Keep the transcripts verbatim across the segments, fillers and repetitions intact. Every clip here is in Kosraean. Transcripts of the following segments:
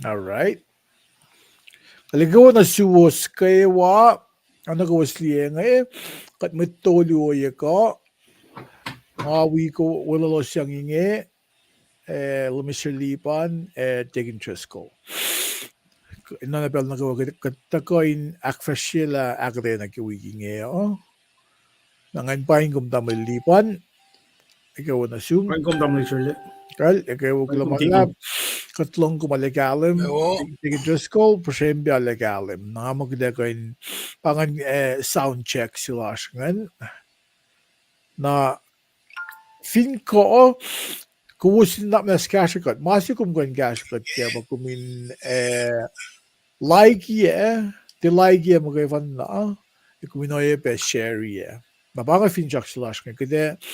All right. Kuht ac kwewa nuh suwos kwewa, oacna kowos liye inge, kuht mwet tolu ohiyac kuh, nga wi ko weluhlos yang inge, eh, Lomiser Lipan, eh, Deacon Driscoll. Nuh na pacl nuh kwewa kuht tuhkuh in ahkfahsryelah ahkuhtweyac nuh ke wik inge uh. Na ngan paing kom tamuhlwel Lipan, ekuh wo nuh sum. Paing kom tamuhlwel Serle. Kal, ekuh wo, kuloh ma luhlahp. Kuht lohng kom arlac kahlwem. Deacon Driscoll, puhsrempe arlac kahlwem. Na ma kuht ac kuh in pa ngan, eh, sound check se lasr ingacn. Na fin kuh, kowos in nuhnak muhnahs kahsrwe kuht. Ma se kom kuh in kahsrwe kuht kac pa kom in, eh, likeiyac, tiac likeiyac muhkwena, ac kom in oacyacpac shareiyac. Na pa inge finsrak se lasr inge, kuht ac,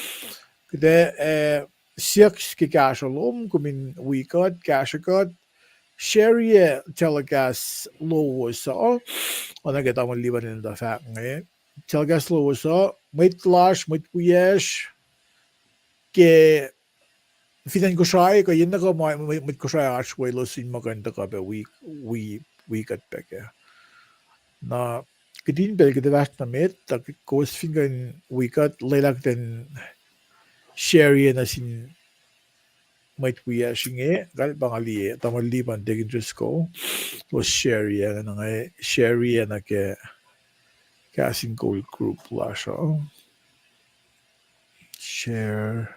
kuht ac, eh, siyuck ke kahsruh lom, kom in wi kuht, kahsrwe kuht, shareiyac telecast lowos uh, oacna ke tamuhlwel Lipan el tuh fahk inge, telecast lowos uh, mwet lasr, mwet wiyacsr, ke fin acn Kosrae, kuh yen nuh kuh ma mwet, mwet Kosrae oasr welos in ma kuh in tuhkuh pac wi, wi, wi kuht pac kac. Na kihtin pacl kuht ac fahsr nuh met, tuh kowos fin kuh in wi kuht, lwelah kuht in shareiyac nuh sin mwet wiyacsr inge, kal pa nga liye, tamuhlwel Lipan, Deacon Driscoll, kowos shareiyac, na nga shareiyac nuh ke Kahs in Kol group lasr uh. Share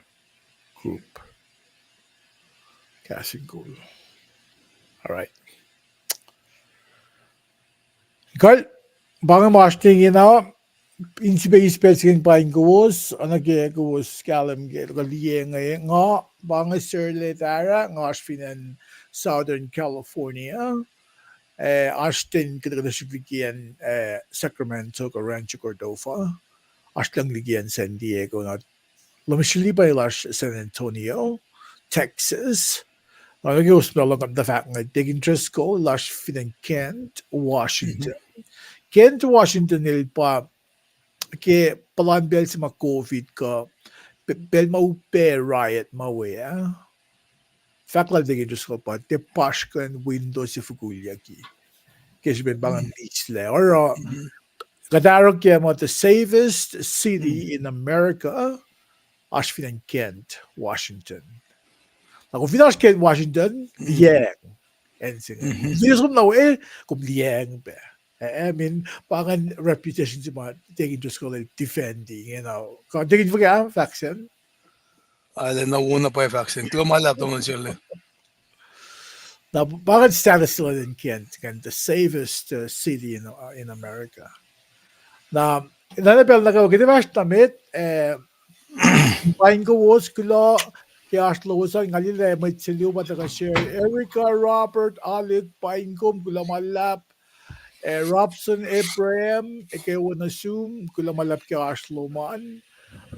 group. Kahs in Kol. All right. Kal, pa inge ma oasr inge na, in srihpac eis pacl se inge in paing kowos, oacna ke kowos kahlwem ke kuh liye inge, nga, pa inge Serle Tara, nga oasr fin acn Southern California. Eh, oasr ten kuhtuh kuhtuh srihk liki acn, eh, Sacramento kuh Rancho Cordova. Oasr lucng liki acn San Diego, na Lomiser Lipan el oasr San Antonio, Texas. Na nuh ke kowos ma lohng kuht, tuh fahk inge Deacon Driscoll el oasr fin acn Kent, Washington. Kent, Washington el pa ke puhlan pacl se ma COVID kuh, pe-, pacl ma upac riot ma we ah. Fahk lal Deacon Driscoll pa tiac pasrkuhn window se fokulyucki ke srihpen pa ngan lislac. Oruh, kuht arok ke ma the safest city in America, oasr fin acn Kent, Washington. Na kom fin oasr Kent, Washington, liyacacng acn se inge. Fin som na we, kom liyacacng pac. Eh, I mean, pa ngan reputation se ma Deacon Driscoll el defending, you know. Kuh Deacon, fuhkah fahk sacn? Arlac na wo na pwacye fahk sacn. Kuloh ma luhlahp, Tamuhlwel Serle. Na pa ngan status se luhn Kent, Kent, the safest, uh, city in, uh, in America. Na, na pacl nuh kwewa kuht ac fahsr nuh met, eh, paing kowos, kuloh ke oasr lowos an, nga liye lah mwet se luo pa tuhkuh share. Erica, Robert, Alec, paing kom, kuloh ma luhlahp. Eh, Robson, Abraham, ekuh wo nuh sum, kuloh ma luhlahp ke oasr lom an.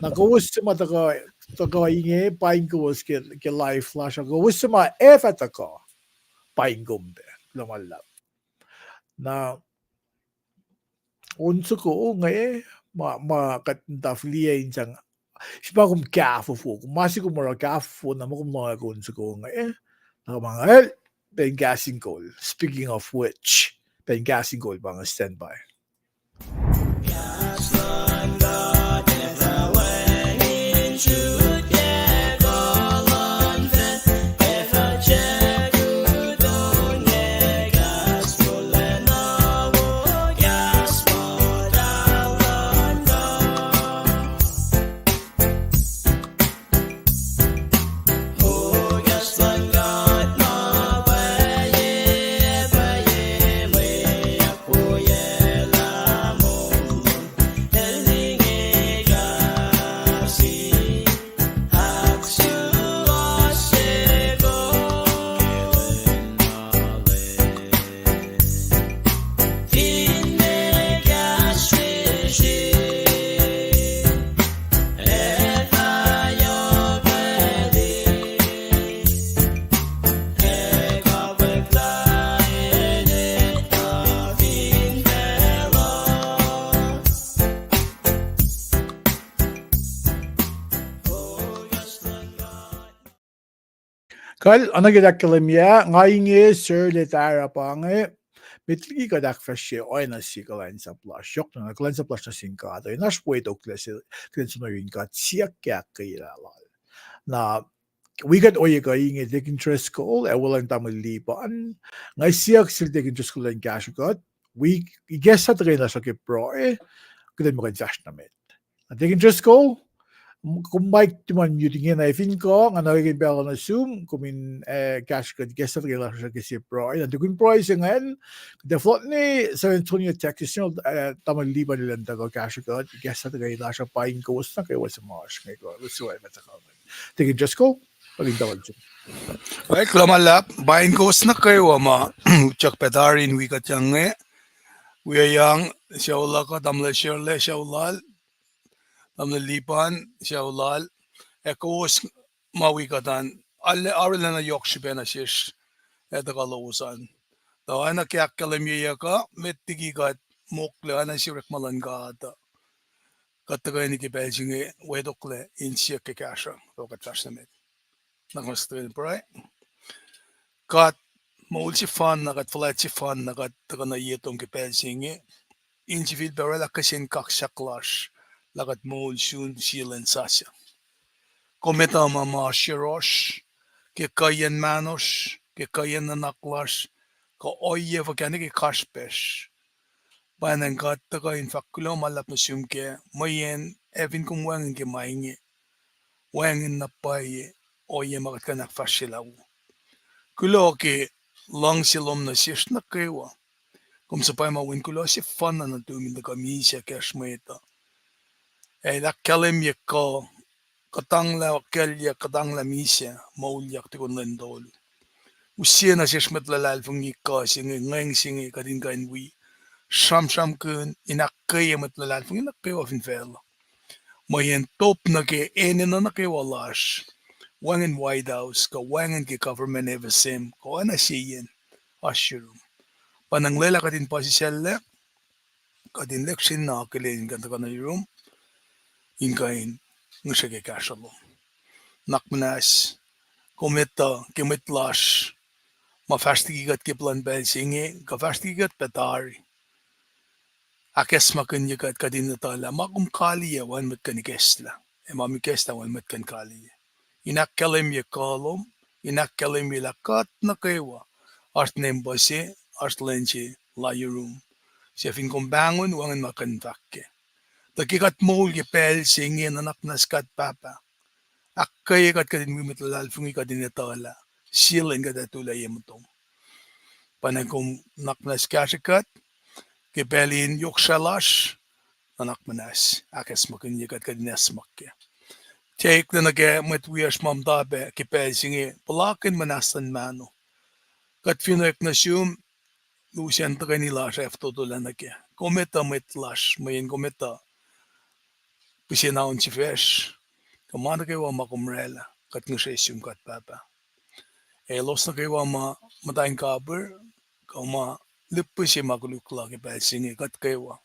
Na kowos se ma tuhkuh, tuhkuh inge, paing kowos ke, ke live lasr uh. Kowos se ma ac fah tuhkuh, paing kom pac, kuloh ma luhlahp. Na on soko inge, ma, ma kuht in tahfwelah in sang, srihpac kom kahfofo, kom ma se kom oruh kahfofo, na ma kom lohng on soko inge, na ma nga el, pacl in Kahs in Kol. Speaking of which, pacl in Kahs in Kol pa inge, stand by. Kal, oacna ke ahkkahlwemye, nga inge Sir Letara pa inge, met liki kuht ahkfahsrye oacna sie kuhlwacnsap lasr, yohk na kuhlwacnsap lasr nuh sin God, in oasr wetok lah se, kuhlwacnsap nuh yurin God siyuck ke ahkkweyelah lal. Na, wi kuht ohiyac kuh inge Deacon Driscoll ac weluhl Tamuhlwel Lipan, nga siyuck sel Deacon Driscoll in kahsruh kuht, wi ikacslah tuhkweni lasr uh ke pruhe, kuht in muh kuh in fahsr nuh met. Na Deacon Driscoll, kom mic tiac mute ingena, ac fin kuh, nga nuh ke pacl uh nuh sum, kom in, eh, kahsruh kuht ikacslah tuhkweni lasr uh ke sie pruhe. Na tukun pruhe se ingacn, kuht ac fohlohk nuh San Antonio, Texas, you know, eh, Tamuhlwel Lipan el in tuhkuh kahsruh kuht ikacslah tuhkweni lasr uh, paing kowos nuh kwewa suc ma oasr inge kuh whatsoever ma tuhkuh ingacn. Deacon Driscoll, kuh in pacl uh nuh sum. Kuloh ma luhlahp, paing kowos nuh kwewa ma utyak pac tari in wi kuht inge. Wi yang, sucu luhk uh, Tamuhlwel Shirley, sucu lal, Tamuhlwel Lipan, sucu lal, ac kowos ma wi kuht an, arulacna yohk srihpac nuh sesr, ac tuhkuh lowos an. Tuh oacna ke ahkkahlwemyeyuck uh, met liki kuht mokle oacna sie orekma luhn God uh, kuht tuhkweni ke pacl se inge wetoklac in siyuck ke kahsruh, kuh kuht fahsr nuh met. Na kowos tuhkweni pruhe. God, moul sefanna, kuht fuhlwact sefanna, kuht tuhkuh nuh ye tom ke pacl se inge in sifilpac oraclah kihsen kaksak lasr, lah kuht moul sun sie lwen sasuc. Kom etuh ma ma oasr yohrohsr, ke kuhiyacn mahnosr, ke kuhiyacn nuhnak lasr, kuh ohiyac fuhkah nuh ke kasrpacsr. Pwacnwacng kuht tuhkuh in fahk kuloh ma luhlahp nuh sum kac, mweyen ac fin kom wacngihn ke ma inge, wacngihn na pwacye ohiyac ma kuht kuh in ahkfahsryelah wo. Kuloh ke luhngse lom nuh sesr nuh kwewa. Kom suhpwacma wen kuloh sefanna nuhtum in tuhkuh misac kacsr mwet uh. Ac ahkkahlwemye kuh, kuhtanglah kuclyuck, kuhtanglah misac, moulyak tukun lwen tolu. Use nuh sesr mwet luhlahlfongi kuh se inge, ngweng se inge, kuht in kuh in wi sramsramkihn in ahkkweye mwet luhlahlfongi nuh kwewa fin facluh. Mweyen top nuh ke enenuh nuh kwewa lasr, wacngihn White House, kuh wacngihn ke government F S M, kuh oacna se yen oasr yurum. Pwacnwacng lwelah kuht in puhsisacllac, kuht in lihksreni akihlen in kuh tuhkuh nuh yurum, in kuh in ngihsre ke kahsruh lom. Nuhnak muhnahs, kom etuh ke mwet lasr ma fahsr liki kuht ke plwacn pacl se inge, kuh fahsr liki kuht pac tari. Ahkacsmakihnye kuht, kuht in etuh lah ma kom kaliyac, wacngihn mwet kuh in ikacslah, ac ma kom ikacslah, wacngihn mwet kuh in kaliyac. In ahkkahlwemye kuh lom, in ahkkahlwemye lah kuht nuh kwewa oasr nempuh se, oasr lwen se la yurum. Suc fin kom pahngon, wacngihn ma kuht in fahk kac. Tuh ke kuht moul ke pacl se inge, nuhnak muhnahs God Pahpah, ahkkweye kuht, kuht in wi mwet luhlahlfongi, kuht in etuh lah sie lwen kuht ac tuhlac ye muhtom. Pwacnwacng kom nuhnak muhnahs kahsrwe kuht ke pacl in yohk srah lasr, nuhnak muhnahs ahkacsmakihnye kuht, kuht in acsmak kac. Tiac eklac nuh ke mwet wiyacsr ma muhta pac ke pacl se inge, puhlakihn muhnahs luhn mahno. Kuht fin oek nuh sum, lusen tuhkweni lasr ac fototolah nuh kac. Kom etuh mwet lasr, mweyen kom etuh pihsen aun sifacsr, kuh ma nuh kwewa ma kom oraclah, kuht ngihsre sum God Pahpah. Ac elos nuh kwewa ma muhta in kapihr, kuh ma lihpihsye ma koluk la ke pacl se inge, kuht kwewa.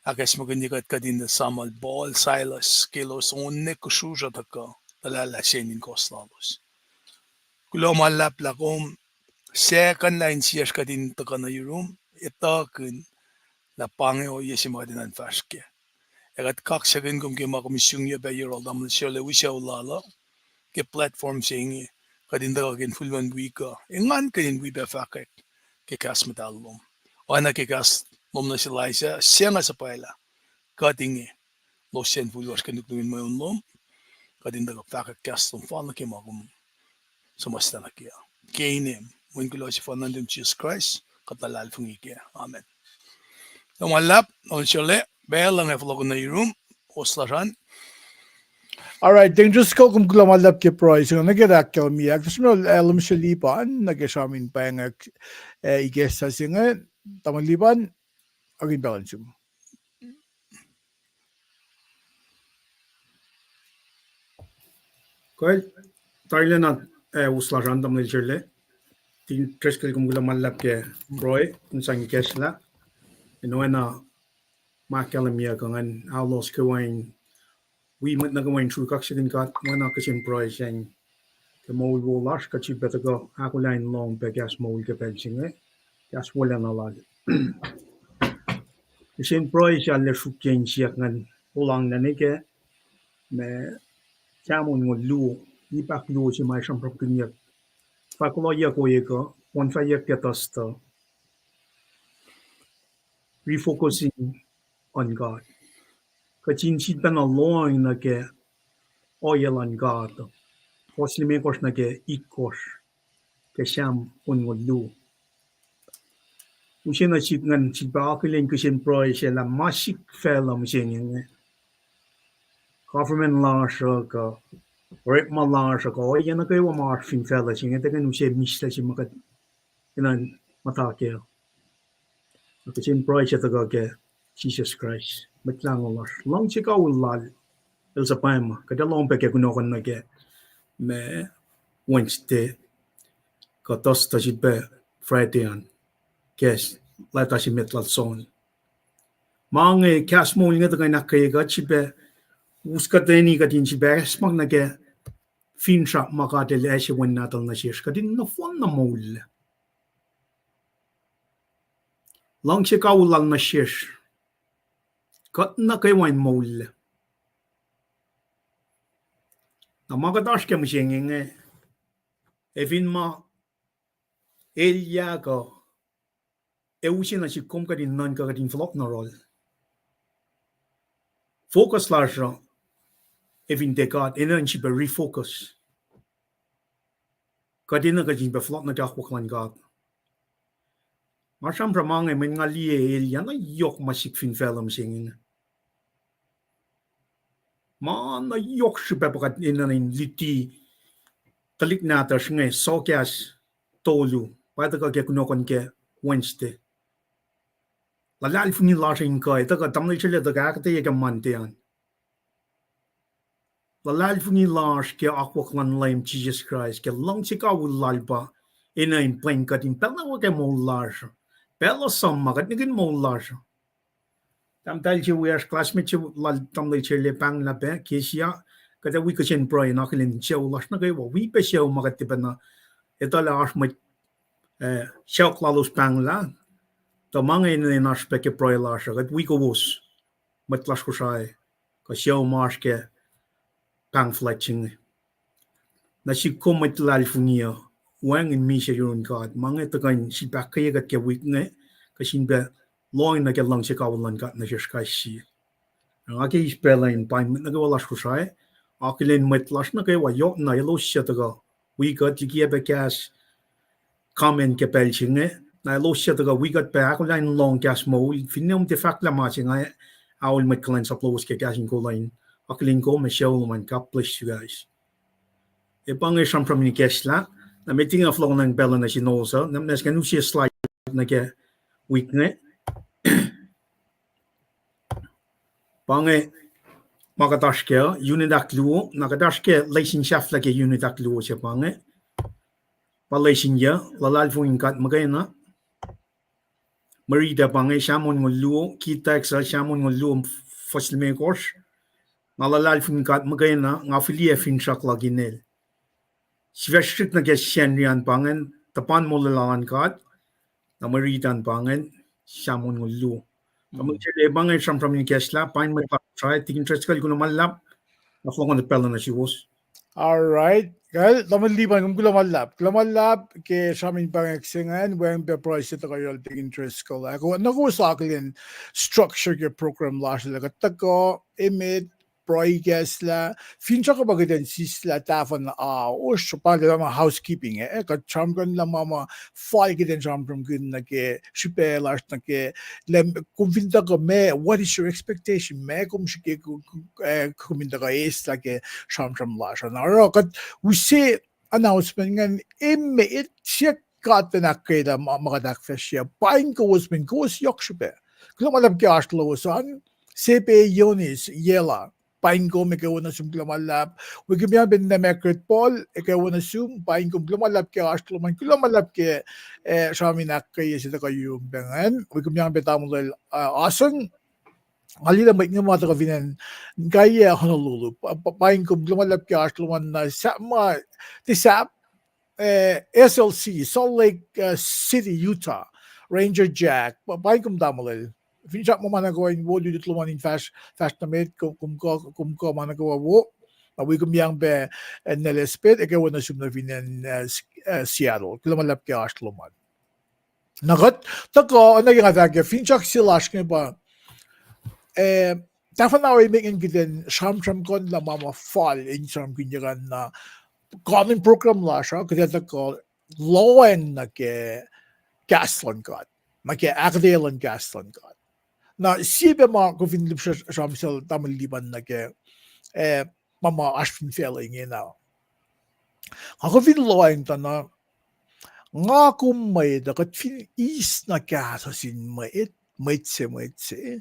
Ahkacsmakihnye kuht, kuht in esamuhl Paul, Silas, ke elos onne kusrusr uh tuhkuh, tuhlalah sacn in kohs lalos. Kuloh ma luhlahp lah kom sekuhnlah insiyacsr kuht in tuhkuh nuh yurum, etuhkihn lah pa inge ohiyac se ma kuht in an fahsr kac. Ac kuht kaksakihn kom ke ma kom isungyac pac yohrohl Tamuhlwel Shirley wi sucu lal uh ke platform se inge, kuht in tuhkuh ke infulwen wik uh, engan kuht in wi pac fahkwack ke kahs muhtahl lom. Oacna ke kahs lom nuh sel Isaiah, se nga suhpwaclah kuht inge, losyacn ful lasr ke nuknuk in mweun lom, kuht in tuhkuh fahkwack kahs lom fal nuh ke ma kom suhmuhslah nuh kac. Ke inem, mweyen kuloh sefanna nuhtum Jisus Kraist, kuht luhlahlfongi kac. Amen. Kuloh ma luhlahp, Tamuhlwel Shirley, pacl uh nga fohlohkoh nuh yurum, host lasr an. All right, Deacon Driscoll, kom kuloh ma luhlahp ke pruhe se inge, nuh ke ahkkahlwemye, ac kuht sruhmuhn, eh, Tamuhlwel Lipan, nuh ke sramsram in pwacngack, eh, ikacslah se inge, Tamuhlwel Lipan, akihlen pacl uh nuh sum. Kuh, tarilacna, eh, host lasr an Tamuhlwel Shirley. Deacon Driscoll, kom kuloh ma luhlahp ke pruhe in sang ikacslah. In oacna ma ahkkahlwemyeyuck uh, ngan alos kwewa in wi mwet nuh kwewa in sruhk kaksakihn God, oacna kihsen pruhe se inge. Ke moul wo lasr kuht sifilpac tuhkuh ahkolah in lohng pac kahs moul ke pacl se inge, kahs wolacna lal. Kihsen pruhe se arlac sruokyac in siyuck ngan olanglah nuh ke ma Sam onngoul luo, ipac luo se ma sramsramkihnyuck. Fahk kuloh yohk ohiyac kuh, on fahk yohk ke tuh stuh refocusing on God. Kuht in sifilpacna lohacng nuh ke ohiyac luhn God. Fuhs limekohsr nuh ke itkohsr ke Sam onngoul luo. Use nuh sihk ngan sifilpac akihlen kihsen pruhe se lah ma sihk facluh mihsenge inge, government lasr uh kuh orekma lasr uh kuh ohiyac nuh kwewa ma oasr fin facluh se inge, tuhkweni use mihslac se ma kuht enenuh in muhta kac. Na kihsen pruhe se tuhkuh ke Jisus Kraist, Mwet Lahngo lasr, luhngse kawihl lal, el suhpwacma. Kuht ac lohng pac ke kunohkohn nuh ke ma Wednesday, kuh tuh stuh sifilpac Friday an, ke leta se met lal John. Ma inge kahs moul inge tuhkuh in ahkkweye kuht sifilpac, us kuhtweni kuht in sifilpac acsmak nuh ke finsrak ma God El ase Wen Nahtuhl nuh sesr, kuht in nohfohn na moul. Luhngse kawihl lal nuh sesr, kuht nuh kwewa in moul. Na ma kuht oasr ke mihsenge inge, ac fin ma elyah kuh ac use nuh sihk kom kuht in nuhnkuh kuht in fohlohk nuh yohrohl. Focus lasr uh, ac fin tiac God, enenuh in sifilpac refocus. Kuht enenuh kuht in sifilpac fohlohk nuh ke akwuck luhn God. Nga sramsram ma inge mweyen nga liye elyah na yohk ma sihk fin facluh mihsenge inge. Ma na yohk srihpac pa kuht enenuh in luti tuhlihk nahtuhsr inge, sohkahs tolu, pa tuhkuh ke kunohkohn ke Wednesday. Luhlahlfongi lasr in kuh, tuhkuh tamuhlwel Sele tuhkuh ahkuhtweyac ke Monday an. Luhlahlfongi lasr ke akwuck luhn Leum Jisus Kraist, ke luhngse kawihl lal pa enenuh in pwen kuht in pacl nuh kwewa ke moul lasr, pacl uh suhmuh kuht nihkihn moul lasr. Tahmtahel se wiyacsr, classmate se lal tamuhlwel Sele, pahnglah pac ke Asia, kuht ac wi kihsen pruhe in akihlen sucu lasr nuh kwewa, wi pac sucu ma kuht tiacpacna etuh lah oasr mwet, eh, sucu lalos pahnglah, tuh ma inge enenuh in oasr pac ke pruhe lasr uh, kuht wi kowos, mwet lasr Kosrae, kuh sucu ma oasr ke pahng fuhlwact se inge. Nuh sihk kom mwet luhlahlfongi uh, wacngihn misac yurin God, ma inge tuhkuh in sifilpac ahkkweye kuht ke wik inge, kuh sifilpac lohacng nuh ke luhngse kawihl luhn God nuh sesr kais sie. Nga ke eis pacl uh in paing mwet nuh kwewa lasr Kosrae, akihlen mwet lasr nuh kwewa yohk na elos suc tuhkuh wi kuht, likiyac pac kahs comment ke pacl se inge, na elos suc tuhkuh wi kuht pac ahkolah in lohng kahs moul, finne kom tiac fahklah ma se, nga aol mwet kuhlwacnsap lowos ke kahs in kol uh in akihlen kom ac sucu lom an. God bless you guys. Ac pa inge sramsram in ikacslah, na met inge fohlohkohnacng pacl uh nuh sin os uh, na muhnahs kuh in use slide nuh ke wik inge. Pa inge ma kuht oasr kac, unit ahkluo, na kuht oasr ke lesin sahflah ke unit ahkluo se pa inge. Pa lesin yuc, luhlahlfongi in God muhkwena. Mwe riti uh pa inge Sam onngoul luo, key text uh Sam onngoul luo, fuhs limekohsr. Nga luhlahlfongi God muhkwena, nga fihliyac finsrak luhk in El. Sifac srihsrihk nuh ke Sacnri an pa ingacn, tuhpan molwelah luhn God, na mwe riti an pa ingacn, Sam onngoul luo. Tamuhlwel Sele, pa inge sramsram in ikacslah, paing mwet lasr Kosrae, Tikin Driscoll, kuloh ma luhlahp, na fohlohkohn pacl uh nuh suwos. All right. Well, tamuhlwel Lipan, kom kuloh ma luhlahp. Kuloh ma luhlahp ke sramsram in pahngak se ingacn, wacngihn pac pruhe se tuhkuh yohrohl Tikin Driscoll. Ac na kowos akihlen structure ke program lasr uh, kuht tuhkuh emet, pruhe ikacslah, finsrak uh pa kuht in sislah tahfuh na ao, oasr pa ma housekeeping, eh, kuht sramsramkihn lah ma ma fal kuht in sramsramkihn nuh ke srihpac lasr nuh ke, lah kom fin tuhkuh ma, what is your expectation? Ma kom srihke, eh, kom in tuhkuh eislah ke sramsram lasr uh. Na oruh kuht use announcement ingacn, emet, siyuck God in ahkkweye ma kuht ahkfahsrye. Paing kowos, men kowos yohk srihpac. Kuloh ma luhlahp ke oasr lowos an, Sepe Yonis Yela, paing kom, ekuh wo nuh sum, kuloh ma luhlahp. Wi kumyang pac Ninac Margaret Paul, ekuh wo nuh sum, paing kom, kuloh ma luhlahp ke oasr lom an, kuloh ma luhlahp ke, eh, sramsram in ahkkweye se tuhkuh yurum pac ingacn. Wi kumyang pac tamuhlwel, uh, Asen, Nga liye lah mwet inge ma tuhkuh fin acn Kaiya Honolulu. Pa, pa, paing kom, kuloh ma luhlahp ke oasr lom an na sahp ma, tiac sahp, eh, S L C, Salt Lake, eh, City, Utah, Ranger Jack, pa, paing kom tamuhlwel. Finsrak muh ma nuh kwewa in wo lutlut lom an in fahsr, fahsr nuh met, kom, kom kuh, kom kuh ma nuh kwewa wo. Na wi kom yang pac, eh, Nelespet, ekuh wo nuh sum nuh fin acn, eh, S-, eh, Seattle. Kuloh ma luhlahp ke oasr lom an. Na kuht tuhkuh, oacna ke nga fahk ah, finsrak se lasr inge pa, eh, tahfuh na orekmakihn kuht in sramsramkihn lah ma ma fal in sramsramkihn kac an na, kain in program lasr uh, kuht ac tuhkuh lohacng nuh ke kahs luhn God, nuh ke ahkuhtweyac luhn kahs luhn God. Na sie pac ma kom fin lihpsre sramsram sel tamuhlwel Lipan nuh ke, eh, ma ma oasr fin facluh inge na. Nga kom fin lohacng tuh na, nga kom mwet uh, kuht fin eis na kahs uh sin mwet, mwet se, mwet se,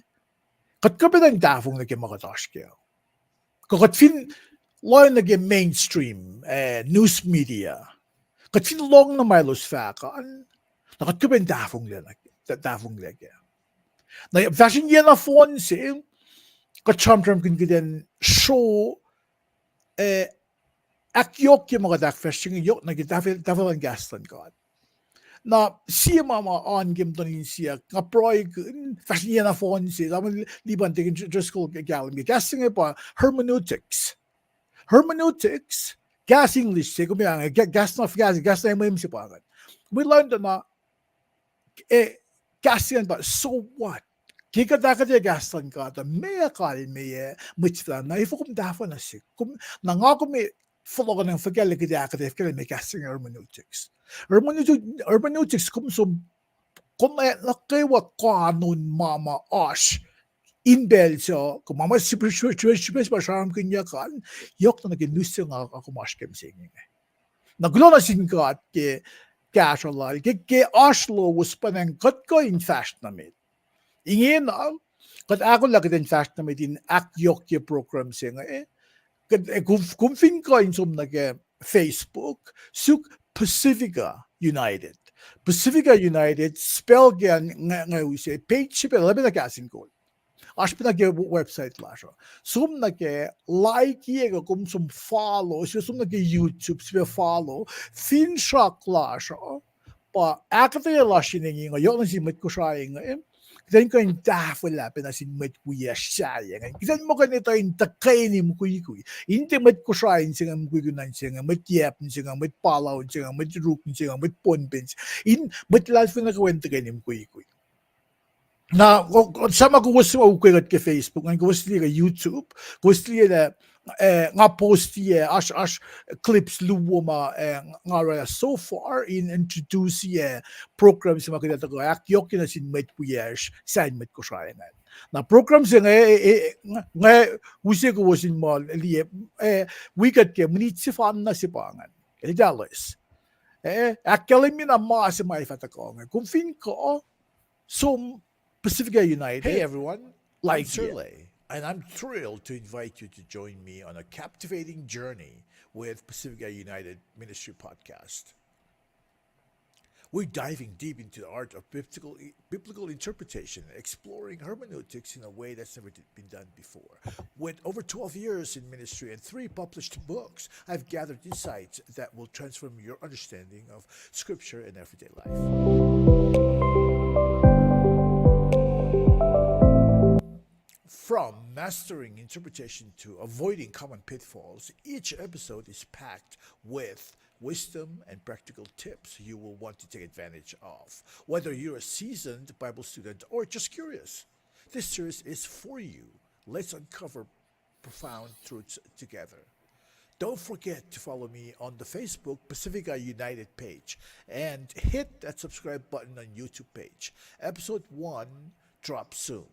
kuht kuh pacna in tahfonglac ke ma kuht oasr kac. Kuh kuht fin lohacng nuh ke mainstream, eh, news media, kuht fin lohng na ma elos fahk an, na kuht kuh pacna tahfonglac, tahfonglac kac. Na fahsr in yac nohfohn se, kuht sramsramkihn kuht in sro, eh, ahkyohkye ma kuht ahkfahsrye inge yohk nuh ke tahfwelah, tahfwelah luhn kahs luhn God. Na sie ma ma oan ke muhtuhn insiyuck, nga pruhekihn, fahsr in yac nohfohn se, tamuhlwel Lipan, Deacon Driscoll kahlwem ke kahs se inge pa hermeneutics. Hermeneutics, kahs English se, kom ac, kahs na, kahs, kahs na mwe se pa inge. Kom ac lohng tuh na, eh, kahs se ingacn pa, so what? Ke kuht ahkuhtweyac kahs luhn God uh, meac kalmeyac mwet sifacna, efuh kom tahfuh nuh sihk? Kom, na nga kom ac fohlohkohnacng fuhkah lah kuht ac ahkuhtweyac fuhkah lah meac kahs se inge hermeneutics. Hermeneutics, hermeneutics kom som konwacack nuh kwewa kanon ma ma oasr in pacl sac, kuh ma ma srihpac, srihpac, srihpac, srihpac sramsramkihnyuck an, yohk na nuh ke news se nga kom oasr ke mihsenge inge. Na kuloh nuh sin God ke kahsruh lal, ke, ke oasr lowos pwacnwacng kuht kuh in fahsr nuh met. Ingena, kuht ahkolah kuht in fahsr nuh met in ahkyohkye program se inge. Kuht, eh, kom, kom fin kuh in som nuh ke Facebook, suk Pacifica United. Pacifica United, spell ke nga, nga use, page se pacl, lah pacna kahs in kol. Oasr pacna ke website lasr uh. Som nuh ke like-ye kuh kom som follow, srihpac som nuh ke YouTube, srihpac follow, finsrak lasr uh. Pa ahkuhtweyac lasr inge, nga yohk nuh sin mwet Kosrae inge, kuht in kuh in tahfwelah pacna sin mwet wiyacsr sahyac inge. Kuht in muh kuh in etuh in tuhkweni mukwikwi. In tiac mwet Kosrae in se inge mukwikwi, na in se inge mwet Yap in se inge, mwet Palau in se inge, mwet Ruk in se inge, mwet Pohnpei in se, in mwet luhlahlfongi nuh kwewa in tuhkweni mukwikwi. Na, sama kowos ma ukwe kuht ke Facebook, ngan kowos liye ke YouTube, kowos liye lah, eh, nga postiyac, oasr, oasr clips luo ma, eh, nga orwaclah so far in introduce-i program se ma kuht ac tuhkuh ahkyohkye nuh sin mwet wiyacsr, sahyacn mwet Kosrae ingacn. Na program se inge, eh, eh, nga use kowos in muh liye, eh, wi kuht ke minit sefanna se pa ingacn. Elder Dallas. Eh, ahkkahlwemye na ma se ma ac fah tuhkuh inge. Kom fin kuh, som Pacifica United. Hey everyone, I'm Serley, and I'm thrilled to invite you to join me on a captivating journey with Pacifica United Ministry Podcast. We're diving deep into the art of biblical, biblical interpretation, exploring hermeneutics in a way that's never been done before. With over twelve years in ministry and three published books, I've gathered insights that will transform your understanding of Scripture and everyday life. From mastering interpretation to avoiding common pitfalls, each episode is packed with wisdom and practical tips you will want to take advantage of. Whether you're a seasoned Bible student or just curious, this series is for you. Let's uncover profound truths together. Don't forget to follow me on the Facebook Pacifica United page and hit that subscribe button on YouTube page. Episode one drops soon,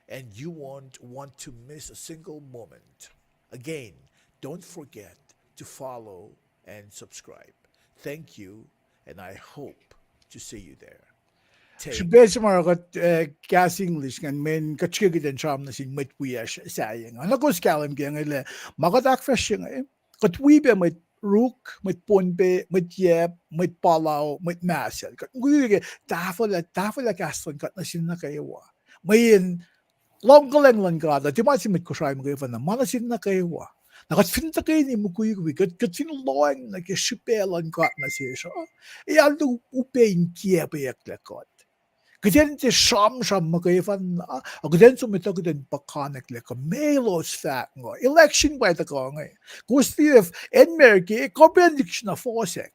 and you won't want to miss a single moment. Again, don't forget to follow and subscribe. Thank you, and I hope to see you there. Srihpac se ma oruh kuht, eh, kahs English ingacn, mweyen kuht srihke kuht in sramsram nuh sin mwet wiyacsr sahyac inge. Na kowos kahlwem ke inge lah ma kuht ahkfahsrye inge, kuht wi pac mwet Ruk, mwet Pohnpei, mwet Yap, mwet Palau, mwet Marshall. Kuht mukwikwi ke tahfwelah, tahfwelah kahs luhn God nuh sin nuh kwewa. Mweyen luhngkuhlwacng luhn God uh, tiac ma se mwet Kosrae muhkwena, ma nuh sin nuh kwewa. Na kuht fin tuhkweni mukwikwi, kuht, kuht fin lohacng nuh ke srihpac luhn God nuh sesr uh, ac arlac upac in kiacpweyucklac kuht. Kuht in tiac sramsram muhkwena, a kuht in som etuh kuht in puhkantwen kuh melos fahk uh. Election pa tuhkuh inge. Kowos liye, acn America, kuh pacna lihksreni fohsack.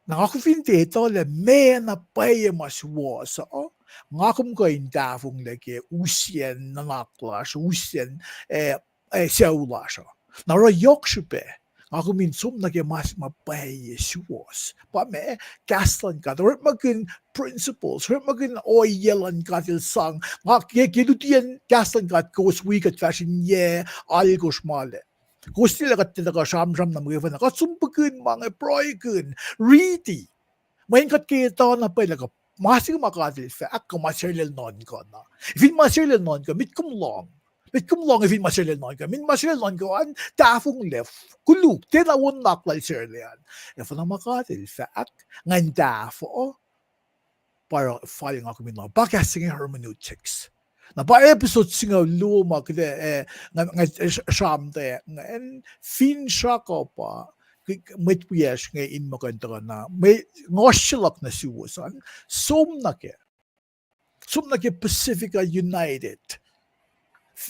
Na nga kom fin tiac etuh lah meac na pwacye ma suwohs uh, nga kom kuh in tahfonglac ke usiyacn nuhnak lasr, usiyacn, eh, eh, sucu lasr uh. Na oruh yohk srihpac, nga kom in som nuh ke ma se ma pwacye suwohs. Pa meac? Kahs luhn God. Orekmakihn principles, orekmakihn ohiyac luhn God El sang. Nga ke, ke lutiyacn kahs luhn God, kowos wi kuht fahsr in yac alkosr ma lac. Kowos liye lah kuht tiac tuhkuh sramsram na muhkwena. Kuht som pihkihn ma inge, pruhekihn, riti. Mweyen kuht ke etuh na pwacye lah kuh ma se ma God El fahk, kuh ma sarlel nuhnkuh na. Fin ma sarlel nuhnkuh, met kom lohng. Met kom lohng fin ma sarlel nuhnkuh. Fin ma sarlel nuhnkuh an, tahfonglac, koluk, tiacna wo nuhnak lal sarlacn. Efuh na ma God El fahk, ngan tahfuh, pa fal nga kom in lohng. Pa kahs se inge hermeneutics. Na pa episode singucul luo ma kuht, eh, nga, nga, eh, sramtweack ingacn, finsrak uh pa, mwet wiyacsr inge in muh kuh in tuhkuh na, mwe, ngohsr se luhk nuh suwos an, som nuh ke, som nuh ke Pacifica United,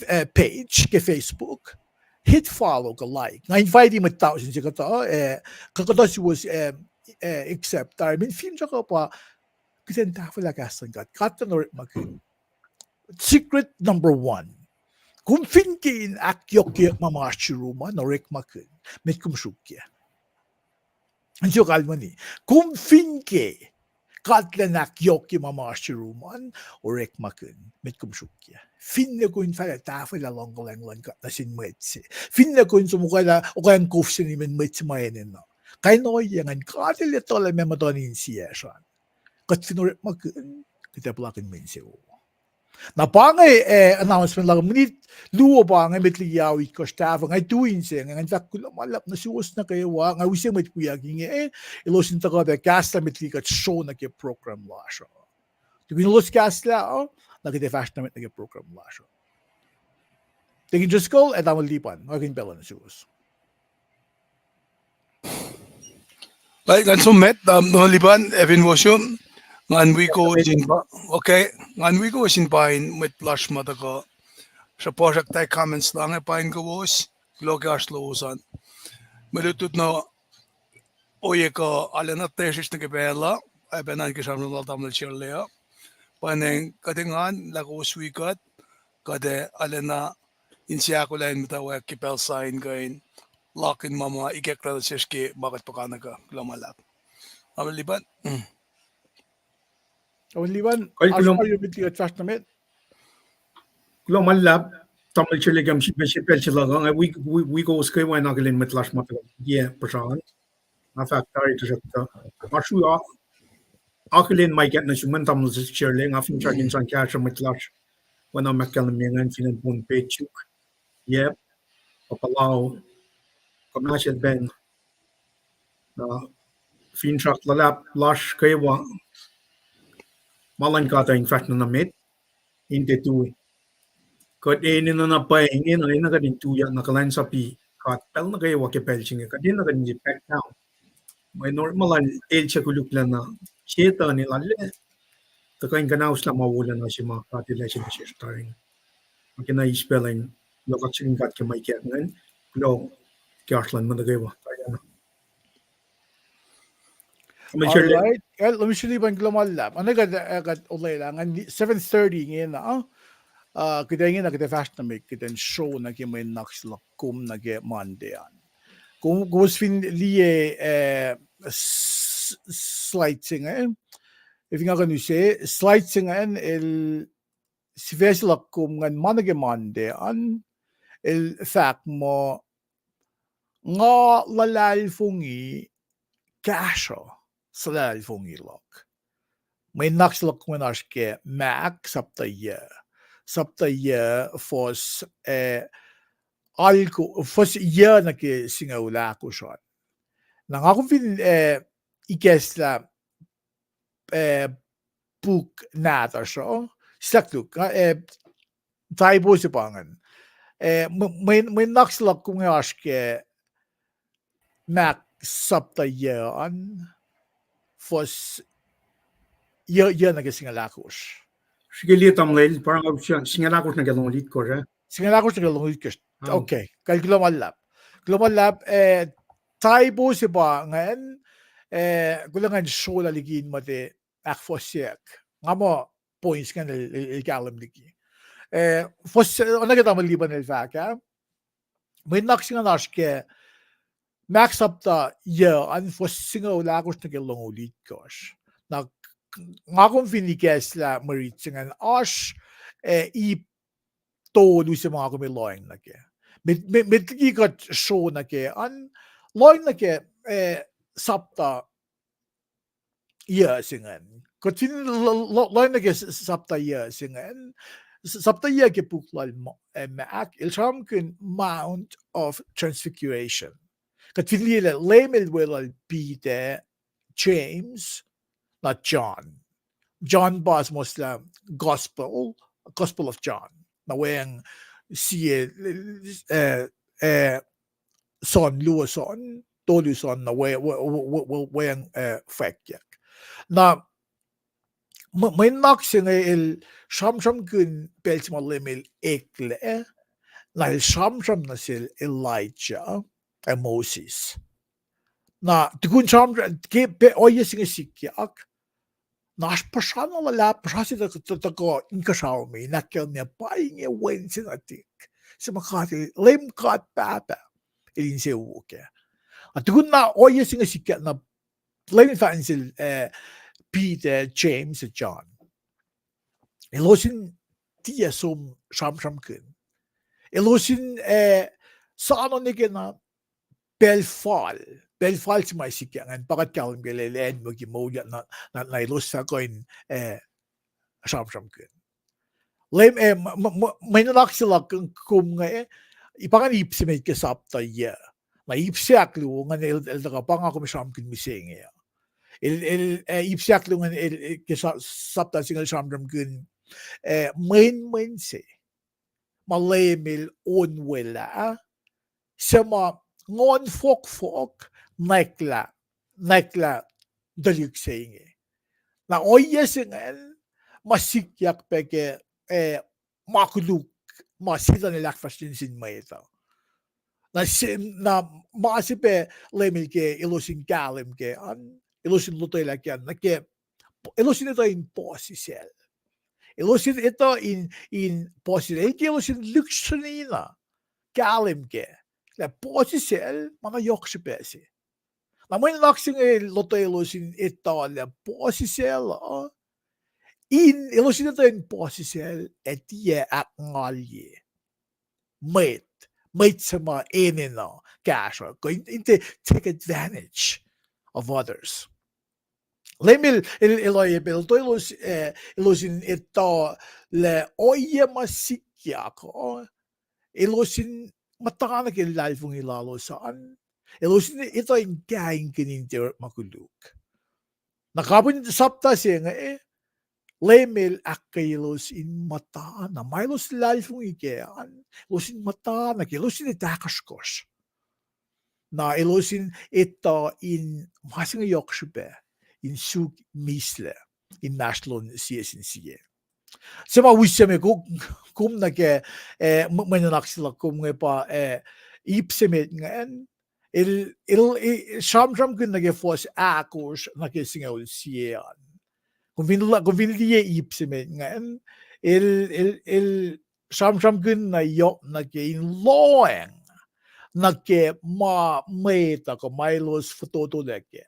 eh, page ke Facebook, hit follow kuh like. Nga invite mwet tausin se kuhtuh, eh, kuh kuhtuh suwos, eh, eh, accept tari, mweyen finsrak uh pa, kuht in tahfwelah kahs luhn God, God El orekmakihn. Secret number one. Kom fin ke in ahkyohkye ma ma oasr yurum an, orekmakihn, met kom sruokyac. Inse kalmani, kom fin ke, God El in ahkyohkye ma ma oasr yurum an, orekmakihn, met kom sruokyac. Finne kom in fahlah tahfwelah luhngkuhlwacng luhn God nuh sin mwet se, finne kom in som oklah, oklah in kof se nuh sin mwet se ma enenuh, kain ohiyac ingacn God El etuh lah meac muhtuhn insiyacsr an. Kuht fin orekmakihn, kuht ac puhlakihn mwe insewowo. Na pa inge, eh, announcement luhk minit luo pa inge, met liki ao itkohsr tahfuh, nga tu inse inge, ngan fahk kuloh ma luhlahp nuh suwos nuh kwewa, nga use mwet wiyuck inge, eh, elos in tuhkuh pac kahslah met liki kuht sro nuh ke program lasr uh. Tukun elos kahslah uh, na kuht ac fahsr nuh met nuh ke program lasr uh. Tekin Driscoll ac Tamuhlwel Lipan, nga kihn pacl uh nuh suwos. Right, ngan som met, um, Tamuhlwel Lipan, ac fin wosum, ngan wi kowos in pa, okay, ngan wi kowos in pain mwet lasr ma tuhkuh. Sruhpuhsrak tari comments la inge pain kowos, kuloh ke oasr lowos an. Mwe lutlut na ohiyac kuh arulacna tesrihsr nuh ke pacl uh, ac pacna ke sramsram lal Tamuhlwel Shirley uh. Pwacnwacng kuht engan lah kowos wi kuht, kuht ac arulacna inse ahkolah in muhtwacwacack ke pacl sain kuh in lakihn ma ma ikacklah nuh sesr ke ma kuht puhkantwen kuh. Kuloh ma luhlahp. Tamuhlwel Lipan. Tamuhlwel Lipan, oasr pa yohk met liki kuht fahsr nuh met. Kuloh ma luhlahp, Tamuhlwel Shirley, kom sifilpac sifilpac se luhk uh, nga wi, wi, wi kowos kwewa in akihlen mwet lasr ma tuhkuh yac puhsra an. Nga fahk tari tuhsruhktuh, nga sru a-, akihlen ma ikacklah nuh sum an, Tamuhlwel Shirley, nga finsrak in sang kahsruh mwet lasr oacna Macalum ingacn fin acn Pohnpei, Chuuk, Yap, Palau, kuh Mahsel Bend. Na finsrak luhlahp lasr kwewa, ma luhn God uh in fahsr nuh met, in tiac tui. Kuht enenuh na pwacye inge, na enenuh kuht in tuyak na kuhlwacnsapuh God pacl nuh kwewa ke pacl se inge, kuht enenuh kuht in back down. Mweyen orekma lal el suc koluklacna, Setuhn el arlac tuhkuh in kuhnauslah ma wolacna se ma God El ase nuh sesr tari. Ac kena eis pacl in yohk kaksakin God ke ma ikack ingacn, kuloh ke oasr luhn mwet nuh kwewa tari na. All right. Well, let me show you, kuloh ma luhlahp. Oacna kuht, uh, kuht olwelah ngan seven thirty ingena, uh, kuht ingena kuht ac fahsr nuh met, kuht in show nuh ke mwe nuhnak se luhk kom nuh ke Monday an. Kom, kowos fin liye, uh, s-, slide se inge. If nga kuh in use slide se ingacn, el sifac se luhk kom ingacn ma nuh ke Monday an, el fahk muh, nga luhlahlfongi kahsruh suhlahlahlfongi luhk. Mwe nuhnak se luhk kom an oasr ke Mark sapta yuh, sapta yuh, fuhs, eh, alko-, fuhs yuh nuh ke singucul ahkosr an. Na nga kom fin, eh, ikacslah, eh, puk nahtuhsr uh, sahk luk, eh, Typo se pa ingacn. Eh, mwe, mwe, mwe nuhnak se luhk kom inge oasr ke Mark sapta yuc an, fuhs yuc, yuc nuh ke singucul ahkosr. Srihke liye tamuhlwel, pa nga singucul ahkosr nuh ke longoul itkohsr, eh? Singucul ahkosr nuh ke longoul itkohsr. Okay, kal kuloh ma luhlahp. Kuloh ma luhlahp, eh, typo se pa ingacn, eh, kuloh ngan srolah liki in muhta ahkfohsyeyuck. Nga muh points ingacn el, el, el kahlwem liki. Eh, fuhs, oacna ke tamuhlwel Lipan el fahk ah, mwe nuhnak se ingacn oasr ke Mark sapta yuc an, fuhs singucul ahkosr nuh ke longoul itkohsr. Na nga kom fin ikacslah mwe rit se ingacn oasr, eh, ip tolu se ma nga kom ac lohacng nuh kac. Met, met, met liki kuht sro nuh kac an, lohacng nuh ke, eh, sapta yuc se ingacn. Kuht fin lo-, lo-, lohacng nuh ke s-, sapta yuc se ingacn. S-, sapta yuc ke puk lal Ma-, eh, Mark, el sramsramkihn Mount of Transfiguration. Kuht fin liye lah Leum el weluhl Peter, James, na John. John pa suhmuhslah Gospel, Gospel of John. Na weacng sie, eh, eh, John luo John, tolu John, na we, we, we, we, weacng, eh, fwackyuck. Na mwe, mwe nuhnak se inge el sramsramkihn pacl se ma Leum el eklac, na el sramsram nuh sel Elijah ac Moses. Na tukun sramsram, ke pac ohiyac se inge sikyak, na oasr puhsra na luhlahp, puhsra se tuh, tuh, tuhkuh inkuhsrao me, in ahkkahlwemye pa inge Wen se nuhtihk, se ma God el, Leum God Pahpah el insewowo kac. Na tukun na ohiyac se inge sikyak na Leum el fahk nuh sel, eh, Peter, James, ac John, elos in tiac som sramsramkihn. Elos in, eh, soano nuh ke na pacl fal, pacl fal se ma sikyak ingacn, pa kuht kahlwem ke lah el acnwuki moulyak na, na, na elos fah kuh in, eh, sramsramkihn. Leum, eh, mwe, mwe, mwe nuhnak se luhk kom inge, eh, pa ingacn ip se met ke sapta yuc. Na ip se ahkluo ingacn el, el tuhkuh pa nga kom sramsramkihn mihsenge uh. El, el, eh, ip se ahkluo ingacn el, el ke sa-, sapta se inge el sramsramkihn, eh, mwenmwen se ma Leum el onwelah, se ma nguhn fohkfohk nwacklah, nwacklah tuhlihk se inge. Na ohiyac se ingacn ma sikyak pac ke, eh, ma koluk ma Setuhn el ahkfahsrye nuh sin mwet uh. Na se, na ma se pac Leum el ke elos in kahlwem kac an, elos in lotwelah kac an, nuh ke elos in etuh in puhsisacl. Elos in etuh in, in puhsisacl. El ke elos in lihksreni na kahlwem kac lah puhsisacl ma na yohk srihpac se. Na mwe nuhnak se inge lotwelos in etuh lah puhsisacl uh, in elos in etuh in puhsisacl ac tiac ahkngalye mwet, mwet se ma enenuh kahsruh, kuh in, in tiac take advantage of others. Leum el, el, el oacyacpac lotwelos, eh, elos in etuh lah ohiyac ma sikyak uh, elos in muhtana ke luhlahlfongi lalos an, elos in etuh in kaingkihn in tiac orekma koluk. Na kapihn sapta se inge, Leum el ahkkweyaclos in muhtana ma elos luhlahlfongi kac an, elos in muhtana ke, elos in etuh ahkosrkohsr. Na elos in etuh in ma se inge yohk srihpac in suk mihslac inmahsrlon sie sin sie. Se ma wisacme kom nuh ke, eh, mwe nuhnak se luhk kom inge pa, eh, ip se met ingacn, el, el, eh, sramsramkihn nuh ke fuhs ahkosr nuh ke singucul sie an. Kom fin, kom fin liye ip se met ingacn, el, el, el sramsramkihn na yohk nuh ke in lohacng nuh ke ma mwet uh kuh ma elos fototolac kac.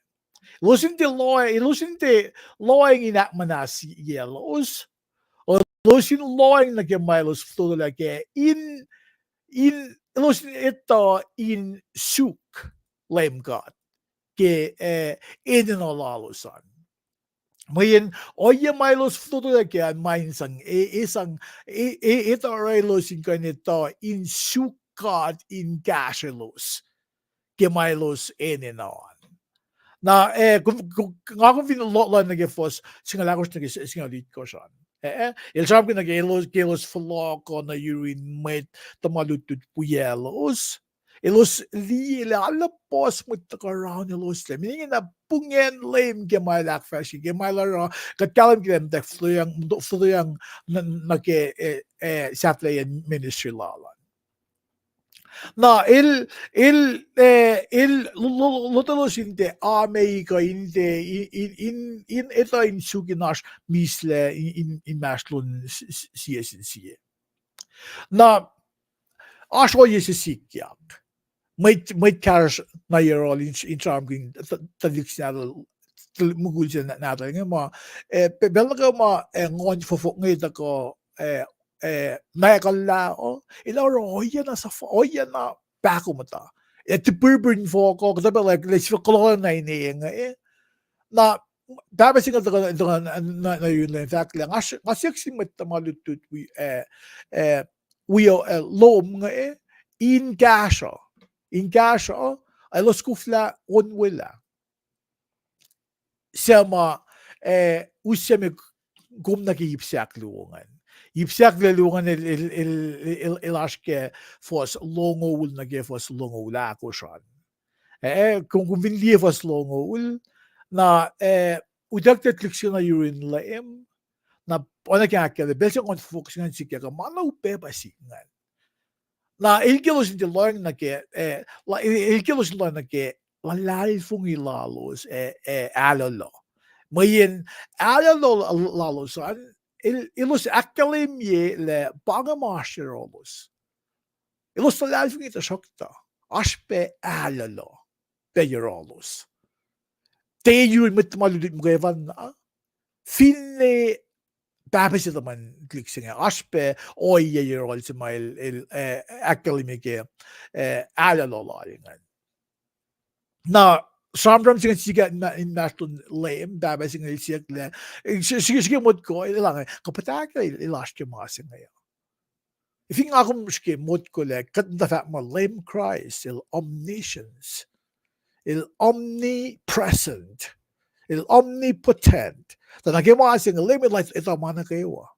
Elos in tiac lohacng, elos in tiac lohacng in ahkmuhnahsyelos. Elos in lohacng nuh ke ma elos fototolac kac in, in elos in etuh in suk Leum God ke, eh, enenuh lalos an. Mweyen ohiyac ma elos fototolac kac an ma in sang, e, e sang, e, e, etuh oruh elos in kuh in etuh in suk God in kahsrwelos ke ma elos enenuh an. Na, eh, kom, kom, nga kom fin lo-, lohacng nuh ke fuhs singucul ahkosr nuh ke singucul itkohsr an. Eh, el sramsramkihn nuh ke elos, ke elos fohlohkuh nuh yurin mwet tuhma lutlut wiyaclos. Elos liye lah arlac puhs mwet tuhkuh around elos lac. Meaning na pungen Leum ke ma el ahkfahsrye, ke ma el oruh, kuht kahlwem ke lah muhtwacwacack fototoyang nuh, nuh ke, eh, eh, sahflahiyacn ministry lal an. Na el, el, eh, el lo-, lo-, lotelos in tiac amei kuh in tiac, in, in, in, in etuh in suk in oasr mislac in, in, inmahsrlon s-, s-, sie sin sie. Na oasr ohiyac se sikyak. Mwet, mwet kahsruh na yohrohl in, in sramsramkihn t-, tuhlihk se nahtuhl, tuhl-, mukul se na-, nahtuhl inge ma, eh, pe-, pacl nuh kwewa ma, eh, nguhn fohkfohk inge tuhkuh, eh, eh, na ekuhllah uh, el oruh ohiyac na suhf-, ohiyac na pahkomuhta. Eh, tipirpir in fohk uh, kuhtuh pacl uh, el sifil kuloh na ine inge, eh. Na pahpah se inge tuhkuh, tuhkuh na, na, na yurin Leum fahk lah, nga s-, nga siyuck sin mwet tuhma lutlut wi, eh, eh, wi, eh, lohm inge, eh, in kahsruh, in kahsruh, elos koflah onwelah. Suc ma, eh, us se me kom nuh ke ip se ahkluo ingacn. Ip se ahkluo ingacn el, el, el, el, el oasr ke fuhs longoul nuh ke fuhs longoul ahkosr an. Eh, kom, kom fin liye fuhs longoul, na, eh, utuckuh tuhlihk se na yurin Leum, na oacna ke nga ahkkahlwemye, pacl se nguhn fohkfohk se ingacn sikyak uh, ma na upac pa sik ingacn. Na el ke elos in tiac lohacng nuh ke, eh, la-, el, el ke elos in lohacng nuh ke luhlahlfongi lalos, eh, eh, ahlolo. Mweyen ahlolo lalos an, el, elos ahkkahlwemye lah pa inge ma oasr yohrohlos. Elos luhlahlfongi tuhsruhktuh, oasr pac ahlolo pac yohrohlos. Tiac yurin mwet tuhma lutlut muhkwena, finne pahpah se tuhmwacn tuhlihk se inge, oasr pac ohiyac yohrohl se ma el, el, eh, ahkkahlwemye ke, eh, ahlolo lal ingacn. Na sramsram se inge sikyak na inmahsrlon Leum, pahpah se inge el siyuck lah, eh, srihke, srihke motko, el inge, kuh puhtahkah el, el oasr ke ma se inge uh. Fin nga kom srihke motko lah, kuht muhta fahk muh Leum Kraist, el omniscience, el omnipresent, el omnipotent. Tuh nuh ke ma se inge Leum el etuh ma nuh kwewa.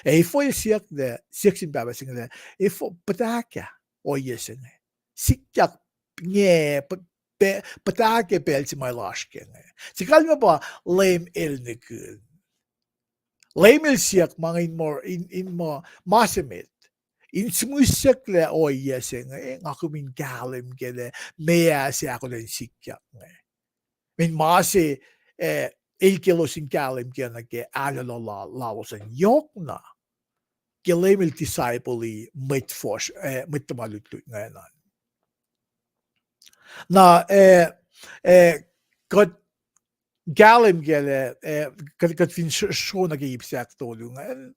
Ac efuh el siyuck lah, siyuck sin pahpah se inge lah, efuh puhtahkah ohiyac se inge. Sikyak inge, p-, p-, puhtahkah pacl se ma el oasr ke inge. Se kalmac pa Leum el nihkihn. Leum el siyuck ma inge in muh, in, in muh ma se met. In sihmihsyucklac ohiyac se inge, nga kom in kahlwem ke lah meac se ahkolah in sikyak inge. Mweyen ma se, eh, el ke elos in kahlwem ke nuh ke ahlolo la-, lalos an yohkna ke Leum el disciple-i mwet fuhsr, eh, mwet tuhma lutlut ingacn. Na, eh, eh, kuht kahlwem ke lah, eh, kuht, kuht fin sr-, sro nuh ke ip se ahktolu ingacn,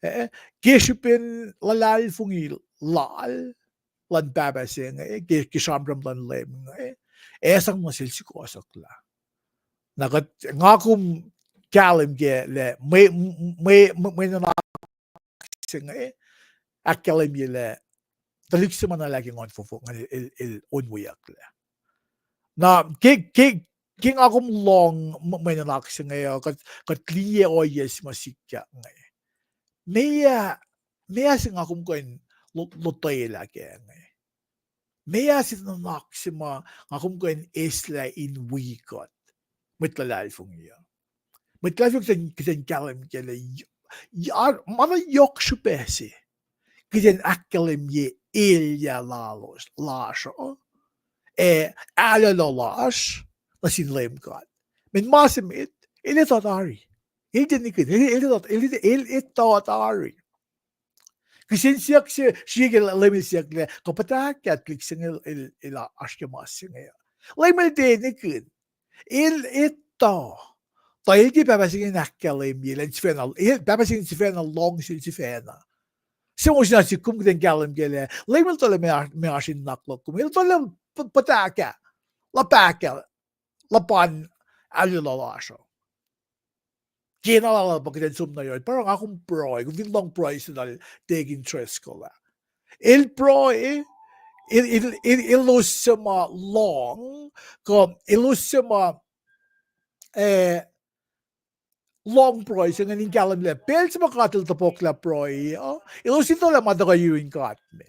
eh, ke srihpen luhlahlfongi lal, luhn pahpah se inge, ke, ke sramsram luhn Leum inge, ac sang nuh sel sukohsohklah. Na kuht, nga kom kahlwem ke lah mwe, mwe, mwe, mwe nuhnak se inge, ahkkahlwemye lah tuhlihk se ma na lah ke nguhn fohkfohk ingacn el, el, el onweyucklac. Na ke, ke, ke nga kom lohng mwe, mwe nuhnak se inge uh, kuht, kuht liye ohiyac se ma sikyak inge. Meac, meac se nga kom kuh in lo-, lotwelah ke inge. Meac se nuhnak se ma nga kom kuh in eislah in wi kuht mwet luhlahlfongi uh. Mwet luhlahlfongi kuht in, kuht in kahlwem ke lah y-, y-, ma na yohk srihpac se kuht in ahkkahlwemye elyah lalos, lasr uh, ac ahlolo lasr nuh sin Leum God. Mweyen ma se met, el etuh tari. El tiac nihkihn, el, el etuh, el, el etuh tari. Kihsen siyuck se, srihke Leum el siyuck lah, kuh puhtahkah tuhlihk se inge el, el, el oasr ke ma se inge. Leum el tiac nihkihn. El etuh. Tuh el ke pahpah se inge in ahkkahlwemye, elan sifacna, el, pahpah se inge sifacna lohng sel sifacna. Se mosina si kom kuht in kahlwem ke lah, Leum el tuhlac ma, ma oasr in nuhnak luhk kom. El tuhlac p-, puhtahkah, luhpahkah, luhpan ahlolo lasr uh. Kena lal pa kuht in som nuh yohrohl, pa nga kom pruhe, kom fin lohng pruhe se lal Deacon Driscoll ah. El pruhe, el, el, el, elos se ma lohng, kuh elos se ma, eh, lohng pruhe se ingacn in kahlwem lah pacl se ma God El topuklah pruhe uh, elos etuh lah ma tuhkuh yurin God me.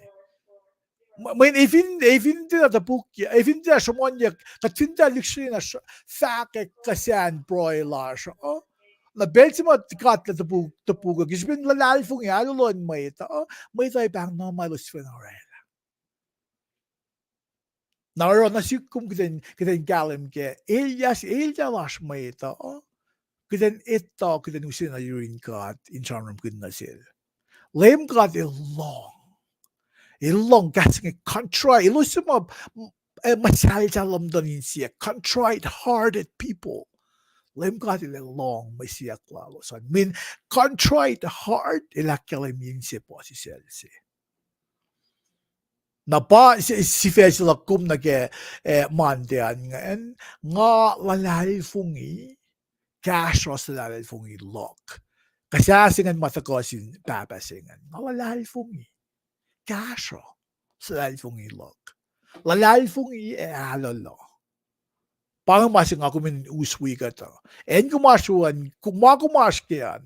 Mweyen efin, efin tiacna topuk, efin tiacna sruhmuhnyuck, kuht fin tiac lihksreni na fahkwack kuhsahn pruhe lasr uh, na pacl se ma God El topuk, topuk uh, ke srihpen luhlahlfongi, alu luhn mwet uh, mwet uh ac pahng na ma elos fin orwaclah. Na oruh nuh sihk kom kuht in, kuht in kahlwem ke elyah, elyah lasr mwet uh, kuht in etuh, kuht in use na yurin God in sramsramkihn nuh sel. Leum God El lohng. El lohng kahs inge contrite. Elos suc ma, eh, muhsahlsahl luhmnguhn in siyuck. Contrite hearted people. Leum God El ac lohng mwe siyuck lalos an. Mweyen contrite heart, El ahkkahlwemye inse puhsisacl se. Na pa sifac se luhk kom nuh ke, eh, Monday an ingacn, nga luhlahlfongi, kahsruh suhlahlahlfongi luhk. Kuhsah se ingacn ma tuhkuh sin pahpah se ingacn. Nga luhlahlfongi, kahsruh suhlahlahlfongi luhk. Luhlahlfongi ac ahlolo. Pa inge ma se nga kom in us wi kuht uh. Acn kom oasr we an, ma kom oasr ke an,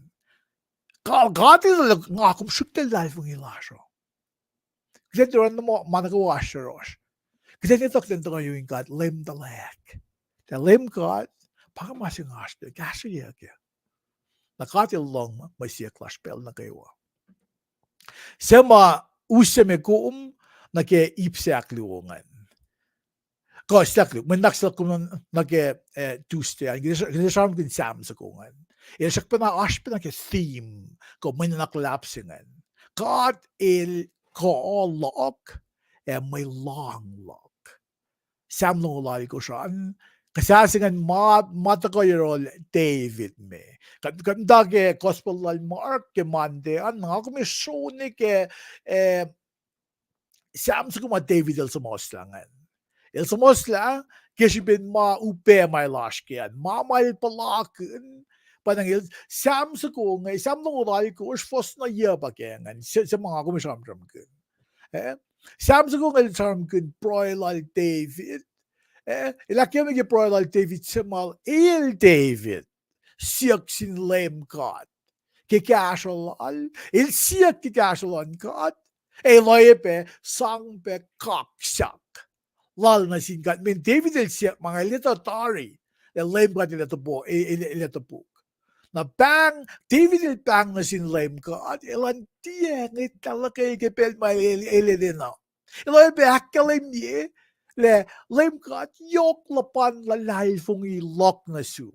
God El, nga kom srihklac luhlahlfongi lasr uh. Kuht in tuh run ma nuh kwewa oasr yohrohsr. Kuht in etuh kuht in tuhkuh yurin God, Leum tuhlac. Tuh Leum God, pa inge ma se nga oasr ke, kahsrweyuc ke. Na God El lohng mwe siyuck lasr pacl nuh kwewa. Se ma us se me kom nuh ke ip se ahkluo ingacn. Kuh se ahkluo, mwe nuhnak se luhk kom nuh ke, eh, Tuesday an, kuht ac sramsramkihn Sam soko ingacn. El srackpacna oasr pacna ke theme, kuh mwe nuhnak luhlahp se ingacn. God El kuh luhk, ac mwe lohng luhk. Sam longoul alkosr an, kuhsah se ingacn ma, ma tuhkuh yohrohl David me. Kuht, kuht muhta ke gospel lal Mark ke Monday an, nga kom ac sroni ke, eh, Sam soko ma David el suhmuhslah ingacn. El suhmuhslah ke srihpen ma upac ma el oasr ke an, ma ma el puhlakihn, pa ingacn el, Sam soko inge, Sam longoul alkosr, fuhs na yuc pa ke ingacn, se, se ma nga kom ac sramsramkihn. Eh? Sam soko inge el sramsramkihn pruhe lal David. Eh? El ahkkahlwemye ke pruhe lal David, se ma el David siyuck sin Leum God ke kahsruh lal, el siyuck ke kahsruh luhn God, ac el oacyacpac sang pac kaksak lal nuh sin God. Mweyen David el siyuck ma inge el etuh tari lah Leum God el ac topuk, el, el, el ac topuk. Na pahng, David el pahng nuh sin Leum God, elan tiac ngwetlah luhkel ke pacl ma el, el, el enenuh. El oacyacpac ahkkahlwemye lah Leum God, yohk luhpan luhlahlfongi luhk nuh sum.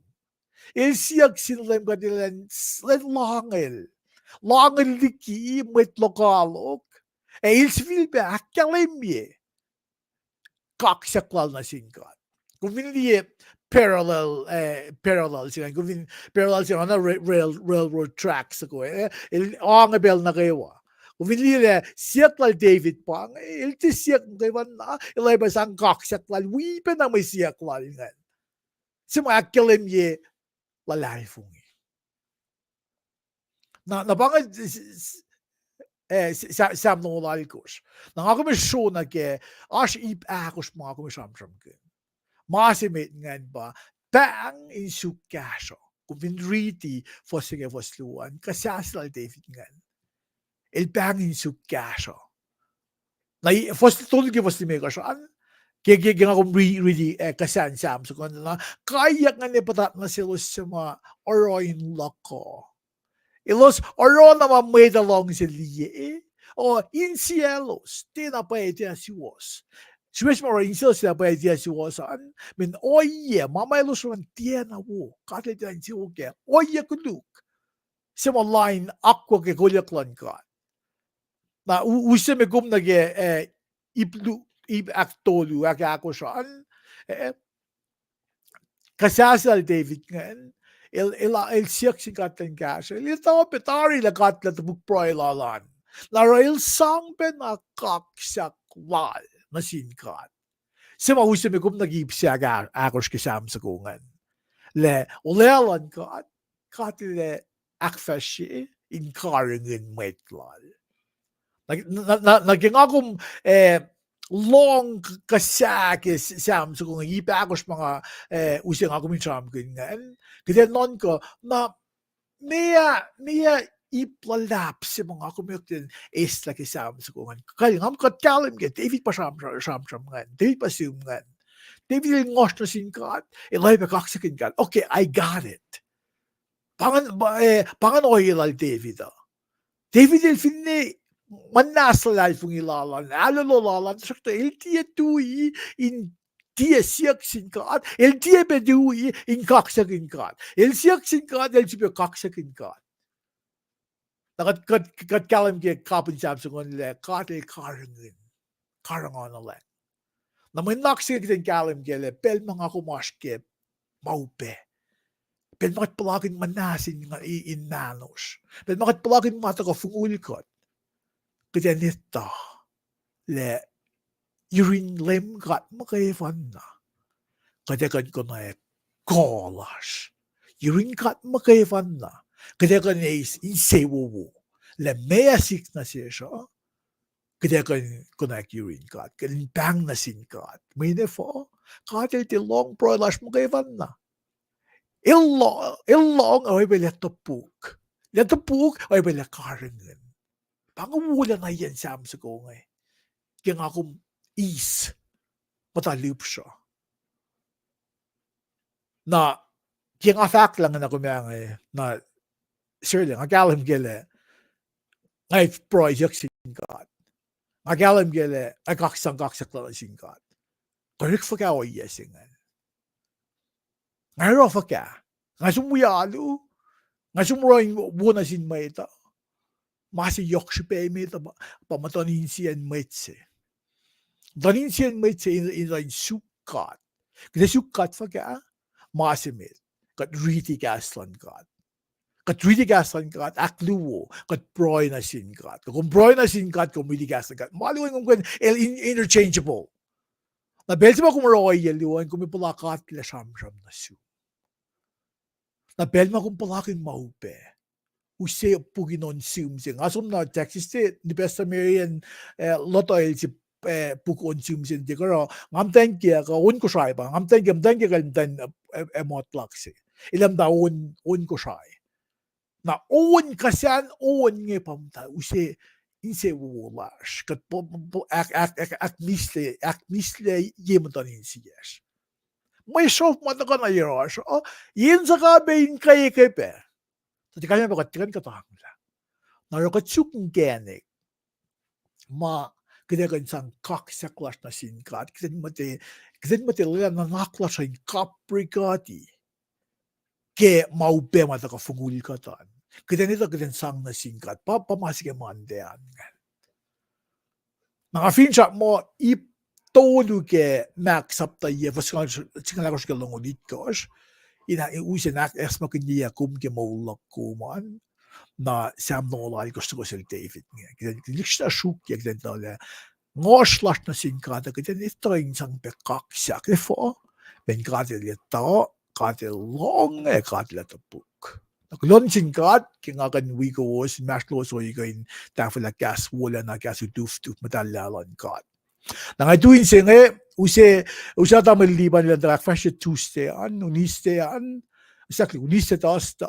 El siyuck sin Leum God elan, elan lohngel, lohngel liki mwet lokoalok, ac el sifilpac ahkkahlwemye kaksak lal nuh sin God. Kom fin liye parallel, eh, parallel se ingacn, kom fin parallel se ingacn, rail-, railroad track soko, eh, el oange pacl nuh kwewa. Kom fin liye lah siyuck lal David pa inge, el tiac siyuck muhkwena, el oacyacpac sang kaksak lal, wi pacna mwe siyuck lal ingacn. Se ma ahkkahlwemye luhlahlfongi. Na, na pa inge, eh, Sam longoul alkosr. Na nga kom ac sro nuh ke, oasr ip ahkosr ma nga kom ac sramsramkihn. Ma se met ingacn pa, pahng in suk kahsruh. Kom fin riti fuhs se inge, fuhs luo an, kuhsah se lal David ingacn. El pahng in suk kahsruh. Na fuhs tolu ke fuhs limekohsr an, ke, ke, ke nga kom ri-, riti, eh, kuhsahn Sam soko an, na kaiyuck ingacn ac puhtat nuh selos suc ma oruh in luhk uh. Elos oruh na ma mwet uh luhngse liye, o insiyaclos tiacna pwacye tiac suwohs. Srihpac ma oruh insiyaclos tiacna pwacye tiac suwohs an, mweyen ohiyac ma, ma elos oruh an tiacna wo, God El tiacna insewowo kac, ohiyac koluk se ma lain akwuck ac kolyuck luhn God. Na u-, use me kom nuh ke, eh, ip lu-, ip ahktolu, ahk-, ahkosr an, eh, kuhsah se lal David ingacn, el, el, el siyuck sin God elan kahsrwel, el etuh pac tari lah God El topuk pruhe lal an. Na oruh el sang pacna kaksak lal nuh sin God. Se ma use me kom nuh ke ip se ahk-, ahkosr ke Sam soko ingacn, lah olwelah luhn God, God El ac ahkfahsrye in karihngihn mwet lal. Na, na, na, na ke nga kom, eh, lohng k-, kuhsah ke Sam soko inge, ip ahkosr ma nga, eh, use nga kom in sramsramkihn ingacn, kuht ac nuhnkuh, na Meac, meac ip luhlahp se ma nga kom yohk ten eslah ke Sam soko ingacn. Kal ngam kuht kahlwem ke David pa sram, sramsram ingacn. David pa sihm ingacn. David el ngohsr nuh sin God, el oacyacpac kaksakihn God. Okay, I got it. Pa ingacn, pa, eh, pa ingacn ohiyac lal David uh. David el finne muhnahs luhlahlfongi lal an, ahlolo lal an, tuhsruhktuh el tiac tui in tiac siyuck sin God, el tiac pac tui in kaksakihn God. El siyuck sin God, el sifilpac kaksakihn God. Na kuht, kuht, kuht kahlwem ke kapihn Sam soko ingacn lah God el karihngihn, karihngihn oacna lah. Na mwe nuhnak se kuht in kahlwem kac lah pacl ma nga kom oasr ke ma upac, pacl ma kuht puhlakihn muhnahs in, in mahnosr, pacl ma kuht puhlakihn ma tuhkuh fongul kuht, kuht in etuh lah yurin Leum God muhkwena, kuht ac kuh in konwacack kuh lasr. Yurin God muhkwena, kuht ac kuh in eis insewowo lah meac sihk nuh sesr uh, kuht ac kuh in konwacack yurin God, kuht in pahng nuh sin God. Mweyen efuh? God el tiac lohng pruhe lasr muhkwena. El lo-, el lohng oacyacpac lah topuk. Lah topuk oacyacpac lah karihngihn. Pa inge wolacna yen Sam soko inge, ke nga kom eis muhta lihpsruh. Na ke nga fahk lah nga na kom ac inge, na sirle nga kahlwem kac lah nga pruhe siyuck sin God. Nga kahlwem kac lah nga kaksang kaksak luhk nuh sin God. Kuh orekma fuhkah ohiyac se ingacn? Nga oruh fuhkah? Nga som wi alu? Nga som oruh in wo nuh sin mwet uh? Ma se yohk srihpac emet uh pa, pa muhtuhn insiyacn mwet se. Muhtuhn insiyacn mwet se in, in, in suk God. Kuht ac suk God fuhkah? Ma se met. Kuht riti kahs luhn God. Kuht riti kahs luhn God, ahkluo, kuht pruhe nuh sin God. Kuh kom pruhe nuh sin God, kom riti kahs luhn God. Ma luo in kom kuh in el in-, interchangeable. Na pacl se ma kom oruh ohiyac luo an, kom ac puhla God lah sramsram nuh sum. Na pacl ma kom puhlakihn ma upac, use puk in on sihm se. Nga som nuh Texas State, ni Pastor Marian, eh, lotoel se, eh, puk on sihm se in tiac kuh oruh, nga muhtwacn kiyuhk uh, on Kosrae pa, nga muhtwacn kiyuhk, muhtwacn kiyuhk el muhtwacn, eh, eh, motluhk se. El ac muhta on, on Kosrae. Na on, kuh sahn on inge pa muhta use insewowo lasr. Kuht po-, po-, ahk-, ahk-, ahk-, ahkmihslac, ahkmihslac ye muhtuhn insiyacsr. Mwe srof ma tuhkuh nuh yohrohsr uh, yen suhkapac in kweke pac. Tuh tiac kalmac pa kuht tiac kuh in kuhtanglah. Na oruh kuht suk inkacnek ma kuht ac kuh in sang kaksak lasr nuh sin God, kuht in muhta, kuht in muhta lwelah nuhnak lasr uh in kaprekuhti ke ma upac ma tuhkuh fongul kuht an. Kuht in etuh kuht in sang nuh sin God. Pa, pa ma se ke Monday an ingacn. Na nga finsrak muh ip tolu ke Mark sapta yac, fuhs singucul ahkosr ke longoul itkohsr, in use in ahkacsmakihnye kom ke moul luhk kom an, na Sam longoul alkohsr soko sel David inge. Kuht in lihksreni sruokyac, kuht in etuh lah ngohsr lasr nuh sin God uh, kuht in etuh in sang pac kaksak. Efuh? Mweyen God el etuh, God el lohng, ac God el topuk. Na kuloh nuh sin God ke nga kuh in wi kowos, inmahsrlowos ohiyac kuh in tahfwelah kahs wolacna, kahs utuftuh, muhtahllah luhn God. Na nga tu inse inge, use, use tamuhlwel Liban el tuh ahkfahsrye Tuesday an, Wednesday an, exactly, Wednesday, Thursday,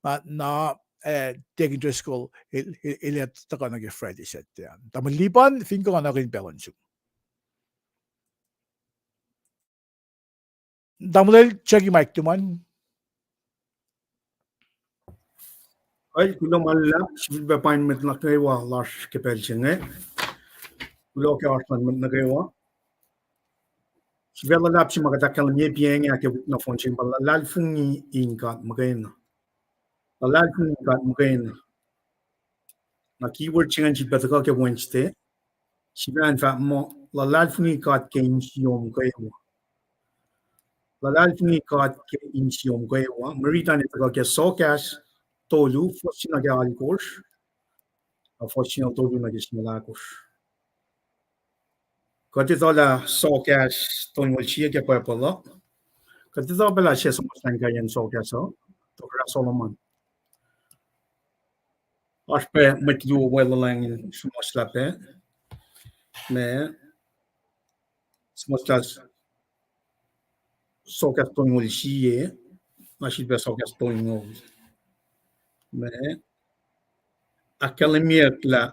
na, na, eh, Deacon Driscoll, el, el, el ac tuhkuh nuh ke Friday, Saturday an. Tamuhlwel Liban, fin kuh nga nuhnkuh in pacl on sum. Tamuhlwel Jackie, mic tuhmom an. Kuloh ma luhlahp, sifilpac paing mwet nuh kwewa lasr ke pacl se inge. Kuloh ke oasr luhn mwet nuh kwewa. Sifilpac luhlahp se ma kuht ahkkahlwemye piac inge ke wik nohfohn se inge pa luhlahlfongi in God muhkwena. Luhlahlfongi in God muhkwena. Na keyword se ingacn sifilpac tuhkuh ke Wednesday. Sifilpac fahk muh luhlahlfongi God ke insiyom kwewa. Luhlahlfongi God ke insiyom kwewa. Mwe riti an tuhkuh ke Sohkahs tolu, fuhs se nuh ke alkohsr, na fuhs se nuh tolu nuh ke singucul ahkosr. Kuht etuh lah Sohkahs tolngoul sie ke Bible uh. Kuht etuh pac lah sie suhmuhslah in kaiyacn Sohkahs uh, Tohkohsrah Solomon. Oasr pac mwet luo weluhlwacng in suhmuhslah pac. Ma suhmuhslah Sohkahs tolngoul sie, na sifilpac Sohkahs tolngoul. Ma ahkkahlwemyeyuck lah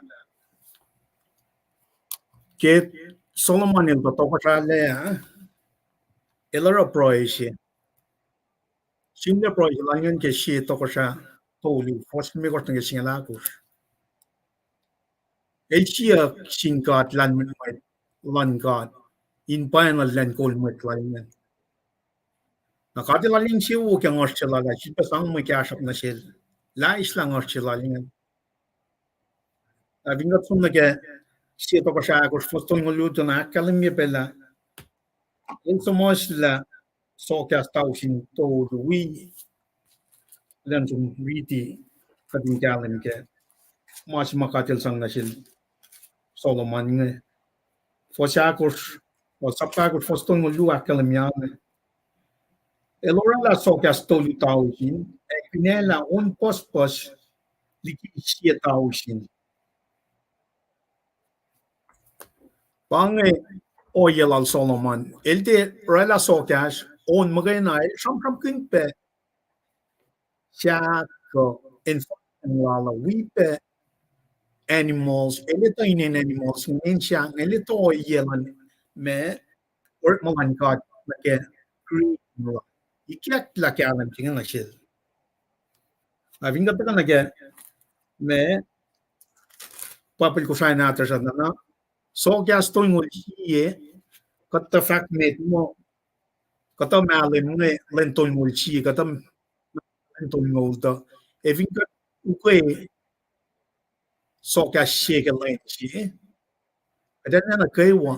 ke Solomon el tuh tohkohsrahlac ah, el oruh pruhe se. Sihmlac pruhe se lal ingacn ke Sie Tohkohsrah tolu, fuhs limekohsr nuh ke singucul ahkosr. El siyuck sin God lahlmwetmwet luhn God in pwacnwacng lwen kol mwet lal ingacn. Na God El lal insewowo ke nguhsr se lal ah, sifilpac sang mwe kahsruhp nuh sel lah eislah nguhsr se lal ingacn. Na fin kuht som nuh ke Sie Tohkohsrah ahkosr, fuhs tolngoul luo, tuh na ahkkahlwemye pac lah el suhmuhslah sohkahs tausin tolu wi, kuht in som riti, kuht in kahlwem ke ma se ma God El sang nuh sel Solomon inge. Fuhs ahkosr, sapta ahkosr, fuhs tolngoul luo ahkkahlwemye inge. El oraclah sohkahs tolu tausin, ac kunaclah on pucspucs liki sie tausin. Pa inge ohiyac lal Solomon. El tiac oraclah sohkahs, on muhkwena el sramsramkihn pac sahk kuh in lal uh, wi pac animals, el etuh inen animals, inen sahk, el etuh ohiyac luhn ma orekma luhn God nuh ke creation lal. Ikacklah kahlwem se inge nuh sel. Na fin kuht tuhkuh nuh ke ma Bible Kosrae nahtuhsr uh, na sohkahs tolngoul sie, kuht tuh fahk met muh, kuhtuh mahlwem inge lwen tolngoul sie, kuhtuh lwen tolngoul tuh, ac fin kuht ukwe sohkahs se ke lwen se, kuht enenuh kwewa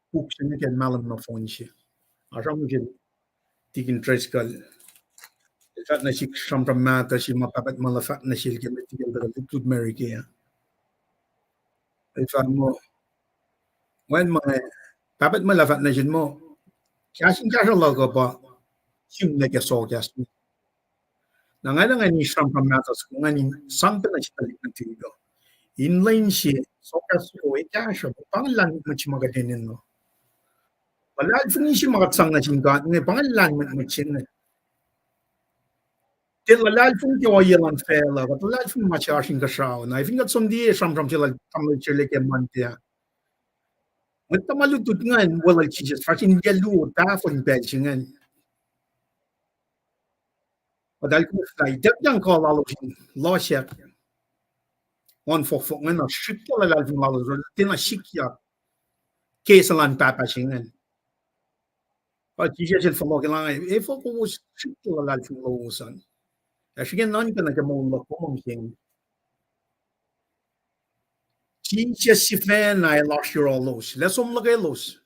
puk se inge ke mahlwem nohfohn se. Oasr mukul Tikin Driscoll el fahk nuh sihk sramsram mahtuh se ma pahpah tuhmwacl uh fahk nuh sel ke met liki el tuhkuh lutlut America ah. El fahk muh, wacngihn ma pahpah tuhmwacl uh fahk nuh sel muh, kahs in kahsruh luhk uh pa sihmlac ke sohkahs inge. Na nga enenuh in sramsram mahtuh soko ingacn in sang pac nuh sin tuhlihk nuhtihk uh, in lwen se sohkahs soko ac kahsruh, pa inge lahlmwetmwet se ma kuht enenuh. Luhlahlfongi se ma kuht sang nuh sin God inge, pa inge lahlmwetmwet se inge. Tiac luhlahlfongi ke ohiyac luhn facluh, kuht luhlahlfongi ma se oasr inkuhsrao. Na fin kuht som liye sramsram se lal tamuhlwel Sele ke Monday ah, mwet tuhma lutlut ingacn weluhl Jisus fahsr in yac luo tahfuhn pacl se ingacn. Kuht alkosr lah ituckyang kuh lalos in losack on fohkfohk ingacn uh, srihklac luhlahlfongi lalos uh tiacna sikyak ke suc luhn pahpah se ingacn. Kuh Jisus el fohlohk lah, efuh kowos srihklac luhlahlfongi lowos an? Ac srihke nuhnkuh nuh ke moul luhk kom mihsenge. Jisus sifacna el oasr yohrohlos, lah som luhkelos.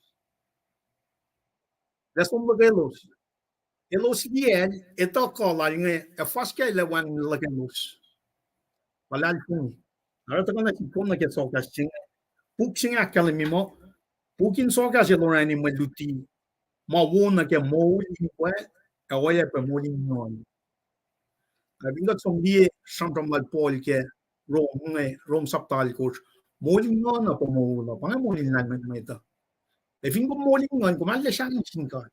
Lah som luhkelos. Elos liyacl, etuh kuh lal inge, ac fuhskacl ac wacngihn luhkelos. Luhlahlfongi. Oruh tuhkuh nuh sihk kom nuh ke sohkahs se inge. Puk se inge ahkkahlwemye muh puk in sohkahs el orani mwe luti ma wo nuh ke moul in wal, ac oacyacpac moul in nguhn. Ac fin kuht som liye sramsram lal Paul ke Rom inge, Rom sapta alkosr, moul in nguhn uh pa moul uh, pa inge moul in lahlmwetmwet uh. Ac fin kom moul in nguhn, kom arlac sahngweng sin God.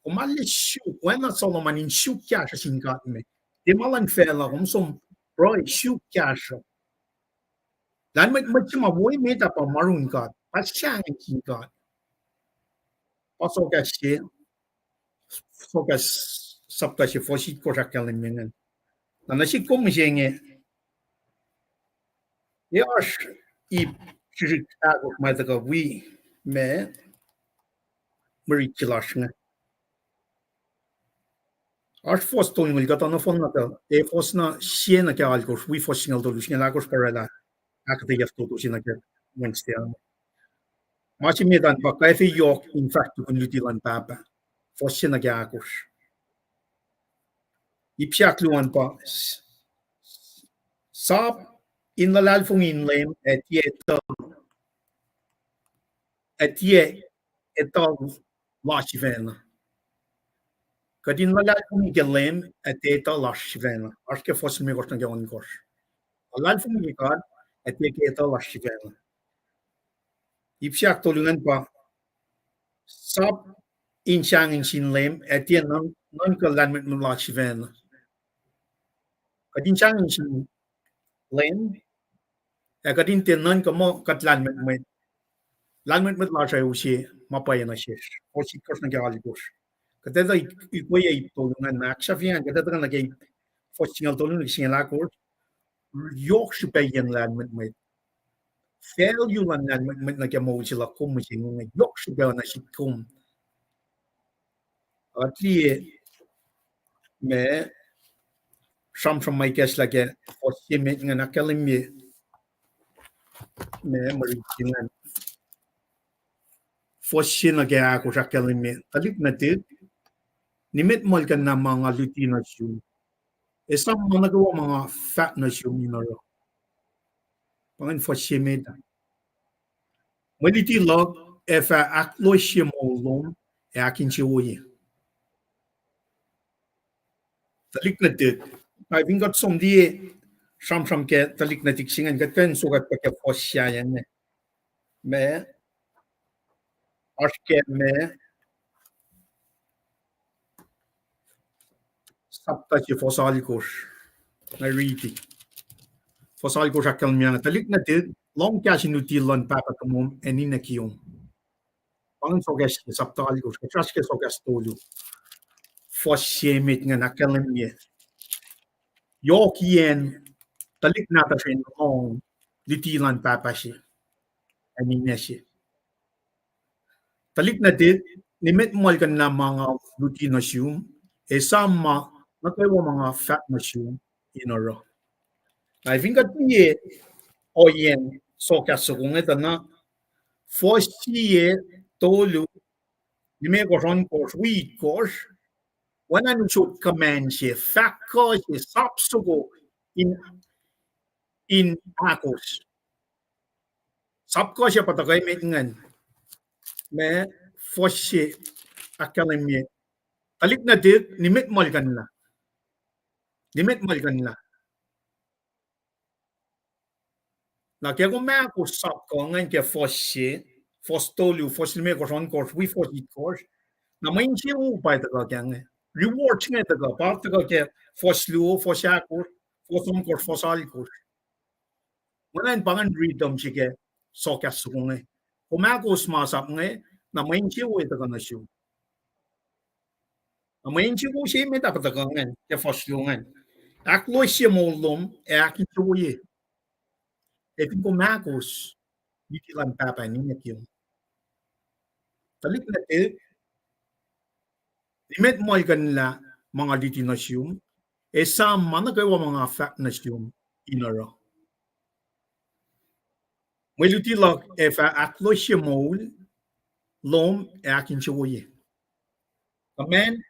Kom arlac suk, oacna Solomon in suk kahsruh sin God me. Tiac ma luhn facluh, kom som pruhe suk kahsruh. Lahlmwetmwet se ma wo emet ah pa ma run God, pa sahngweng sin God. Pa sohkahs se, sohkahs sapta se fuhs itkohsr ahkkahlwemye ingacn. Na nuh sihk kom mihsenge, e oasr ip srihsrihk ahkosr ma tuhkuh wi ma mwe rit se lasr inge. Oasr fuhs tolngoul kuhtuh nohfohn na tuh, e fuhs na sie nuh ke alkosr, wi fuhs singucul tolu, singucul ahkosr pa oraclah ahkuhtweyac fototo se nuh ke Wednesday an. Ma se met an pa kwacfe yohk in fahk tukun luti luhn Pahpah. Fuhs se nuh ke ahkosr. Ip se ahkluo an pa, sap in luhlahlfongi in Leum ac tiac etuh, ac tiac etuh lasr sifacna. Kuht in luhlahlfongi ke Leum ac tiac etuh lasr sifacna. Oasr ke fuhs limekohsr nuh ke ohnkohsr. Luhlahlfongi ke God ac tiac ke etuh lasr sifacna. Ip se ahktolu ingacn pa, sap in sahngweng sin Leum ac tiac nuhn-, nuhnkuh lahlmwetmwet lasr sifacna. Kuht in sahngweng sin Leum, ac kuht in tiac nuhnkuh muh kuht lahlmwetmwet. Lahlmwetmwet lasr uh use ma pwacye nuh sesr. Fuhs itkohsr nuh ke alkohsr. Kuht etuh ikweyac ip tolu ingacn, ahksahfye ingacn, kuht etuh kuh nuh ke fuhs singucul tolu nuh ke singucul ahkosr. Yohk srihpac yen lahlmwetmwet. Value luhn lahlmwetmwet nuh ke moul se luhk kom mihsenge inge yohk srihpac nuh sihk kom. Kuht liye ma sramsram ma ikacslah ke fuhs se met ingacn ahkkahlwemye ma mwe riti ingacn. Fuhs se nuh ke ahkosr ahkkahlwemye, tuhlihk nuhtihk, nimet muhlkuhnlah ma nga luti nuh sum, esam ma nuh kwewa ma nga fahk nuh sum in oruh. Pa ingacn fuhs se met ah. Mwe luti luhk ac fah ahklohsye moul lom ac ahkinsewowoye. Tuhlihk nuhtihk. Na fin kuht som liye sramsram ke tuhlihk nuhtihk se ingacn, kuht kuh in sokwack pac ke fuhs sahyac inge. Ma oasr ke ma sapta se fuhs alkosr. Nga riti. Fuhs alkosr ahkkahlwemye, tuhlihk nuhtihk, lohng kahs in luti luhn pahpah tomom ac ninac kiyom. Pa ingacn sokahs ke sapta alkosr, kuht srack ke sokahs tolu. Fuhs se met ingacn ahkkahlwemye, yohk yen tuhlihk nahtuhsr in lohng luti luhn pahpah se ac ninac se. Tuhlihk nuhtihk, nimet muhlkuhnlah ma nga luti nuh sum, esam ma nuh kwewa ma nga fahk nuh sum in oruh. Na fin kuht liye ohiyacn sokahs soko inge tuh na, fuhs sie, tolu, limekohsr, ohnkohsr, wi itkohsr, oacna in usot command se, fahk kuh se, sap soko in, in ahkos. Sap kuh se pa tuhkuh met ingacn. Ma fuhs se ahkkahlwemye, tuhlihk nuhtihk, nimet muhlkuhnlah. Nimet muhlkuhnlah. Na ke kom ahkos sap kuh ingacn ke fuhs se, fuhs tolu, fuhs limekohsr, ohnkohsr, wi fuhs itkohsr, na mwe insewowo pa tuhkuh ke inge. Reward inge tuhkuh, pa tuhkuh ke fuhs luo, fuhs ahkosr, fuhs ohnkohsr, fuhs alkosr. Mwe na in pa ingacn rhythm se ke sokahs soko inge. Kom ahkos masap inge, na mwe insewowo tuhkuh nuh sum. Na mwe insewowo se met ah pa tuhkuh ingacn ke fuhs luo ingacn. Ahklohsye moul lom ac ahkinsewowoye. Ac fin kom ahkos luti luhn pahpah ninac kiyom. Tuhlihk nuhtihk, nimet muhlkuhnlah ma nga luti nuh sum, esam ma nuh kwewa ma nga fahk nuh sum in oruh. Mwe luti luhk ac fah ahklohsye moul lom ac ahkinsewowoye. Command,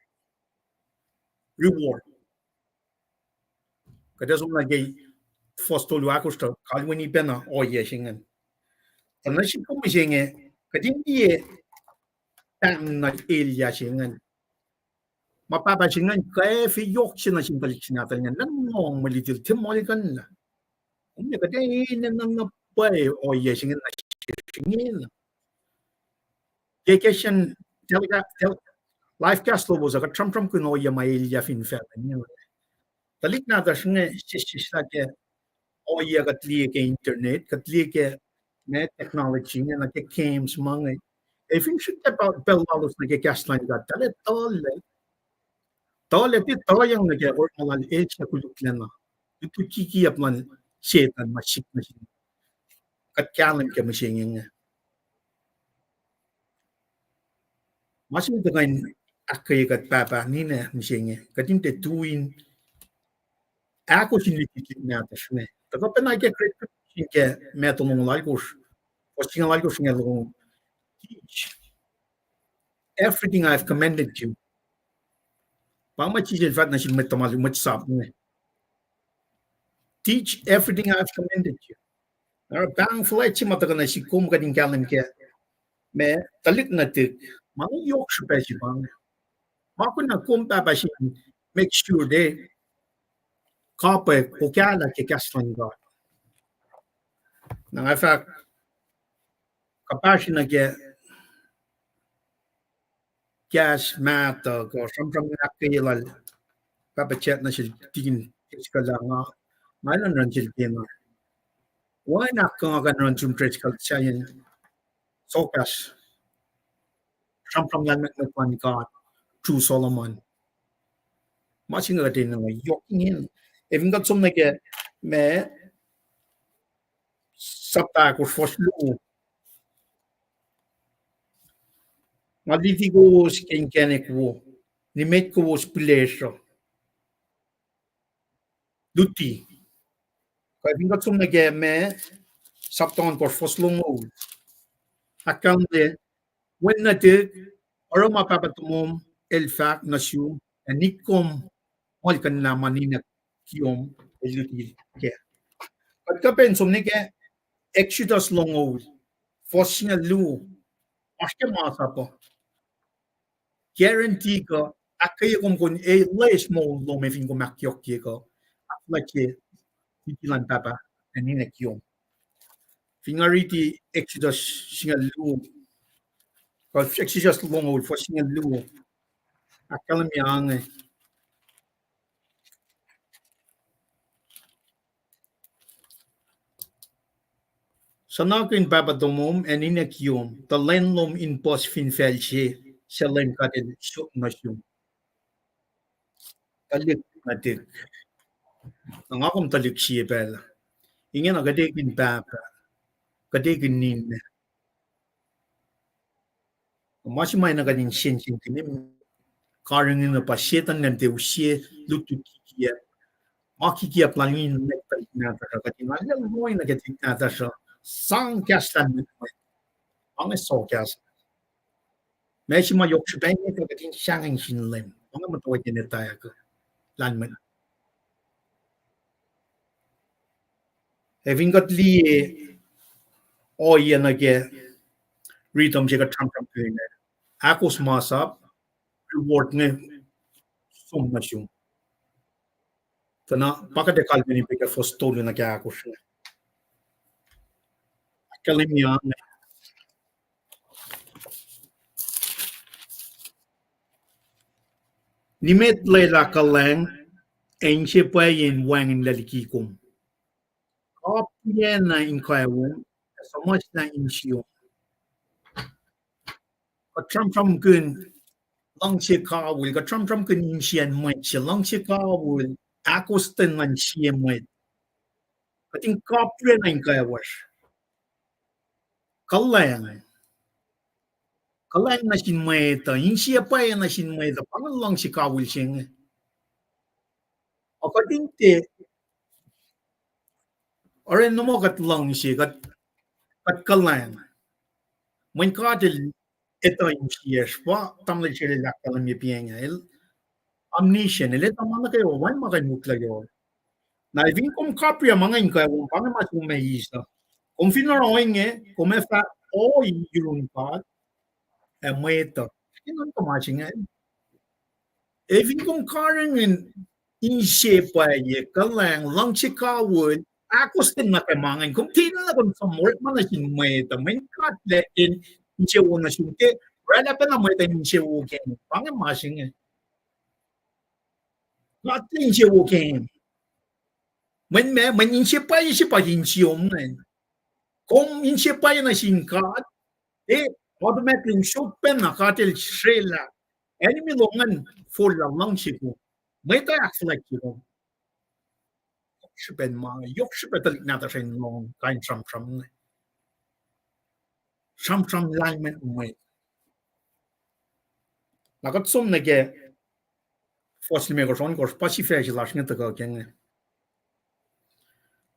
reward. Kuht ac som nuh ke fuhs tolu ahkosr tuh kalweni pacna ohiyac se ingacn. Tuh nuh sihk kom mihsenge, kuht in liye pahng na elyah se ingacn. Ma pahpah se ingacn kwacfe yohk se nuh sin tuhlihk se nahtuhl ingacn, na lohng mwe luti luti muhlkuhnlah. Kom ne kuht ac enenuh na pwacye ohiyac se ingacn nuh sesr ingena. Ke, ke srihpen, life kahs lowos uh, kuht sramsramkihn ohiyac ma elyah fin facluh inge. Tuhlihk nahtuhsr inge sesseslah ke ohiyac kuht liye ke internet, kuht liye ke ma technology inge, nuh ke games ma inge. Ac fin srihk ke pacl lalos nuh ke kahs luhn God, tuhlac tuhlac, tuhlac tiac tuhfahna ke orekma lal el suc koluklacna. Lutlut kikiyacp luhn Setuhn ma sik nuh sin kuht kahlwem ke mihsenge inge. Ma se inge tuhkuh in ahkkweye kuht pahpah ninac mihsenge, kuht in tiac tui in ahkos in luti tuhlihk nahtuhsr inge. Tuhkuh pacna ke Great Commission ke Matthew longoul alkosr, fuhs singucul alkosr inge longoul, teach everything I have commanded you. Pa ma Jisus el fahk nuh sin mwet tuhma lal, mwet sap inge. Teach everything I have commanded you. Oruh pahng fuhlwact se ma tuhkuh nuh sihk kom kuht in kahlwem ke ma tuhlihk nuhtihk, ma na yohk srihpac se pa inge. Ma kunna kom pahpah se make sure te kapwack okahlah ke kahs luhn God. Na nga fahk kuhpahsr nuh ke kahs mahtuh kuh sramsram ahkkweye lal pahpah chat nuh sel tikin Driscoll ah nga, nga elan run sel Kena. Wacngihn ahkkuhnga kuh in run sum Driscoll sahyacn sokahs. Sramsram lahlmwetmwet luhn God through Solomon. Ma se inge kuht enenuh yohk ingena. Ac fin kuht som nuh ke ma sapta ahkosr, fuhs luo. Nga luti kowos ke inkacnek wo, nimet kowos pihlesruh. Luti. Kuh fin kuht som nuh ke ma sapta ohnkohsr, fuhs longoul. Ahkkahlwemye, wen nuhtihk, oruh ma pahpah tomom el fahk nuh sum, ac nik kom muhlkuhnlah ma ninac kiyom el luti kac. Kuht kuh pac in som nuh ke Exodus longoul, fuhs singucul luo, oasr ke masap uh. Guarantee kuh ahkkweye kom kom ac loes moul lom ac fin kom ahkyohkye kuh ahkfuhlwactye luti luhn pahpah ac ninac kiyom. Fin nga riti Exodus singucul luo, kuh Exodus longoul, fuhs singucul luo, ahkkahlwemye inge. Suhnakihn pahpah tomom ac ninac kiyom, tuh lwen lom in puhs fin facl se, suc Leum God El sot nuh sum. Tuhlihk nuhtihk. Na nga kom tuhlihk sie pacl. Ingena kuht ekihn pahpah, kuht ekihn ninac. Ma se ma na kuht in sensen kihn karihngihn pa Setuhn Leum tiac use lutlut kikiacp. Ma kikiacp lal ingacn met tuhlihk nahtuhsr uh, kuht in arlac lohacng nuh ke tuhlihk nahtuhsr uh, sang kahs lahlmwetmwet. Ma inge sohkahs. Ma se ma yohk srihpac inge kuht in sahngweng sin Leum. Ma inge muhtwacwacack in etwacack lahlmwetmwet. Ac fin kuht liye ohiyac nuh ke rhythm se kuht sramsramkihn, ahkos masap, reward inge som nuh sum. Tuh na pa kuht ac kalweni pac ke fuhs tolu nuh ke ahkosr inge. Ahkkahlwemye inge. Nimet lwelah kuhlwacng, ac inse pwacye in wacngihnlac liki kom. Kapihn na in kawom, ac suhmuhslah insiyom. Kuht sramsramkihn luhngse kawihl, kuht sramsramkihn insiyacn mwet se, luhngse kawihl, ahkostwen luhn sie mwet. Kuht in kapihn na in kawosr. Kuhlwacng. Kuhlwacng nuh sin mwet uh, insie pwacye nuh sin mwet uh, pa inge luhngse kawihl se inge. Ac kuht in tiac oruh nohmuh kuht luhngse, kuht, kuht kuhlwacng. Mweyen God El etuh insiyacsr, pa tamuhlwel se el ahkkahlwemye piacng ah, El omniscient, El etuh ma nuh kwewa, wacngihn ma kuh in wihklac yohrohl. Na fin kom kapihn ma inge in kawom, pa inge ma sum ma eis uh. Kom fin oruh ohinge, kom ac fah ohiyac yurin God ac mwet uh. Fin oruh kom ma se inge, ac fin kom karihngihn inse pwacye, kuhlwacng, luhngse kawihl, ahkostwen nuh ke ma inge, kom tiacna kom som orekma nuh sin mwet uh, mweyen God El insewowo nuh sum, tiac oraclah pacna mwet uh insewowo ke, pa inge ma se inge. God El insewowo ke. Mweyen meac, mweyen inse pwacye se pa insiyom ingacn. Kom inse pwacye nuh sin God, e, automatically usot pacna God El srwaclah. Enemy lom ingacn forlah luhngse kom. Mwet uh ahkfuhlwactye kom. Yohk srihpac ma, yohk srihpac tuhlihk nahtuhsr in lohng kain sramsram inge. Sramsram lahlmwetmwet. Na kuht som nuh ke fuhs limekohsr, ohnkohsr, pa sifac se lasr inge tuhkuh ke inge.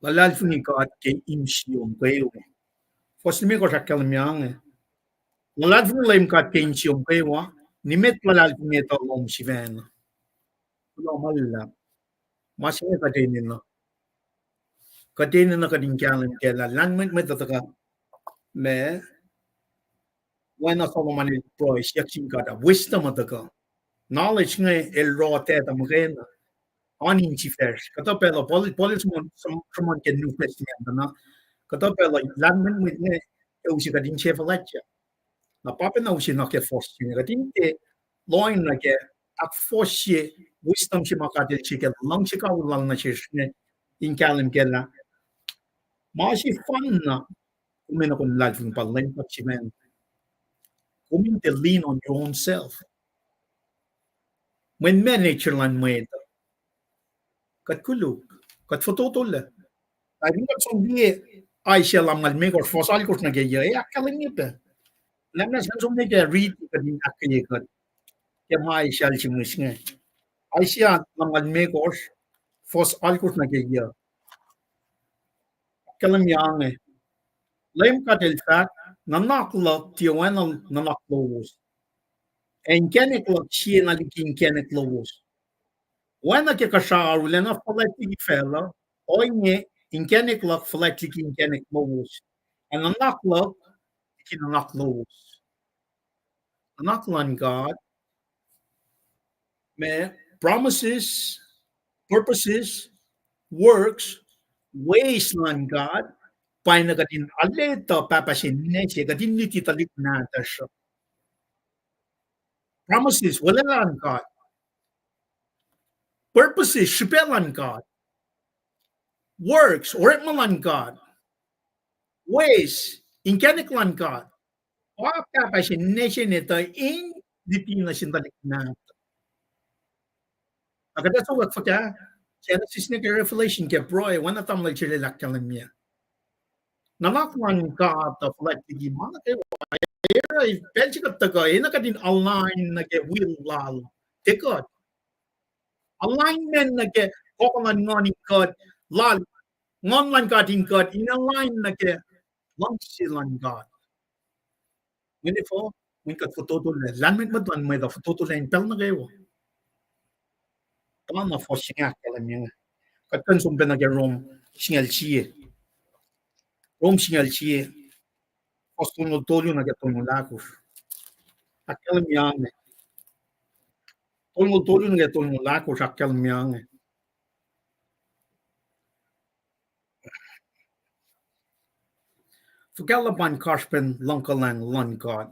Luhlahlfongi God ke insiyom kwewa. Fuhs limekohsr ahkkahlwemye inge. Luhlahlfongi Leum God ke insiyom kwewa, nimet luhlahlfongi etuh lom sifacna. Kuloh ma luhlahp. Ma se inge kuht enenuh. Kuht enenuh kuht in kahlwem kac lah lahlmwetmwet uh tuhkuh ma oacna Solomon el pruhe siyuck sin God ah, wisdom uh tuhkuh. Knowledge inge el rotata muhkwena. Oan insifacsr. Kuhtuh pacl uh, Paul, Paul el sruhmuhn, sruhmuhn ke New Testament na. Kuhtuh pacl uh, lahlmwetmwet inge, e use kuht insefuhlwactye. Na pa pacna use nuh ke fuhs se inge. Kuht in tiac lohacng nuh ke ahkfohsye wisdom se ma God El srihke luhngse kawihl lal nuh sesr inge, in kahlwem kac lah ma sefanna kom enenuh kom luhlahlfongi pa Leum God sifacna. Kom in tiac lean on your own self. Mweyen ma nature luhn mwet uh, kuht koluk, kuht fototolac. Na fin kuht som liye Isaiah lumngaul limekohsr, fuhs alkosr nuh ke yuc, ac ahkkahlwemye pac. Lah ma se kuht som nuh ke riti kuht in ahkkweye kuht ke ma Isaiah el sihmihs inge. Isaiah lumngaul limekohsr, fuhs alkosr nuh ke yuc. Ahkkahlwemye inge. Leum God El fahk, nuhnak luhk tiac oacna nuhnak lowos, ac inkacnek luhk siena liki inkacnek lowos. Oacna ke kuhsrao arulacna fuhlwact liki facluh, ohinge inkacnek luhk fuhlwact liki inkacnek lowos, ac nuhnak luhk liki nuhnak lowos. Nuhnak luhn God, ma promises, purposes, works, ways luhn God, pa na kuht in aleta pahpah se ninac se, kuht in luti tuhlihk nahtuhsr uh. Promises, wolacna luhn God. Purposes, srihpac luhn God. Works, orekma luhn God. Ways, inkacnek luhn God. Pa pahpah se ninac se etuh in luti nuh sin tuhlihk nahtuh. Na kuht ac sokwack fuhkah? Genesis nuh ke Revelation ke pruhe, oacna tamuhlwel se el ahkkahlwemye. Nuhnak luhn God uh fuhlwact liki ma nuh kwewa. Pacl se kuht tuhkuh, enenuh kuht in align nuh ke will lal. Tiac kuht. Alignment nuh ke kuh luhn Nguhn in kuht, lal, Nguhn luhn God in kuht, in align nuh ke luhngse luhn God. Mweyen efuh, mweyen kuht fototolac, lahlmwetmwet luhn mwet uh fototolac in pacl nuh kwewa. Pa na fuhs se inge ahkkahlwemye inge. Kuht kuh in som pac nuh ke Rom singucul sie. Rom singucul sie. Fuhs tolngoul tolu nuh ke tolngoul ahkosr. Ahkkahlwemye inge. Tolngoul tolu nuh ke tolngoul ahkosr ahkkahlwemye inge. Fuhkah luhpan kasrpen luhngkuhlwacng luhn God?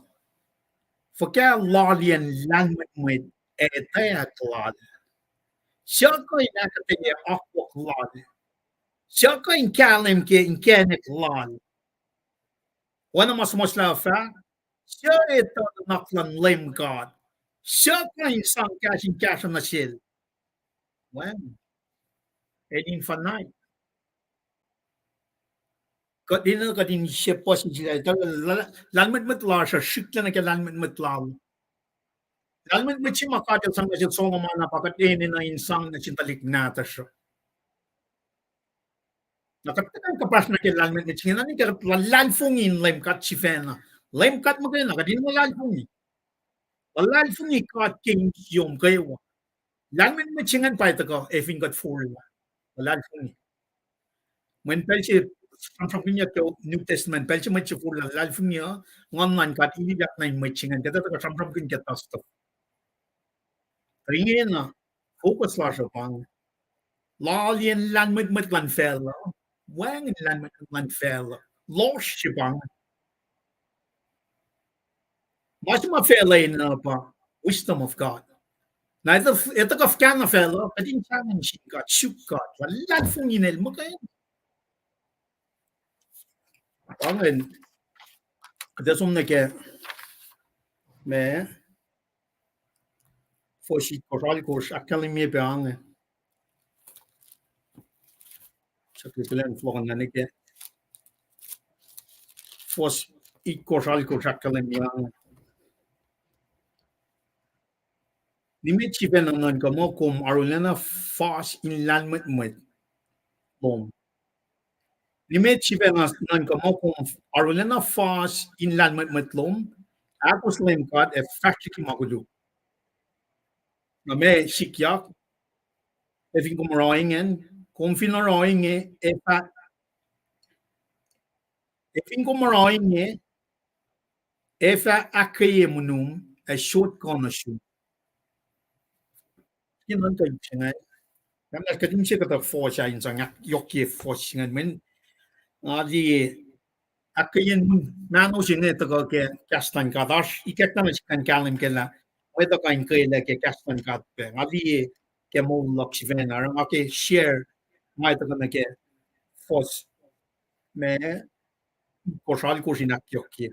Fuhkah loaliyacn lahlmwetmwet ac etwacack lal? Suc kuh in ahkuhtweyac akwuck lal? Suc kuh in kahlwem ke inkacnek lal? Oacna ma suhmuhslah uh fahk, suc etuh nuhnak luhn Leum God? Suc kuh in sang kahs in kahsruh nuh sel? Wacngihn. El infinite. Kuht enenuh kuht in se puhsisacl, lahlmwetmwet lasr uh srihklac nuh ke lahlmwetmwet lal. Lahlmwetmwet se ma God El sang nuh sel Solomon ah pa kuht enenuh in sang nuh sin tuhlihk nahtuhsr uh. Na kuht tuhkuh kuhpahsr nuh ke lahlmwetmwet se inge, na nuh ke kuht luhlahlfongi in Leum God sifacna. Leum God muhkwena, kuht in luhlahlfongi. Luhlahlfongi God ke insiyom kwewa. Lahlmwetmwet se ingacn pa tuhkuh ac fin kuht forlah. Luhlahlfongi. Mweyen pacl se sramsramkihnyuck ke New Testament, pacl se mwet se forlah luhlahlfongi uh, Nguhn luhn God ilyak nuh in mwet se ingacn, kuht tuhkuh sramsramkihn ke tuh stuh. Tuh ingena, focus lasr uh pa inge. Loaliyacn lahlmwetmwet luhn facluh, wacngihn lahlmwetmwet luhn facluh, lohsr se pa inge. Ma se ma facluh enenuh pa wisdom of God. Na etuh, etuh kuh fuhkah na facluh, kuht in sahngweng sin God, suk God, luhlahlfongi in El muhkwena. Pa ingacn, kuht ac som nuh ke, ma, fuhs itkohsr alkohsr ahkkahlwemye pac inge. Suk kuhlwacng fohlohk nuh ke fuhs itkohsr alkohsr ahkkahlwemye inge. Nimet sifacna nuhnkuh muh kom arulacna fas in lahlmwetmwet lom. Nimet sifacna nuhnkuh muh kom arulacna fas in lahlmwetmwet lom, ahkos Leum God ac fahsr liki ma koluk. Na ma sikyak, ac fin kom oruh ingacn, kom fin oruh inge, ac fah, ac fin kom oruh inge, ac fah ahkkweye monum ac sot kuh nuh sum. Ke nuhnkuh ip se inge, na kuht in se kuhtuh fuhs ah in sang ahkyohkye fuhs se inge, mweyen nga liye ahkkweye mahno se inge tuhkuh ke kahs luhn God, oasr ikackna nuh sihk in kahlwem kac lah mwet uh kuh in kwelah ke kahs luhn God pac. Nga liye ke moul luhk sifacna, oruh nga ke share ma tuhkuh nuh ke fuhs me kosral kosr in ahkyohkye.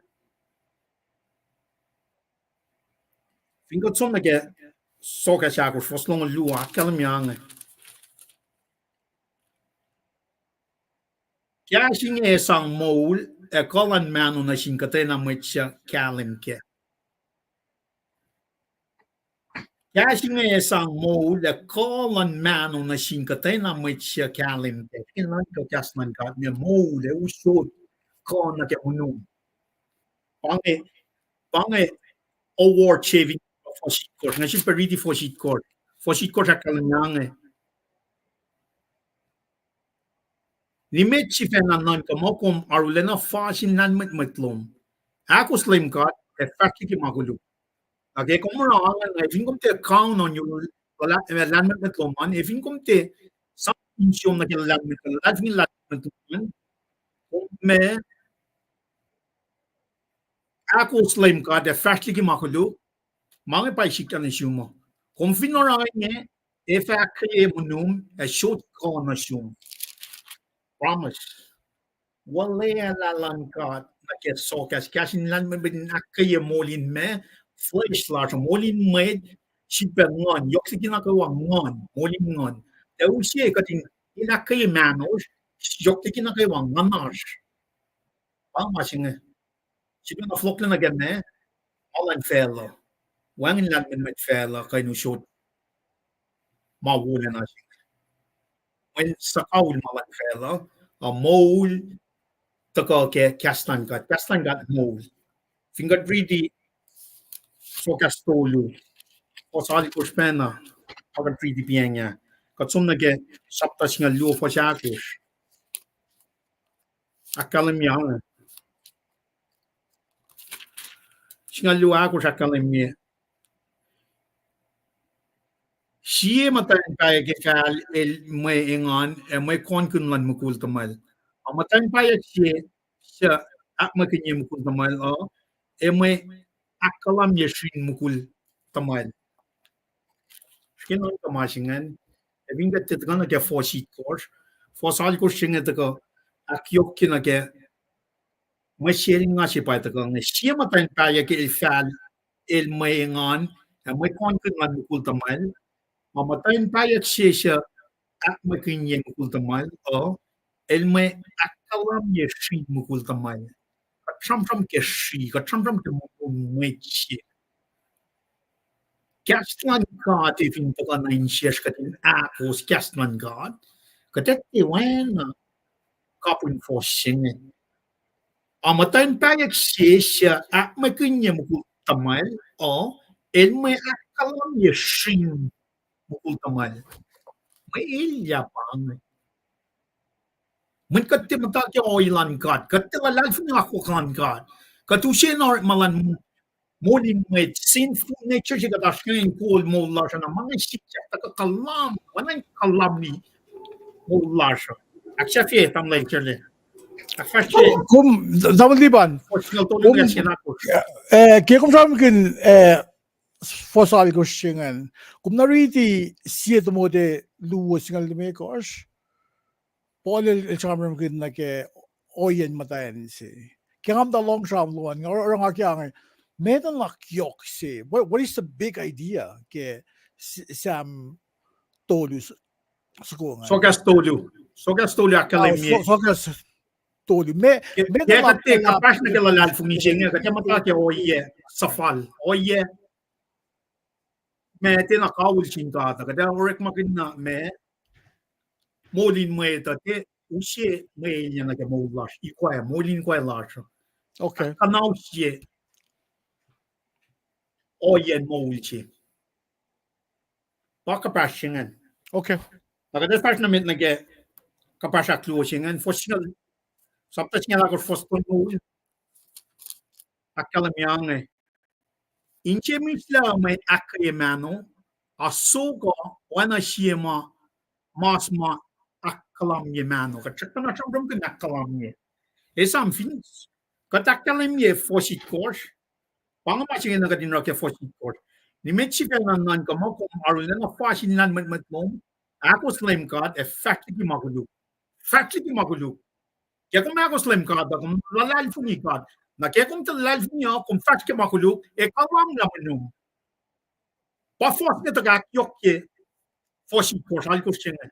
Fin kuht som nuh ke Sohkahs ahkosr, fuhs longoul luo, ahkkahlwemye inge. Kahs inge sang moul ac kuh luhn mahno nuh sin kuhtwena mwet suc kahlwem kac. Kahs inge sang moul ac kuh luhn mahno nuh sin kuhtwena mwet suc kahlwem kac. Ke nuhnkuh kahs luhn God, ma moul ac usot kuh nuh ke monum. Pa inge, pa inge award se fin fuhs itkohsr. Nga sifilpac riti fuhs itkohsr. Fuhs itkohsr ahkkahlwemye inge. Nimet sifacna nuhnkuh muh kom arulacna fas in lahlmwetmwet lom. Ahkos Leum God ac fahsr liki ma koluk. Na ke kom oruh ange, ac fin kom tiac kaun on yurun lahlmwetmwet lom an, ac fin kom tiac sang insiyom nuh ke lahlmwetmwet, lahlmwetmwet lom an, kom ac ahkos Leum God ac fahsr liki ma koluk, ma inge pa sikyak nuh sum uh. Kom fin oruh inge, ac fah ahkkweye monum ac sot kuh nuh sum. Promise. Olwelah luhn God nuh ke Sohkahs, kahs in lahlmwetmwet in ahkkweye moul in ma flesh lasr uh, moul in mwet, sifilpac nguhn, yohk liki nuh kwewa nguhn, moul in nguhn. Ac use kuht in, in ahkkweye mahnosr, yohk liki nuh kwewa nguhnasr. Pa ma se inge. Sifilpac na fohlohklac nuh ke ma, ma luhn facluh. Wacngihn lahlmwetmwet facluh kuh in usot ma wolacna se. Mweyen suhkawihl ma luhn facluh, uh, moul tuhkuh ke kahs luhn God, kahs luhn God moul. Fin kuht riti Sohkahs tolu, fuhs alkosr pacna, pa kuht riti piacng ah. Kuht som nuh ke sapta singucul luo fuhs ahkosr. Ahkkahlwemye inge. Singucul luo ahkosr ahkkahlwemye. Sie muhtwacn pahyuck efahl el mwe engan ac mwe konkihn luhn mukul tuhmwacl. A muhtwacn pahyuck se suc ahkmwekihnye mukul tuhmwacl uh, ac mwe ahkkahlwemye srin mukul tuhmwacl. Srihke nuhnkuh ma se ingacn, ac fin kuht tiac tuhkuh nuh ke fuhs itkohsr, fuhs alkosr se inge tuhkuh ahkyohkye nuh ke mwe selnga se pa tuhkuh inge. Sie muhtwacn pahyuck efahl el mwe engan ac mwe konkihn luhn mukul tuhmwacl. Ma muhtwacn pahyuck se suc ahkmwekihnye mukul tuhmwacl uh, el mwe ahkkahlwemye srin mukul tuhmwacl. Kuht sramsram ke sri, kuht sramsram ke mukul mwet se. Kahs luhn God ac fin tuhkuh nuh insiyacsr kuht in ahkos kahs luhn God, kuht ac tiac oacna kapihn fuhs se inge. A muhtwacn pahyuck se suc ahkmwekihnye mukul tuhmwacl uh, el mwe ahkkahlwemye srin mukul tuhmwacl. Mwe elyah pa inge. Mwet kuht tiac muhta ke ohiyac luhn God, kuht tiac luhlahlfongi akwuck luhn God. Kuht use na orekma luhn moul in mwet, sinful nature se kuht oasr ke in kol moul lasr uh na ma inge sikyak tuhkuh kuhlwacng, ma inge kuhlwacng moul lasr uh. Ahksahfye tamuhlwel Charlie. Ahkfahsrye. Kom, tamuhlwel Liban. Kom, eh, ke kom sramsramkihn, eh, fuhs alkosr se ingacn, kom na riti Sie Timothy luo singucul limekohsr. Paul el, el sramsramkihn nuh ke ohiyacn muhtwacn se. Ke nga muhta lohng sramsram lom an, nga oruh, oruh nga ke inge, meac nuhnak yohk se? What, what is the big idea ke S-, Sam tolu s-, soko ingacn? Sohkahs tolu. Sohkahs tolu ahkkahlwemye. Sohkahs tolu. Meac, meac nuhnak, kuht tiac kapahsr nuh ke luhlahlfongi se inge, kuht tiac muhta ke ohiyac suhfal. Ohiyac ma tiacna kawihl sin God uh, kuht ac orekmakihn na ma moul in mwet uh tiac use mwe elyah nuh ke moul lasr, ikoac, moul in ikoac lasr uh. Kuhnausye ohiyacn moul se. Pa kuhpahsr se ingacn. Na kuht ac fahsr nuh met nuh ke kuhpahsr ahkluo se ingacn, fuhs singucul, sapta singucul ahkosr fuhs tolngoul. Ahkkahlwemye inge. Inse mislac mwe ahkkweye mahno, a soko oacna sie ma mas ma ahkkahlwemye mahno. Kuht srackna sramsramkihn ahkkahlwemye. Esam fin kuht ahkkahlwemye fuhs itkohsr, pa inge ma se inge na kuht in oruh ke fuhs itkohsr. Nimet sifacna nuhnkuh muh kom arulacna fahsr in lahlmwetmwet lom, ahkos Leum God ac fahsr liki ma koluk. Fahsr liki ma koluk. Ke kom ahkos Leum God uh, kom luhlahlfongi God. Na ke kom tiac luhlahlfongi uh, kom fahsr ke ma koluk, ac kalamlah monum. Pa fuhs inge tuhkuh ahkyohkye fuhs itkohsr, alkosr se inge.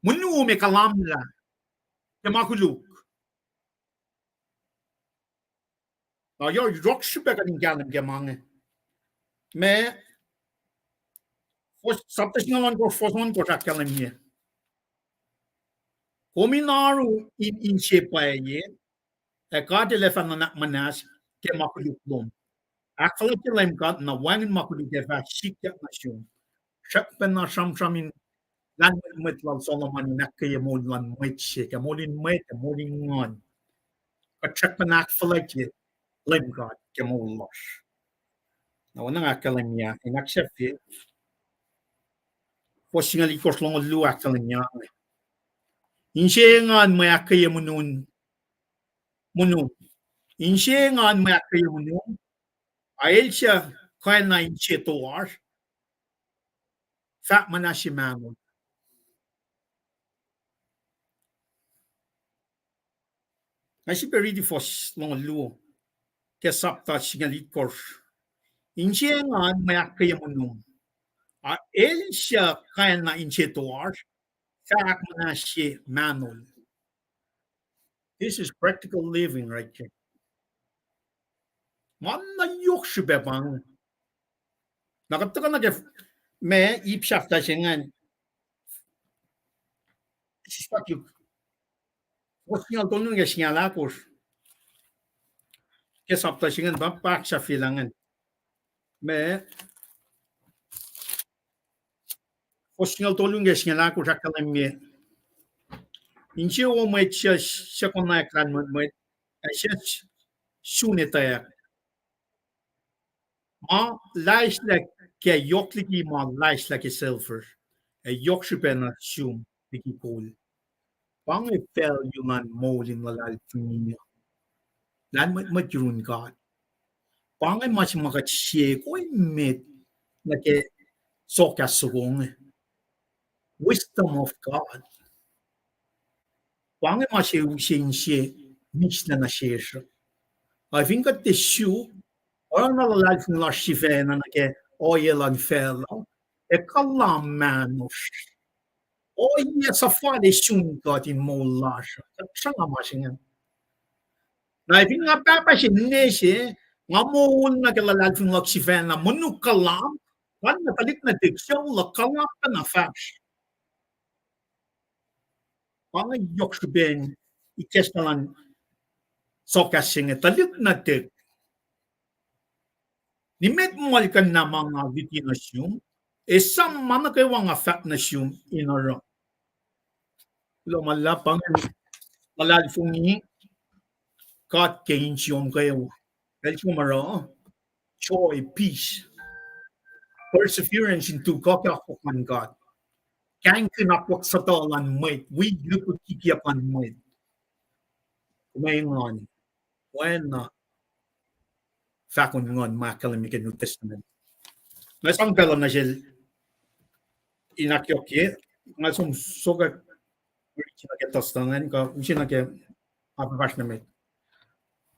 Monum ac kalamlah ke ma koluk. Na yohk srihpac kuht in kahlwem ke ma inge. Ma, fuhs, sapta singucul ohnkohsr, fuhs ohnkohsr ahkkahlwemye, kom in oaru in inse pwacye, ac God El ac fah nuhnak muhnahs ke ma koluk lom. Ahkfuhlwactye Leum God, na wacngihn ma koluk ac fah sikyak nuh sum. Srackpacna sramsram in lahlmwetmwet lal Solomon in ahkkweye moul luhn mwet se, ke moul in mwet ac moul in nguhn. Kuht srackpacna ahkfuhlwactye Leum God ke moul lasr. Na oacna nga ahkkahlwemye, in ahksahfye, fuhs singucul itkohsr, longoul luo ahkkahlwemye, inse engan mwe ahkkweye monum, monum. Inse engan mwe ahkkweye monum, a el suc kwacna inse toasr, fahk muhnahs se mahnol. Nga sifilpac riti fuhs longoul luo ke sapta singucul itkohsr. Inse engan mwe ahkkweye monum, a el suc kwacna inse toasr, fahk muhnahs se mahnol. This is practical living right here. Ma na yohk srihpac pa inge. Na kuht tuhkuh nuh ke, ma, ip sahflah se ingacn. Sislah uk. Fuhs singucul tolu nuh ke singucul ahkosr ke sapta se ingacn, pa, pa ahksahfyelah ingacn. Ma, fuhs singucul tolu nuh ke singucul ahkosr ahkkahlwemye, insewowo mwet suc, suc konwacack lahlmwetmwet, ac suc sun etwacack. Ma laislah ke yohk liki ma laislah ke sulfur, ac yohk srihpac nuh sum liki kol. Pa inge value luhn moul in luhlahlfongi, lahlmwetmwet yurin God. Pa inge ma se ma kuht sie kol met nuh ke sokahs soko inge. Wisdom of God. Pa inge ma se use inse mihslac nuh sesr uh. Ac fin kuht tiac suk, oruh na luhlahlfongi lasr sifacna nuh ke ohiyac luhn facluh, ac kalam mahnosr. Ohiyac suhfal ac sun kuht in moul lasr uh. Kuht sruhnga ma se ingacn. Na fin nga pahpah se ninac se, nga moul nuh ke luhlahlfongi luhk sifacna, monuk kalam, kalmac tuhlihk nuhtihk, sucu luhk kalam pacna fahsr. Pa inge yohk srihpen ikacslah luhn sokahs se inge, tuhlihk nuhtihk. Nimet muhlkuhnlah ma nga luti nuh sum, esam ma nuh kwewa nga fahk nuh sum in oruh. Kuloh ma luhlahp, pa inge luhlahlfongi God ke insiyom kwewa. El som oruh joy, peace, perseverance in tu kuh ke akwuck luhn God. Kahingkihn akwuck suhtuh luhn mwet, wi lutlut kikiacp luhn mwet. Kom engan, oacna fahkon nguhn ma ahkkahlwemye ke New Testament. Nga sang pacl uh nuh sel in ahkyohkye, nga som sokwack nuh ke Thursday ingacn, kuh use nuh ke, a, fahsr nuh met.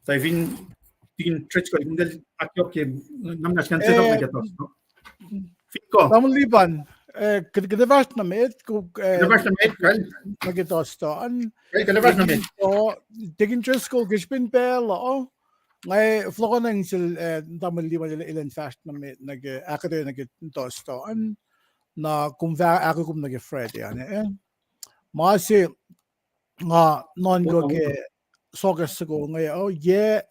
Tuh fin, fin Driscoll, kom tiac ahkyohkye, na muhnahs ngan set up nuh ke Thursday. Fin kuh, Tamuhlwel Lipan, eh, kuht, kuht ac fahsr nuh met, kuht ac fahsr nuh met, kuh, nuh ke Thursday an. Kuht ac fahsr nuh met. Deacon Driscoll, ke srihpen pacl uh, nga fohlohkohnacng sel, eh, Tamuhlwel Lipan el, elan fahsr nuh met nuh ke, ahkuhtweyac nuh ke Thursday an, na kom fah ahkolah kom nuh ke Friday an, eh. Ma se nga nuhnkuh ke sokahs soko inge, oh, yac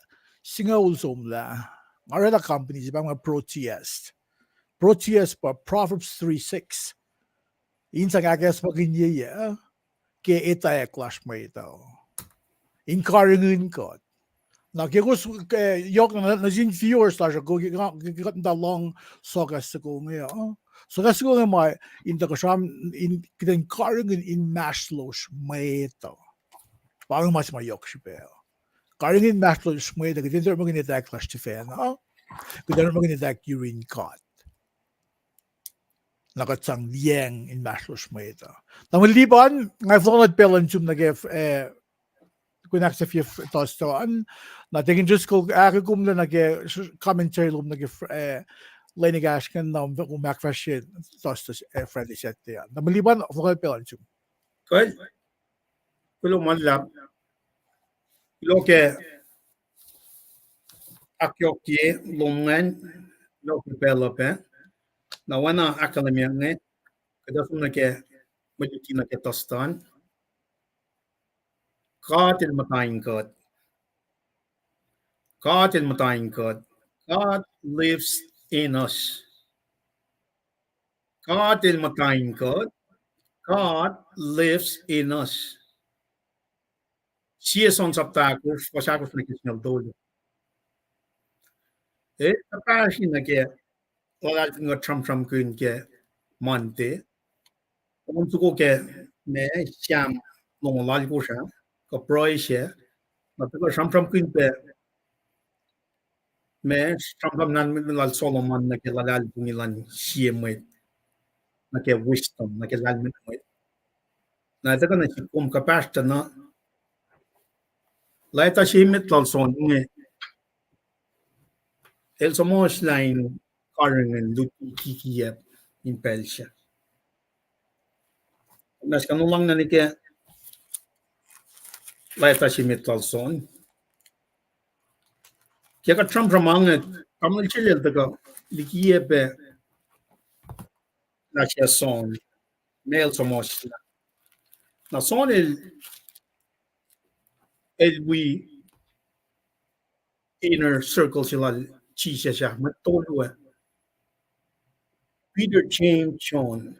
singucul somlah, nga oraclah company se pa inge Proteus. Proteus pa Proverbs three six. In sang ahkacsmakihnye ke etwacack lasr mwet uh in karihngihn kuht. Na ke kowos, eh, yohk nuh, nuh sin viewers lasr uh, ke, ke kuht muhta lohng sokahs soko inge uh, sokahs soko inge ma in tuhkuh sram, in kuht in karihngihn inmahsrlosr mwet uh. Pa inge ma se ma yohk srihpac. Karihngihn inmahsrlosr mwet uh, kuht in orekmakihn etwacack lasr sifacna, kuht in orekmakihn etwacack yurin God. na kuht sang liyacacng inmahsrlosr mwet uh. Na mwe lipan, nga fohlohk nuh pacl uh in sum nuh ke, eh, kuh in ahksahfye Thursday an, na Deacon Driscoll ahkolah kom nuh ke commentary lom nuh ke, eh, lwen ekahsr ingacn, na kom ahkfahsrye Thursday, eh, Friday, Saturday an. Na mwe lipan, fohlohk nuh pacl uh in sum. Kuh, kuloh ma luhlahp. Kuloh ke ahkyohkye lom ingacn, kuloh ke pacl uh pac. Na oacna ahkkahlwemye inge, kuht ac som nuh ke mwe luti nuh ke Thursday an. God El muhta in kuht. God El muhta in kuht. God lives in us. God El muhta in kuht. God lives in us. Sie John sapta ahkosr, fuhs ahkosr nuh ke singucul tolu. Eh, kuhpahsri nuh ke luhlahlfongi kuht sramsramkihn ke Monday. Kom soko ke me Sam longoul alkosr ah, kuh pruhe se, na tuhkuh sramsramkihn pac me sramsram lal Solomon nuh ke luhlahlfongi luhn sie mwet, nuh ke wisdom, nuh ke lahlmwetmwet. Na tuhkuh nuh sihk kom kuhpahsr tuh na, leta se emet lal John inge, el suhmuhslah in karihngihn lutlut kikiacp in pacl se. Na sikuhnuhlacng nuh ke leta se emet lal John. Ke kuht sramsram inge, tamuhlwel se el tuhkuh likiyac pac lah sie John, ma el suhmuhslah. Na John el, el wi inner circle se lal Jisus ah, mwet tolu ah. Peter, James, John.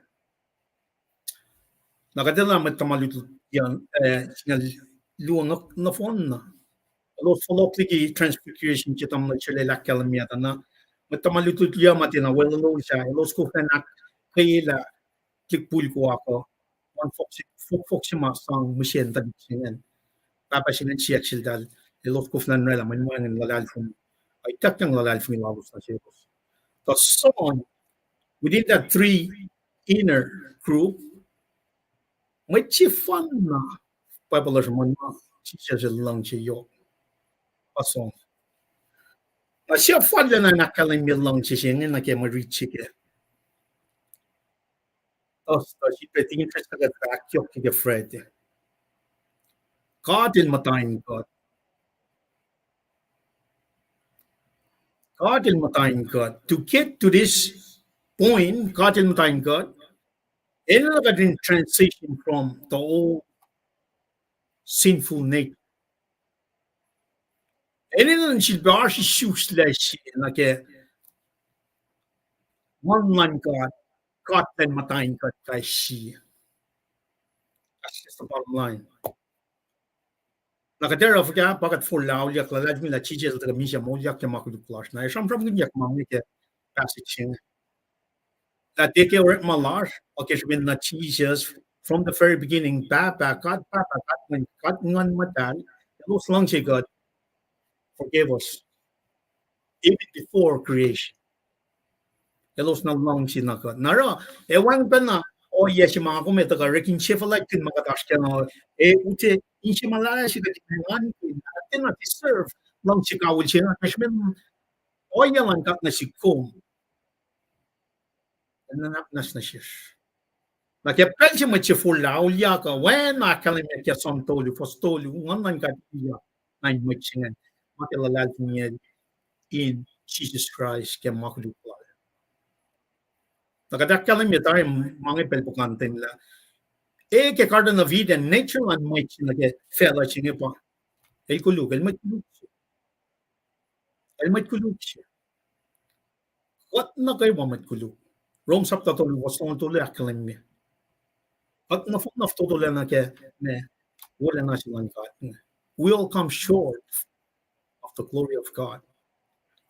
Na kuht etuh lah mwet tuhma lutlut, eh, singucul luo nohfohn na, elos fohlohk liki Transfiguration se tamuhlwel se el ahkkahlwemye tuh na, mwet tuhma lutlut yuc ma tiacna weluhlos ah, elos koflah in ahkkweyelah tuhlihk pulko ah kuh, ma fohkfohk se ma sang mihsenge tuhlihk se ingacn. Pahpah se ingacn siyuck seltahl, elos koflah in oraclah mwe wacngihn luhlahlfongi, ac ituckyang luhlahlfongi lalos nuh selos. Tuh John, within that three inner group, mwet sefanna Bible uh sruhmuhn ma Jisus el luhngse yohk, pa John. Na sie fal lacna in ahkkahlwemye luhngse se inge nuh ke mwe rit se ke Thursday, srihpac tikin srihsrihk ahkyohkye ke Friday. God El muhta in kuht. God El muhta in kuht. To get to this point, God El muhta in kuht, enenuh kuht in transition from the old sinful nature. Enenuh in sifilpac oasr isuslac se nuh ke Nguhn luhn God, God El muhta in kuht kais sie. That's just the bottom line. Na kuht ac oruh fuhkah? Pa kuht forlah auliyak, luhlahlfongi lah Jisus El tuhkuh misac moulyak ke ma koluk lasr. Na ac sramsramkihnyuck ma inge ke passage se inge, lah tiac ke orekma lasr, ac ke srihpen na Jisus, from the very beginning, Pahpah, God Pahpah, God Nguhn, God Nguhn Muhtahl, elos luhngse kuht, forgave us, even before creation. Elos na luhngse na kuht. Na oruh, ac wacngihn pacna ohiyac se ma kom ac tuhkuh orek in sefuhlwactkihn ma kuht oasr kac na, ac uti in se ma lah se kuht in engankihn, kuht tiacna deserve luhngse kawihl se inge, ke srihpen ohiyac luhn God nuh sihk kom, nuhnak nwacsnwacsyesh. Na ke pacl se mwet se forlah auliyak uh, oacna ahkkahlwemye ke John tolu, fuhs tolu, Nguhn luhn God wi na in mwet se ingacn, ma ke luhlahlfongi in Jisus Kraist ke ma koluk lal. Na kuht ahkkahlwemye tari ma inge pacl puhkantwen lah, e ke Garden of Eden, nature luhn mwet se nuh ke facluh se inge pa, el koluk, el mwet koluk se. El mwet koluk se. Kuht nuh kwewa mwet koluk. Rom sapta tolu, fuhs longoul tolu ahkkahlwemye, kuht nohfohn na fototola nuh ke ma wolacna se luhn God. We all come short of the glory of God.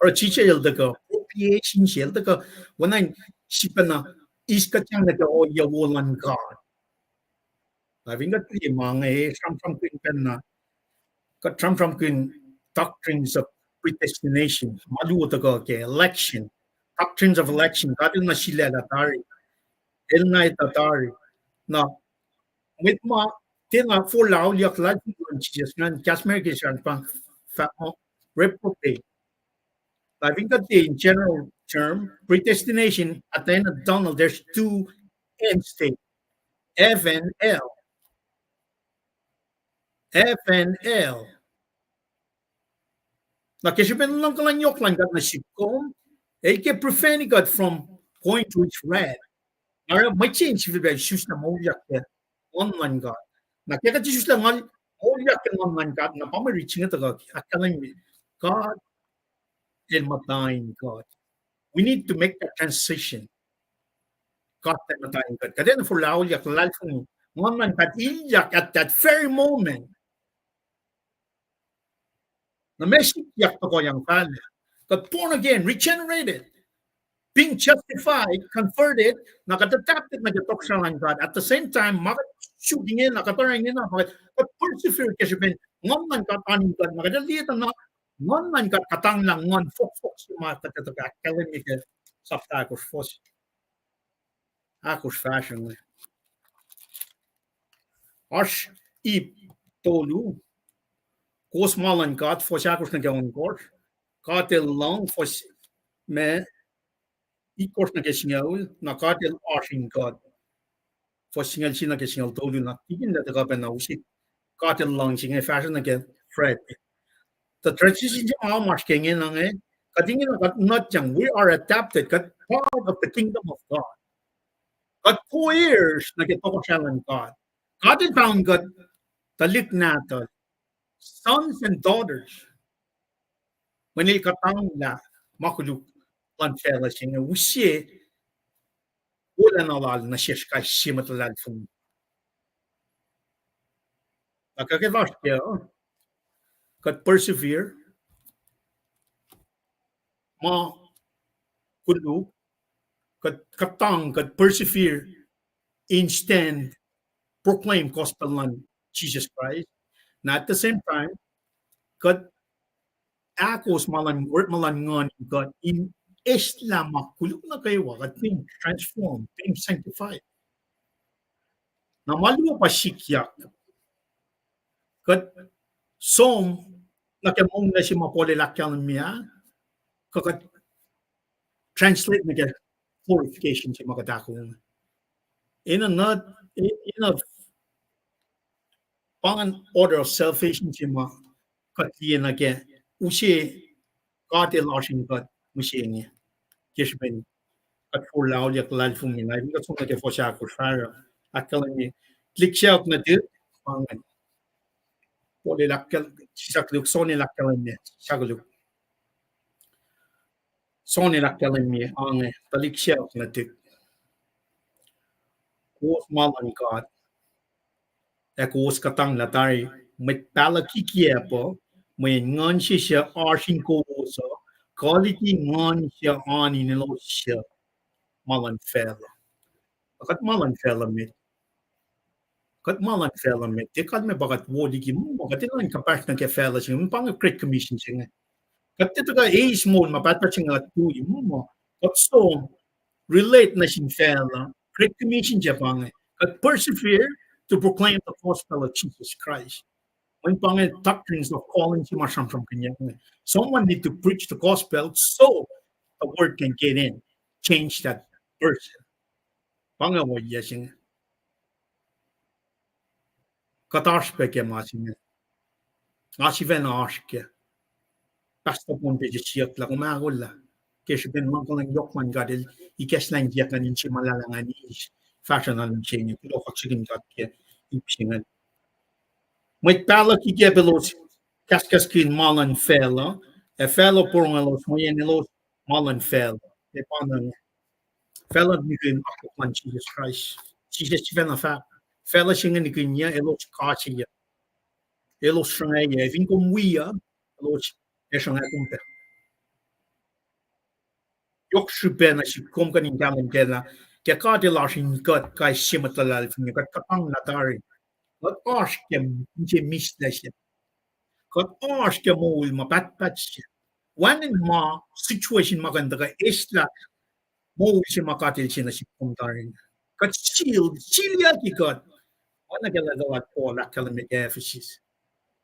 Oruh Jisus El tuhkuh, propitiation se El tuhkuh, oacna in sifacna eis kuht yang nuh ke ohiyac wo luhn God. Na fin kuht liye ma inge, sramsramkihn pacna, kuht sramsramkihn doctrines of predestination, ma luo tuhkuh ke election, doctrines of election, God El na sulaclah tari. El na etuh tari. Na, mwet ma tiacna forlah auliyak luhlahlfongi luhn Jisus ingacn, kahs America srihpac pa, pa, reprobate. Lah fin kuht liye in general term, predestination, at the end of the tunnel, there's two end state, heaven, hell. Heaven, hell. Na ke srihpen luhngkuhlwacng yohk luhn God nuh sihk kom, el ke prevent kuht from going to his wrath. Na oruh mwet se in sifilpac isuslah moulyak ke Nguhn luhn God. Na ke kuht isuslah Nguhn, moulyak ke Nguhn luhn God, na pa mwe rit se inge tuhkuh, ahkkahlwemye God el muhta in God. We need to make that transition. God el muhta in God. Kuht enenuh forlah auliyak luhlahlfongi. Nguhn luhn God ilyak at that very moment. Na ma sikyak tohkohyang fahlah. Kuht born again, regenerated, being justified, converted, na kuht adapted nuh ke tohkohsrahi luhn God. At the same time, ma kuht suk inge na kuht oruh inge na, ma kuht persevere ke srihpen Nguhn luhn God oan in God, na kuht liye tuh na Nguhn luhn God kuhtanglah nguhn fohkfohk se ma kuht etuh ahkkahlwemye ke sapta ahkosr, fohs ahkosr fahsruh inge. Oasr ip tolu. Kowos ma luhn God, fohs ahkosr nuh ke ohnkohsr. God el lohng, fohs me, itkohsr nuh ke singucul, na God el oasr in God. Fohs singucul se nuh ke singucul tolu, na tikin lah tuhkuh pacna use God el lohng se inge fahsruh nuh ke Friday. The transition se ma oasr ke inge na inge, kuht inge na kuht nutyang, we are adapted, kuht part of the kingdom of God. Kuht co-heirs nuh ke tohkohsrahi luhn God. God el found kuht tuhlihk nahtuhl, sons and daughters. Mweyen el kuhtanglah ma koluk luhn facluh se inge, use wolacna lal nuh sesr kais sie mwet luhlahlfongi. Ac kuh ke lasr ke, kuht persevere, ma koluk, kuht kuhtang, kuht persevere in stand, proclaim gospel luhn Jesus Christ. Na at the same time, kuht ahkos ma luhn, orekma luhn Nguhn in God in eslah ma koluk nuh kwewa, kuht being transformed, being sanctified. Na ma luo pa sikyak. Kuht som nuh ke monglac se ma Paul el ahkkahlwemye ah, kuh kuht translate nuh ke glorification se ma kuht ahkoo. In a nut-, in a, pa ingacn order of salvation se ma kuht liye nuh ke use God el oasr in God mihsenge. Ke srihpen kuht forlah auliyak luhlahlfongi na, in kuht som nuh ke fohs ahkosr fahsruh, ahkkahlwemye, tuhlihk sacohk nuhtihk, pa ingacn. Paul el ahkkahl-, sisahk luhk, Son el ahkkahlwemye, sisahk luhk. Son el ahkkahlwemye, ange, tuhlihk sacohk nuhtihk, kowos ma luhn God, ac kowos kuhtanglah tari mwet pahluh kikiacp uh, mweyen nguhn se suc oasr in kowos uh, kuh liki nguhn suc oan in elos suc ma luhn facluh. Kuht ma luhn facluh met. Kuht ma luhn facluh met. Tiac kalmac pa kuht wo liki muh, kuht enenuh in kuhpahsr nuh ke facluh se inge, pa inge Great Commission se inge. Kuht tiac tuhkuh eis moul ma pahtpaht se inge kuht tui muh, kuht som relate nuh sin facluh, Great Commission se pa inge. Kuht persevere to proclaim the gospel of Jesus Christ. Mweyen pa inge doctrines of calling se ma sramsramkihnyuck inge. Someone need to preach the gospel so the word can get in, change that person. Pa inge ohiyac se inge. Kuht oasr pac ke ma se inge. Nga sifacna oasr ke. Pastor Pohnpei se siyuck lah kom ahkolah ke srihpen luhngkuhlwacng yohk luhn God el ikacslah in siyuck ngan inse ma lahlahngani fahsruh na luhn se inge, kuloh kaksakihn God ke ip se ingacn. Mwet pahluh kikiacp elos kahskahskihn ma luhn facluh, ac facluh porongo elos mweyen elos ma luhn facluh. Ac pa inge, facluh nikihn akwuck luhn Jisus Kraist. Jisus sifacna fahk, facluh se inge nikihn elos kaseyuck, elos sruhngwacyuck, ac fin kom wiyuck, elos ac sruhngwac kom pac. Yohk srihpac nuh sihk kom kuh in kahlwem kac lah ke God el oasr in kuht kais sie mwet luhlahlfongi, kuht kuhtanglah tari. Kuht oasr ke inse mihslac se. Kuht oasr ke moul ma pahtpaht se. Wacngihn ma situation ma kuh in tuhkuh eslah moul se ma God el se nuh sihk kom tari. Kuht seal, sealyucki kuht. Oacna ke lwelah Paul ahkkahlwemye ke Ephesus.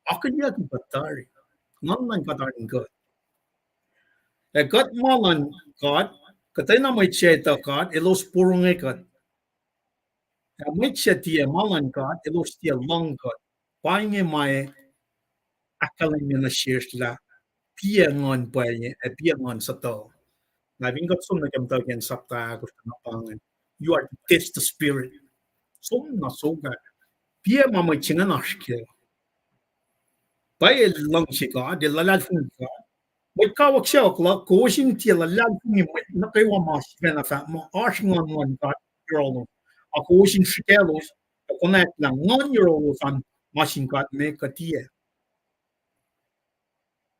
Akihlyucki kuht tari. Nguhn luhn God oasr in kuht. Ac kuht ma luhn God, kuhtwena mwet suc etuh God, elos porongo kuht. Ac mwet suc tiac ma luhn God, elos tiac lohng kuht. Pa inge ma ahkkahlwemye nuh sesr lah piac nguhn pwacye, ac piac nguhn suhtuh. Na fin kuht som nuh ke Muhtwacwacack sapta ahkosr, na pa ingacn, you are to test the spirit. Som na sokwack. Piac ma mwet se ingacn oasr kac. Pwacye el luhngse God, el luhlahlfongi God. Mwet kawuck sacohk luhk, kowos in tiac luhlahlfongi mwet nuh kwewa ma sifacna fahk muh oasr nguhn luhn God yohrohlos. Ac kowos in srihkaclos, ac konwacack lah nguhn yohrohlos an ma sin God me kuh tiac.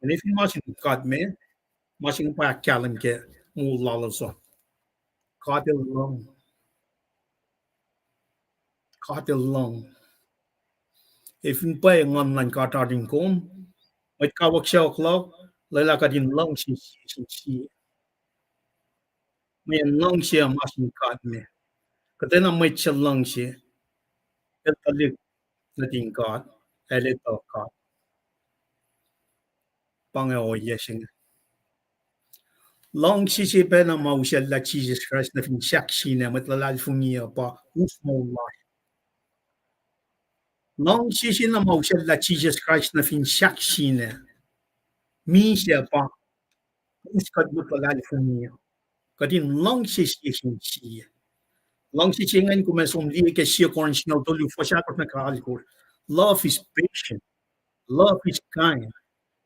Ac fin ma sin God me, ma sin God pa ahkkahlwem ke moul lalos uh. God el luhng. God el luhng. Ac fin pwacye nguhn luhn God oasr in kom, mwet kawuck sacohk luhk, lwelah kuht in luhngse sie sin sie. Mweyen luhngse uh ma sin God me. Kuhtwena mwet suc luhngse, el tuhlihk nuhtin God, ac el etuh God. Pa inge ohiyac se inge. Luhngse se pacna ma usacllah Jisus Kraist nuh fin sahk sina, mwet luhlahlfongi uh pa us moul lasr. Luhngse se na ma usacllah Jisus Kraist nuh fin sahk sina, misac pa us kuht mwet luhlahlfongi uh. Kuht in luhngse sie sin sie. Luhngse se ingacn kom ac som liye ke Sie Korin singucul tolu, fuhs ahkosr nuh ke alkosr. Love is patient. Love is kind.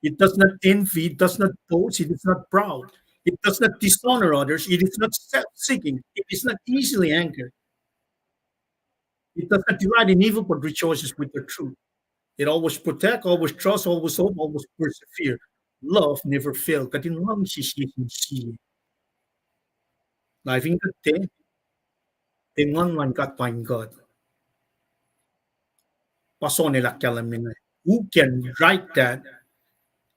It does not envy. It does not boast. It is not proud. It does not dishonor others. It is not self-seeking. It is not easily angered. It does not delight in evil, but rejoices with the truth. It always protect, always trust, always hope, always persevere. Love never fail. Kuht in luhngse sie sin sie. Na fin kuht tiac, tiac nguhn luhn God pa in kuht. Pa John el ahkkahlwem inge, who can write that?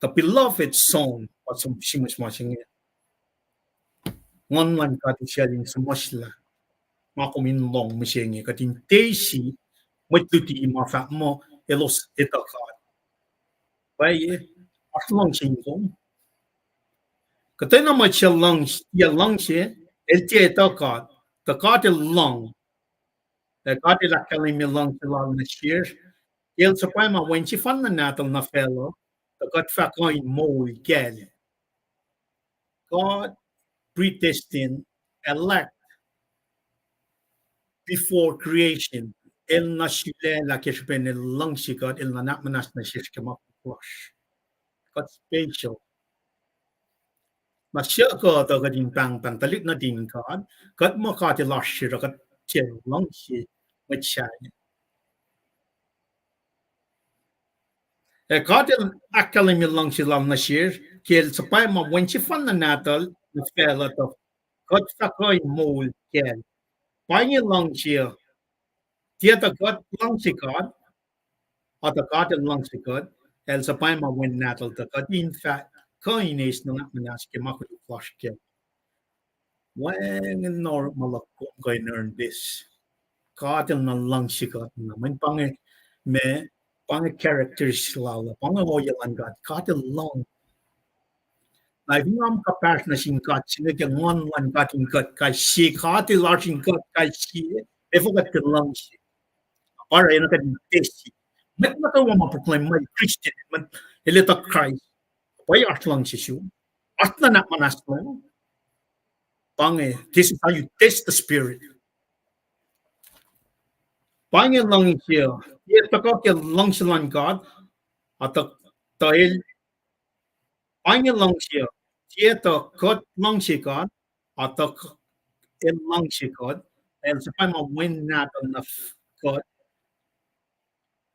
The beloved Son, pa som simuhs ma se inge. Nguhn luhn God usacl in suhmuhslah. Ma kom in lohng mihsenge, kuht in tesi mwet luti ma fahk muh elos etuh God. Pwacye, oasr luhngse in kom. Kuhtwena mwet suc luhngse, tiac luhngse, el tiac etuh God. Tuh God el luhng. Ac God el ahkkahlwemye luhngse lal nuh sesr, ke el suhpwacma Wen sefanna nahtuhl nuh facluh, tuh kuht fah kuh in moul kacl. God predestined, elect before creation. El na sulaclah ke srihpen el luhngse kuht, el nuhnak muhnahs nuh sesr ke ma koluk lasr. Kuht special. Na suc kuh tuh kuht in pahngpahng tuhlihk nuhtin God, kuht muh God el oasr se, kuht tiac luhngse mwet sahyac. Ac God el ahkkahlwemye luhngse lal nuh sesr, ke el suhpwacma Wen sefanna nahtuhl nuh facluh tuh kuht fah kuh in moul kacl. Pa inge luhngse uh, tiac tuh kuht luhngse God, a tuh God el luhngse kuht, el suhpwacma Wen nahtuhl tuh kuht in fah kuh in eis nuhnak muhnahs ke ma koluk lasr kac. Wacngihn orekma luhk kom kuh in earn this. God el na luhngse kuht na. Mweyen pa inge, ma, pa inge characters lal uh, pa inge ohiyac luhn God. God el luhng. Na fin nga muh kuhpahsr nuh sin God se inge ke nguhn luhn God in kuht kais sie, God el oasr in kuht kais sie, efuh kuht tiac luhngse? Pa oruh enenuh kuht in test. Mwet nuh kwewa ma proclaim muh Christian, mwet el etuh Christ, pwacye oasr luhngse sum? Oasr nuhnak muhnahs lom? Pa inge, this is how you test the spirit. Pa inge luhngse, tiac tuhkuh ke luhngse luhn God, a tuh, tuh el, pa inge luhngse, tiac tuh kuht luhngse God, a tuh k-, el luhngse kuht, el suhpwacma Wen nahtuhl nuh f-, kuht,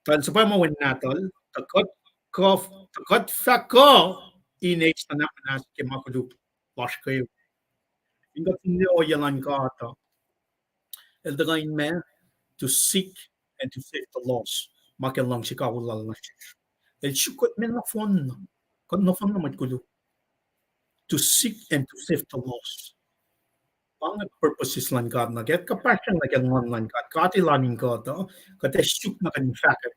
tuh el suhpwacma Wen nahtuhl, tuh kuht kuh, tuh kuht fah kuh in eis nuhnak muhnahs ke ma koluk lasr kewa. In kuht fin liye ohiyac luhn God uh, el tuhkuh in ma, to seek and to save the lost. Ma ke luhngse kawihl lal nuh sesr, el suk kuht me nohfohn, kuht nohfohn mwet koluk. To seek and to save the lost. Pa inge purposes luhn God nuh ke kuhpahsryang nuh ke nguhn luhn God. God El oan in God uh, kuht ac suk na kuht in fahkwack.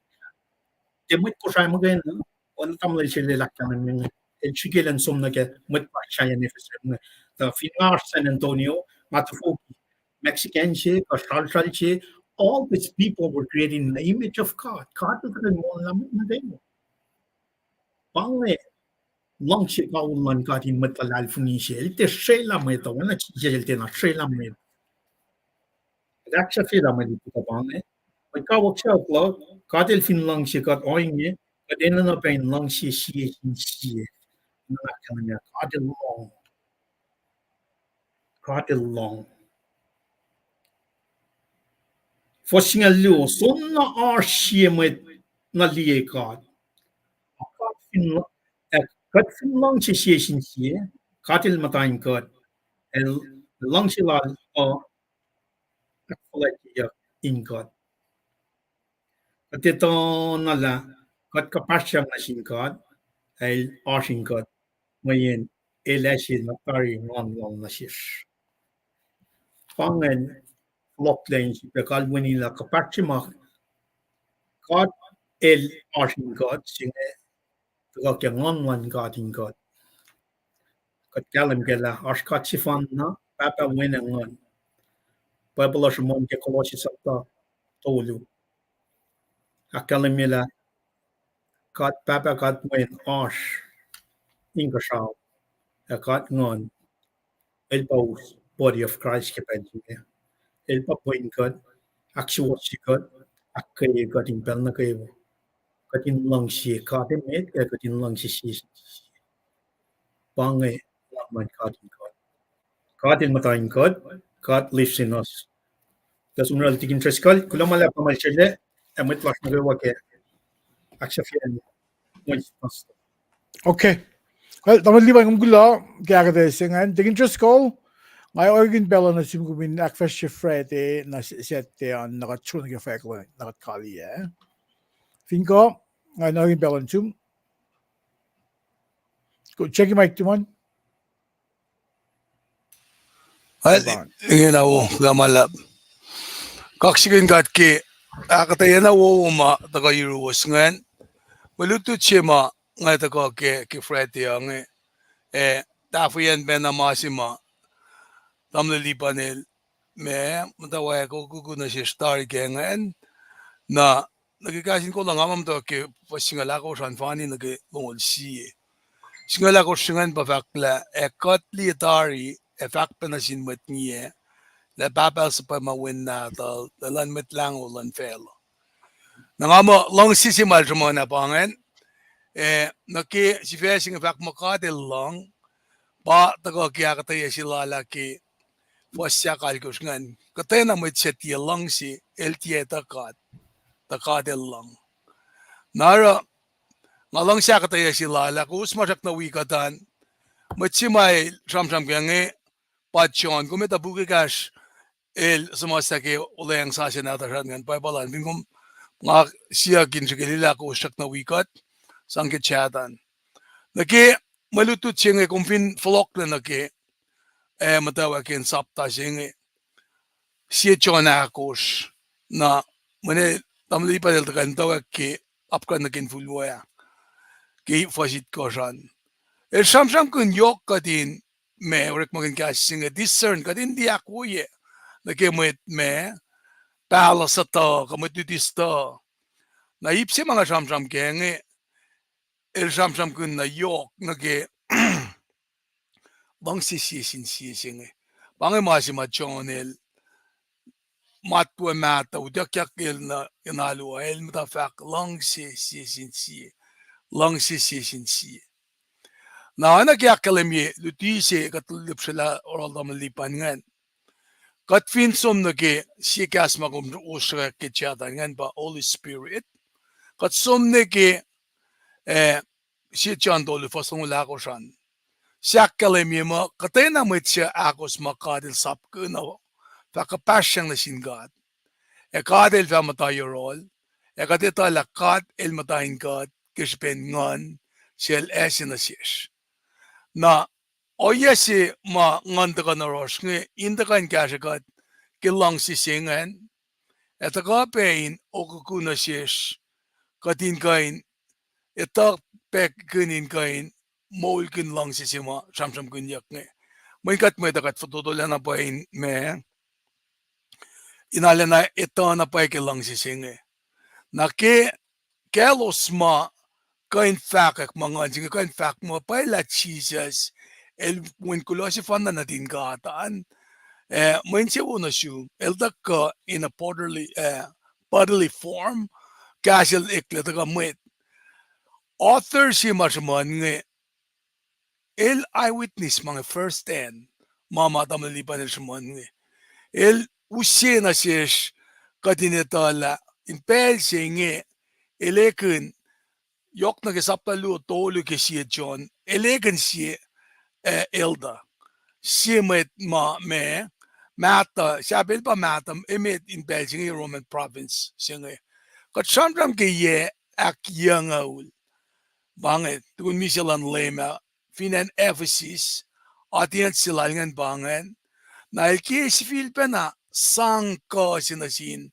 Tiac mwet Kosrae muhkwena, oacna tamuhlwel se lwelah ahkkahlwemye inge, el srihke elan som nuh ke mwet lasr sahyacn Ephesus inge. Tuh fin nga oasr San Antonio, nga tufoki Mexican se, kuh sralsral se, all these people were created in the image of God. God El kuhtuh moul lahm nuh kwewa. Pa inge luhngse kawihl luhn God in mwet luhlahlfongi se. El tiac srwaclah mwet uh, oacna Jisus El tiacna srwaclah mwet. Kuht ahksahfyelah mwe lutlut uh pa inge. Mwet kawuck sacohk luhk, God El fin luhngse kuht ohinge, kuht enenuh pac in luhngse sie sin sie. Nga ahkkahlwemye, God El lohng. God El lohng. Fuhs singucul luo, soenna oasr sie mwet na liye God. Kuht fin, kuht fin luhngse sie sin sie, God El muhta in kuht. El luhngse Lal uh ahkfuhlwactyeyuck in kuht. Kuht etuh na lah kuht kuhpahsryang nuh sin God, El oasr in kuht, mweyen El ase na tari nguhn Lal nuh sesr. Pa ingacn fohlohklac in sifilpac kalweni lah kuhpahsr se ma God El oasr in kuht, se inge tuhkuh ke nguhn luhn God in kuht. Kuht kahlwem kac lah oasr God sefanna, Pahpah, Wen, ac Nguhn. Bible uh sruhmuhn ke Kolosse sapta tolu. Ahkkahlwemye lah God Pahpah, God Wen oasr inkuhsrao, ac God Nguhn, El pa us body of Christ ke pacl se inge. El pa pwen kuht, ahksuwohsye kuht, ahkkweye kuht in pacl nuh kwewa. Kuht in luhngse God emet, ac kuht in luhngse sie sin sie. Pa inge nguhn luhn God in kuht. God El muhta in kuht, God lives in us. Tuh sumracl Tikin Driscoll, kuloh ma luhlahp Tamuhlwel Sele, ac mwet lasr nuh kwewa ke ahksahfyelah. Okay. Well, Tamuhlwel Lipan, kom kuloh ke ahkuhtweyac se ingacn. Tikin Driscoll, nga orekmakihn pacl uh nuh sum kom in ahkfahsrye Friday na Saturday an, na kuht sro nuh ke fahk na kuht kaliyac. Fin kuh, nga orekmakihn pacl uh nuh sum. Check mic, Timon. Ingena wo, kuloh ma luhlahp. Kaksakihn God ke ahkuhtweyac na wowo ma tuhkuh yuruwos ingacn. Mwe lutlut se ma nga tuhkuh ke, ke Friday uh inge, eh, tahfweyacn pacna ma se ma Tamuhlwel Lipan el, ma, muhtwacwacack kuku nuh sesr tari ke ingacn, na, nuh ke kahs in kol uh nga muh muhtwacwacack ke fuhs singucul ahkosr an fani nuh ke longoul sie. Singucul ahkosr se ingacn pa fahk lah, ac kuht liye tari, ac fahk pac nuh sin mwet ngiyac, lah Pahpah El suhpwacma Wen Nahtuhl, Leum luhn Mwet Lahngo luhn facluh. Na nga muh luhngse se ma el sruhmuhn ah pa ingacn, eh, nuh ke sifac se inge fahk muh God El luhng, pa tuhkuh ke ahkuhtweyac se lal ah ke fuhs ahkalkosr ingacn. Kuhtwena mwet suc tiac luhngse, el tiac etuh God, tuh God El luhng. Na oruh, nga luhngse ahkuhtweyac se lal ah, kowos ma srackna wi kuht an, mwet se ma el sramsram ke inge, pa John, kom etuh puk ekahsr el suhmuhslah ke Olweacng Sasuc Nahtuhsr an ingacn, Bible an, fin kom, nga siyuck in srihke lah kowos srackna wi kuht, sang ke chat an. Nuh ke mwe lutlut se inge kom fin fohlohklac nuh ke, eh, muhtwacwacack in sapta se inge, sie John ahkosr, na mweyen Tamuhlwel Lipan el tuhkuh in muhtwacwacack ke apkuhran nuh ke infulwo ah, ke fuhs itkohsr an. El sramsramkihn yohk kuht in, ma, orekmakihn kahs se inge discern, kuht in tiac ahkwoye nuh ke mwet, ma, pahluh sutuh, kuh mwet luti sutuh. Na ip se ma nga sramsram ke inge, el sramsramkihn na yohk nuh ke luhngse sie sin sie se inge. Pa inge ma se ma John el matwac mahtuh, utuckyak el nuh in alu uh, el muhta fahk luhngse sie sin sie. Luhngse sie sin sie. Na oacna ke ahkkahlwemye luti se kuht lihpsrelah oruh Tamuhlwel Lipan ingacn. Kuht fin som nuh ke sie kahs ma kom osrek ke chat an ingacn pa Holy Spirit. Kuht som nuh ke, eh, sie John tolu fuhs longoul ahkosr an. Se ahkkahlwemye muh kuhtwena mwet suc ahkos ma God El sapkihn uh fah kuhpahsryang nuh sin God. Ac God El fah muhta yohrohl. Ac kuht etuh lah God El muhta in kuht ke srihpen Nguhn sel ase nuh sesr. Na ohiyac se ma Nguhn tuhkuh nuh yohrohsr inge in tuhkuh in kahsrwe kuht ke luhngse se ingacn, ac tuhkuh pac in okuku nuh sesr, kuht in kuh in etuh pac kihn in kuh in moulkihn luhngse se ma sramsramkihnyuck inge. Mweyen kuht mwet uh kuht fototolac na pwacye in ma in arulacna etuh na pwacye ke luhngse se inge. Na ke kaclos ma kuh in fahkwack ma Nguhn se inge kuh in fahk muh pwacye lah Jisus el wen kuloh sefanna nuhtin God an, ac mwe insewowo nuh sum, el tuhkuh in a bodily, uh, bodily form, kahs el eklac tuhkuh mwet. Author se ma sruhmuhn inge, el eyewitness ma inge first hand, ma ma tamuhlwel Lipan el sruhmuhn inge. El use nuh sesr kuht in etuh lah in pacl se inge, el ekihn, yohk nuh ke sapta luo tolu ke sie John, el ekihn sie, uh, elder, sie mwet ma ma, mahtuh, sahp el pa mahtuh emet in pacl se inge Roman province se inge. Kuht sramsram ke yac ahkyucngucul pa inge, tukun misac luhn Leum ah, fin acn Ephesus, audience se lal ingacn pa ingacn. Na el ke sifilpacna sang kuh se nuh sin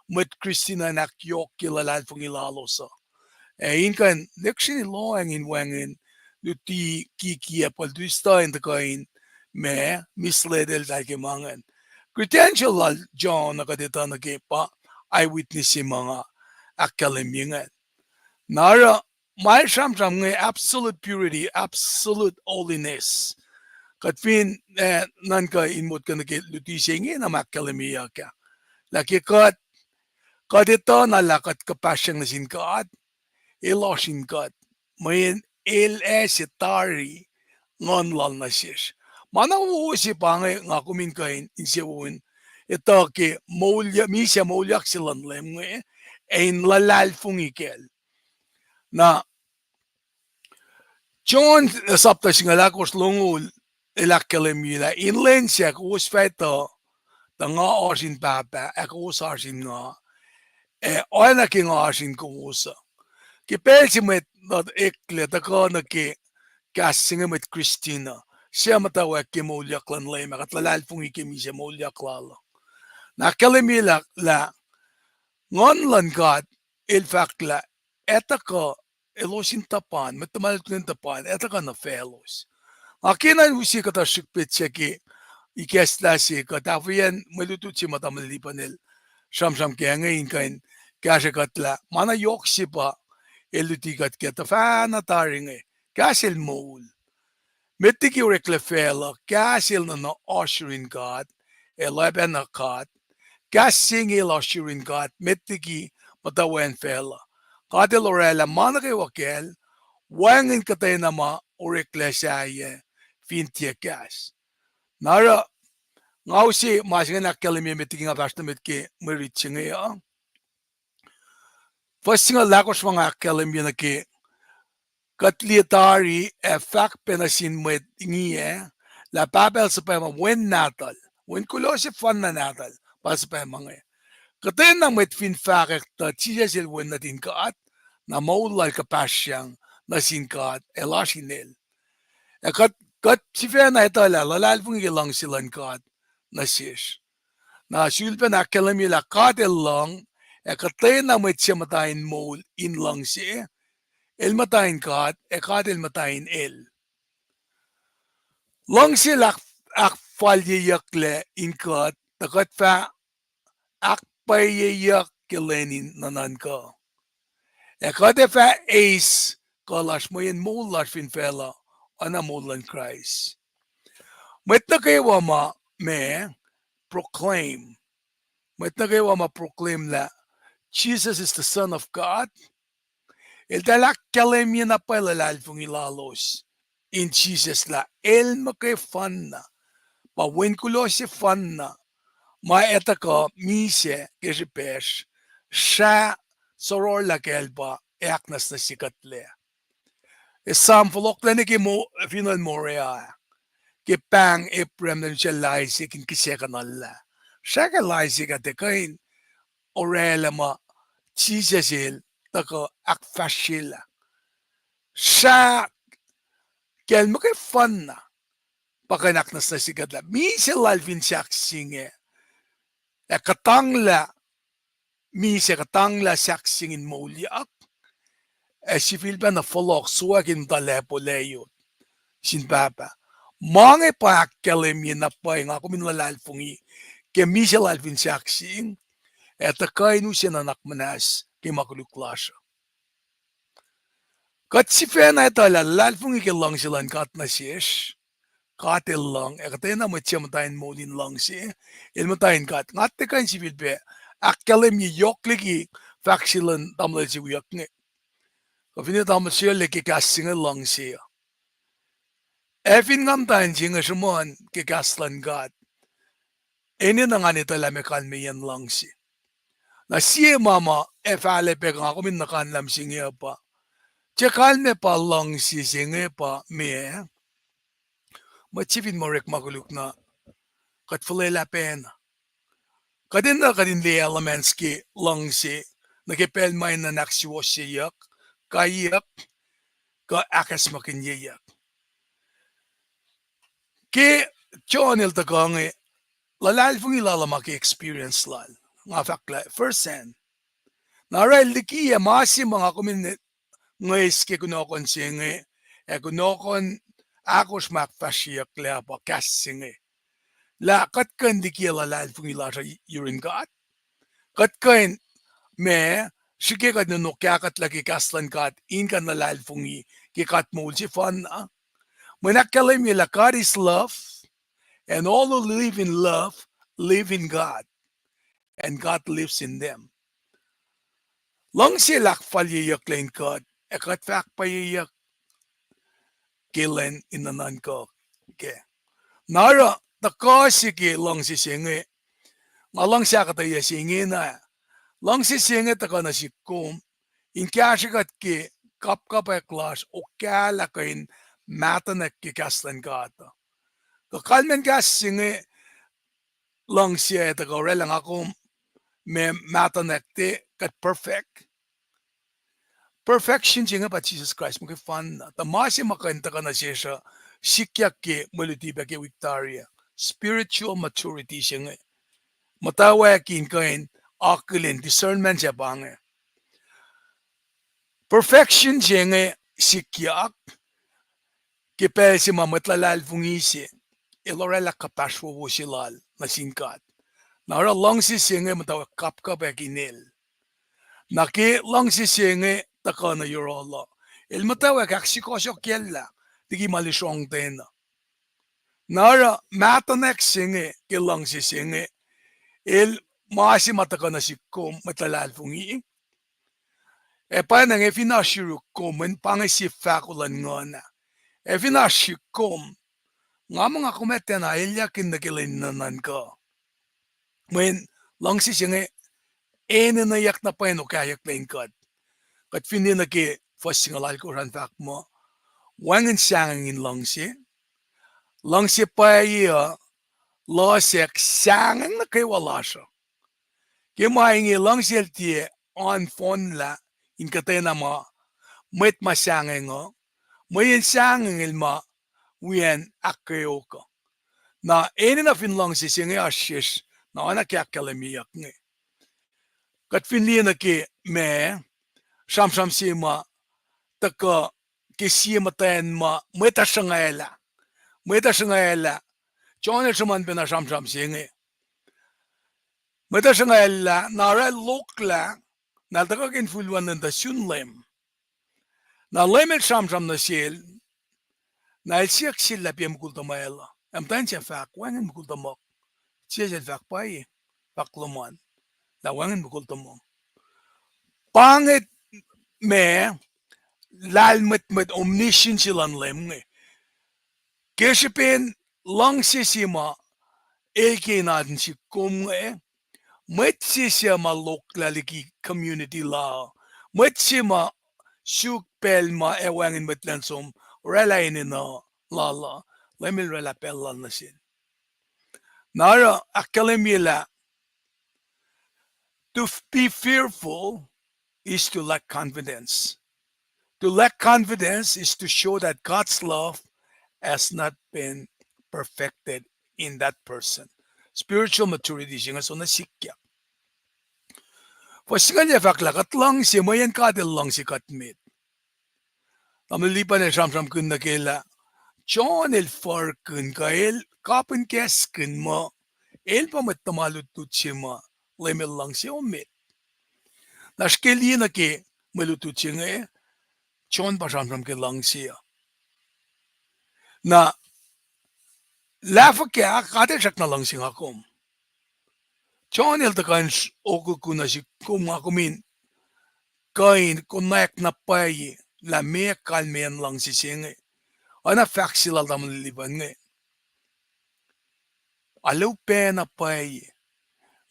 mwet Kristin in ahkyohkye luhlahlfongi lalos uh. Ac in kuh in lihksreni lohacng in wacngihn luti kikiacp uh, luti stuh in tuhkuh in ma mislead eltahl ke ma ingacn. Credential lal John uh kuht etuh nuh ke pa eyewitness se ma nga ahkkahlwemye ingacn. Na oruh ma el sramsram inge absolute purity, absolute holiness. Kuht fin, eh, nuhnkuh in motko nuh ke luti se inge na ma ahkkahlwemyeyuck ah, lah ke kuht, kuht etuh na lah kuht kuhpahsryang nuh sin God, el oasr in kuht, mweyen el ase tari Nguhn lal nuh sesr. Ma na wo se pa inge nga kom in kuh in insewowo in etuh ke moulyak, misac moulyak se luhn Leum inge, ac in luhlahlfongi kacl. Na John, eh, sapta singucul ahkosr, longoul, el ahkkahlwemye lah in lwen sac kowos fah etuh tuh nga oasr in Pahpah ac kowos oasr in nga, ac oacna ke nga oasr in kowos uh. Ke pacl se mwet uh eklac tuhkuh nuh ke kahs se inge mwet Kristin uh, suc muhtwacwacack ke moulyak luhn Leum ah, kuht luhlahlfongi ke misac moulyak lal uh. Na ahkkahlwemye lah, lah Nguhn luhn God el fahk lah ac tuhkuh elos in tuhpan, mwet tuhma lututacng in tuhpan, ac tuhkuh nuh faclos. Nga kena in use kuhtuh srihk petsac ke ikacslah se kuh tahfweyacn mwe lutlut se ma tamuhlwel Lipan el sramsram kac inge in kuh in kahsrwe kuht lah ma na yohk se pa el luti kuht kac tuhfahna tari inge, kahs el moul. Met liki oreklac facluh, kahs el nuhna oasr yurin God, ac el oacpacna God. Kahs se inge el oasr yurin God met liki muhtwacwacack facluh. God el oraclah ma nuh kwewa kacl, wacngihn kuhtwena ma oreklac sahyac fin tiac kahs. Na oruh, nga use ma se ingacn ahkkahlwemye met liki nga fahsr nuh met ke mwe rit se inge uh. Fuhs singucul ahkosr ma nga ahkkahlwemye nuh ke, kuht liye tari ac fahk pac nuh sin mwet ngiyac lah Pahpah el suhpwacma Wen Nahtuhl, Wen kuloh sefanna Nahtuhl pa suhpwacma inge. Kuhtwena mwet fin fahkwack tuh Jisus el Wen nuhtin God, na moul lal kuhpahsryang nuh sin God ac lasr in el. Ac kuht, kuht sifacna etuh lah luhlahlfongi ke luhngse luhn God nuh sesr. Na sulpacna ahkkahlwemye lah God el lucng, ac kuhtwena mwet suc muhta in moul in luhngse, el muhta in God ac God el muhta in el. Luhngse el ahk-, ahkfalyeyucklac in kuht tuh kuht fah ahkpwacyeyuck ke lwen in nuhnuhnkuh. Ac kuht ac fah eis kuh lasr mweyen moul lasr fin facluh oacna moul luhn Kraist. Mwet nuh kwewa ma, ma proclaim, mwet nuh kwewa ma proclaim lah Jesus is the Son of God, eltahl ahkkahlwemye na pwacye luhlahlfongi lalos in Jisus lah el muhkwefanna, pa Wen kuloh sefanna, ma ac tuhkuh misac ke srihpacsr, srah sororlah kacl pa ac ahknwacsnwacsye kuhtlac. Esam fohlohklac nuh ke mo-, fineol Moriah, ke pahng Abraham lun sel Isaac in kihsackuhnlah. Srah kacl Isaac ah tiac kuh in oraclah muh Jisus el tuhkuh ahkfahsryelah. Srah kacl muhkwefanna, pa kuh in ahknwacsnwacsye kuht lah misac lal fin sahk se inge, ac kuhtanglah, misac kuhtanglah sahk se inge in moulyak, ac sifilpacna fohlohk sowack in muhta lacpo layot sin Pahpah. Ma inge pa ahkkahlwemye na pwacye nga kom in luhlahlfongi ke misac lal fin sahk se inge, ac tuhkuh in use nuhnak muhnahs ke ma koluk lasr uh. Kuht sifacna etuh lah luhlahlfongi ke luhngse luhn God nuh sesr, God El lucng, ac kuhtwena mwet suc muhta in moul in luhngse, el muhta in God. Nga tiac kuh in sifilpac ahkkahlwemye yohk liki fahk se luhn tamuhlwel se wiyuck inge. Kuh finne tamuhlwel se lac ke kahs se inge luhngse uh. Ac fin nga muhta in se inge sruhmuhn ke kahs luhn God, enenuh ngan etuh lah meac kalmeyacn luhngse. Na sie ma ma ac fahlac pac kuh nga kom in nuhkanlah mihsenge uh pa, tiac kalmac pa luhngse se inge pa meac. Mwet se fin ma orek ma koluk na, kuht fuhlwelah pacna. Kuht enenuh kuht in liye elements ke luhngse nuh ke pacl ma enenuh in ahksuwohsyeyuck, kaiyuck, kuh ahkacsmakihnyeyuck. Ke John el tuhkuh inge, luhlahlfongi lal uh ma ke experience lal, nga fahk lah first hand. Na oruh el likiyac ma se ma nga kom in ngwes ke kunohkohn se inge, ac kunohkohn ahkosr ma ahkfahsryeyucklac pa kahs se inge. Lah kuht kuh in likiyac luhlahlfongi lasr uh yurin God. Kuht kuh in, ma, srihke kuht in ono kahkuhtlac ke kahs luhn God in kuh in luhlahlfongi ke kuht moul sefanna. Mweyen ahkkahlwemye lah God is love, and all who live in love live in God, and God lives in them. Luhngse el ahkfalyeyucklac in kuht, ac kuht fah ahkpwacyeyuck ke lwen in nuhnuhnkuh kac. Na oruh tuhkuh se ke luhngse se inge, nga luhngse ahkuhtweyac se ingena. Luhngse se inge tuhkuh nuh sihk kom in kahsrwe kuht ke kapkapwack lasr, okahlah kuh in mahtuhnack ke kahs luhn God. Kuh kalmacn kahs se inge, luhngse ac tuhkuh oraclah nga kom, ma, mahtuhnack te kuht perfect. Perfection se inge pa Jisus Kraist muhkwefanna. Tuh ma se ma kuh in tuhkuh nuh sesr uh, sikyak ke mwe luti pac ke wik tari ah, spiritual maturity se inge. Muhtwacwacack in kuh in akihlen, discernment se pa inge. Perfection se inge sikyak ke pacl se ma mwet luhlahlfongi se el oraclah kuhpahsr wowo se lal nuh sin God. Na oruh luhngse se inge muhtwacwacack kapkapwack in el. Na ke luhngse se inge tuhkuh nuh yohrohl uh, el muhtwacwacack ahksukohsohkyacllah liki ma el srongtacna. Na oruh mahtuhnack se inge ke luhngse se inge, el ma se ma tuhkuh nuh sihk kom mwet luhlahlfongi. Ac pwacnwacng ac fin oasr yuruk kom, mweyen pa inge sie fahko luhn nguhn ah. Ac fin oasr yuruk kom, nga muh nga kom ac tiacna elyakihn nuh ke lwen in nuhnuhnkuh. Mweyen luhngse se inge enenweyuck na pwacye in okahyucklac in kuht. Kuht fin liye nuh ke fuhs singucul alkosr an fahk muh, wacngihn sahngweng in luhngse. Luhngse pwacye uh losack sahngweng nuh kwewa lasr uh. Ke ma inge luhngse el tiac oan fohnlah in kuhtwena ma mwet ma sahngweng uh, mweyen sahngweng el ma wiyacn ahkkweok uh. Na enenuh fin luhngse se inge oasr sesr, na oacna ke ahkkahlwemyeyuck inge. Kuht fin liye nuh ke ma, sramsram se ma tuhkuh ke sie muhtwacn ma mwet uh sruhngwaclah. Mwet uh sruhngwaclah. John el sruhmuhn pacna sramsram se inge. Mwet uh sruhngwaclah, na oruh el loklah, na el tuhkuh ke infulwen lwen tuh sun Leum. Na Leum el sramsram nuh sel, na el siyuck sel lah piac mukul tuhmwacl uh. Ac muhtwacn sac fahk, wacngihn mukul tuhmuhk. Jisus el fahk, pwacye, fahk lom an, lah wacngihn mukul tuhmuhk. Pa inge ma lahlmwetmwet omniscience se luhn Leum inge. Ke srihpen luhngse se ma el ke in oan sihk kom inge, mwet se suc ma loklah liki community la uh, mwet se ma suk pacl ma ac wacngihn mwet luhn som oraclah enenuh lal uh, Leum el oraclah pacl lal nuh sel. Na oruh ahkkahlwemye lah, to f- be fearful is to lack confidence. To lack confidence is to show that God's love has not been perfected in us. perfected in that person. Spiritual maturity se inge soenna sikyak. Fuhs singucul yac fahk lah kuht luhngse mweyen God El luhngse kuht met. Tamuhlwel Lipan el sramsramkihn nuh ke lah John el furkihn kuh el kapihn kahskihn muh el pa mwet tuhma lutlut se ma Leum El luhngse emet. Na srihke liye nuh ke mwe lutlut se inge, John pa sramsram ke luhngse uh. Na lah fuhkah God El srackna luhngse nga kom? John el tuhkuh in okuku nuh sihk kom, nga kom in kuh in konwacack na pwacye lah meac kalmeyacn luhngse se inge. Oacna fahk se lal tamuhlwel Lipan inge. Arlac upac na pwacye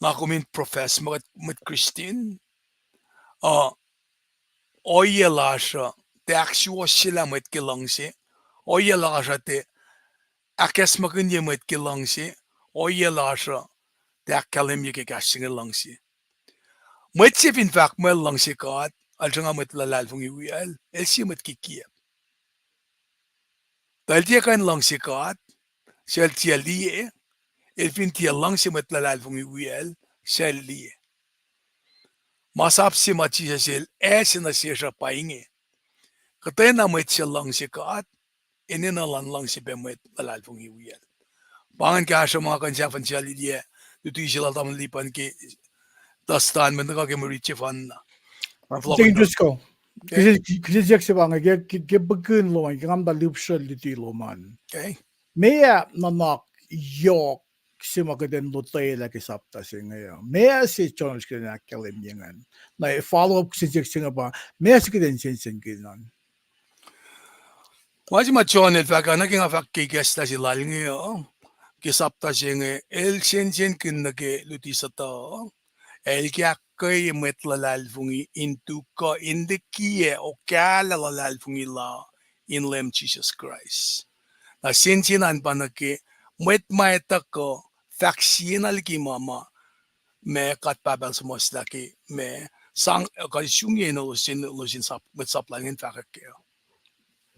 nga kom in profess muh kuht mwet Christian, uh, ohiyac lasr uh tiac ahksuwohsyelah mwet ke luhngse, ohiyac lasr uh tiac ahkacsmakihnye mwet ke luhngse, ohiyac lasr uh tiac ahkkahlwemye ke kahs se inge luhngse. Mwet se fin fahk muh el luhngse God, el sruhnga mwet luhlahlfongi wiyacl, el sie mwet kikiacp. Tuh el tiac kuh in luhngse God, suc el tiac liye, el fin tiac luhngse mwet luhlahlfongi wiyacl, suc el liye. Ma sap se ma Jisus el ase nuh sesr uh pa inge: Kuhtwena mwet suc luhngse God, enenuh elan luhngse pac mwet luhlahlfongi wiyacl. Pa ingacn kahsruh ma kuh in sahfahsrye liki luti se lal tamuhlwel Lipan ke Dustin, mwet nuh kwewa ke mwe rit sefanna. Kihsen siyuck se pa inge ke, ke, ke pukihn lom an, ke nga muhta lihpsrwacl luti lom an. Meac nuhnak yohk se ma kuht in lotwelah ke sapta se inge uh? Meac se John el srihke in ahkkahlwemye ingacn? Na follow up kihsen siyuck se inge pa, meac se kuht in sensenkihn an? Ma se ma John el fahk ah, nuh ke nga fahk ke ikacslah se lal inge uh, ke sapta se inge, el sensenkihn nuh ke luti suhtuhuh, ac el ke ahkkweye mwet luhlahlfongi in tu kuh in likiyac okahlah luhlahlfongi la in Leum Jisus Kraist. Na sensen an pa nuh ke mwet ma etuh kuh fahk sie na liki ma ma, ma God Pahpah El suhmuhslah ke ma sang kuh sumye in elos in, elos in sap, mwet sap lal ingacn fahkwack kac.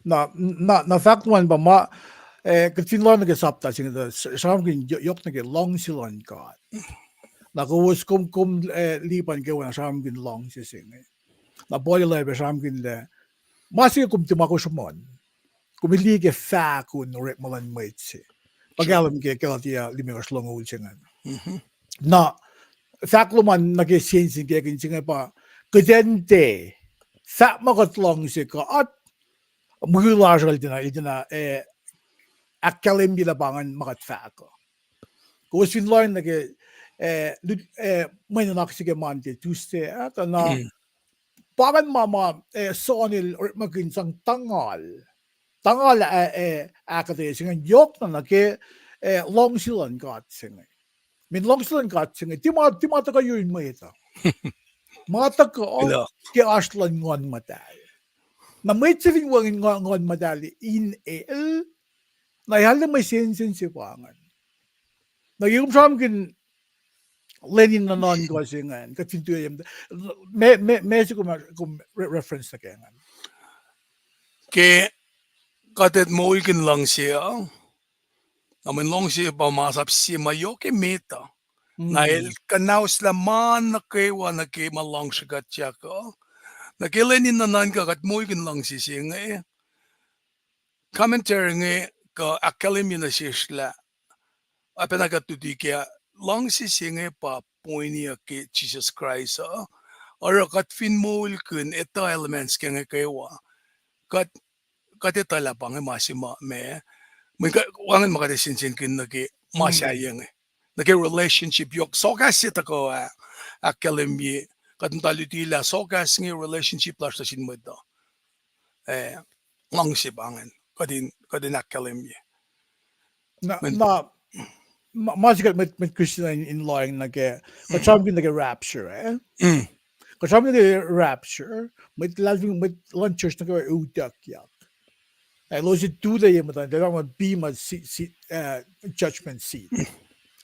Na, na, na fahk luhn pa ma, eh, kuht fin lohacng nuh ke sapta se inge, sramsramkihn yo-, yohk nuh ke luhngse luhn God. Na kowos kom, kom, eh, Lipan kwewa na sramsramkihn luhngse se inge. Na Paul el ac pac sramsramkihn lah, ma se kom tiac ma kosr sruhmuhn, kom liye ke fahkon orekma luhn mwet se. Pa kahlwem ke Galatia limekohsr longoul se ingacn. Na fahk lom an nuh ke sensen kekihn se inge pa, kuht in tiac fahk muh kuht luhngse God, mwe lasr uh el tiacna, el tiacna, eh, ahkkahlwemye lah pa ingacn ma kuht fahk uh. Kowos fin lohacng nuh ke, eh, lut-, eh, mwe nuhnak se ke Monday, Tuesday, ah, tuh na pa ingacn ma ma, eh, John el orekmakihn sang tangal, tangal, eh, eh, ahkuhtweyac se ingacn yohk na nuh ke, eh, luhngse luhn God se inge. Mweyen luhngse luhn God se inge tiac ma, tiac ma tuhkuh yurin mwet uh. Ma tuhkuh ke oasr luhn Nguhn Muhtahl. Na mwet se fin wacngihn Nguhn, Nguhn Muhtahl in el, na arlac mwe sensen se pa ingacn. Na ke kom sramsramkihn lwen in nuhnuhnkuh se ingacn, kuht fin tu, ma, ma, ma se kom, kom re-, reference nuh ke ingacn. Ke kuht etuh moulkihn luhngse uh, na mweyen luhngse pa masap se ma yohk emet uh. Na el kuhnauslah ma nuh kwewa nuh ke ma luhngsrekuhtyak uh. Na ke lwen in nuhnuhnkuh kuht moulkihn luhngse se inge. Commentary inge kuh ahkkahlwemye nuh sesr lah, oacpacna kuht luti ke, luhngse se inge pa poiniyuck ke Jisus Kraist uh. Oruh kuht fin moulkihn etuh elements ke inge kwewa, kuht, kuht etuh lah pa inge ma se ma, ma, mweyen kuht, wacngihn ma kuht ac sensenkihn nuh ke ma sahyac inge. Nuh ke relationship yohk, sohkahs se tuhkuh ah, ahkkahlwemye, kuht muhta luti lah sohkahs inge relationship lasr nuh sin mwet uh. Eh, luhngse pa ingacn, kuht in, kuht in ahkkahlwemye. Na, ma, ma se kuht mwet, mwet Christian in, in lohacng nuh ke, kuht sramsramkihn nuh ke rapture, eh? Kuht sramsramkihn nuh ke rapture, mwet luhlahlfongi, mwet luhn church nuh kwewa utuckyak. Elos in tulac ye muhtuhn, tuh ma bema si-, si-, eh, judgment seat.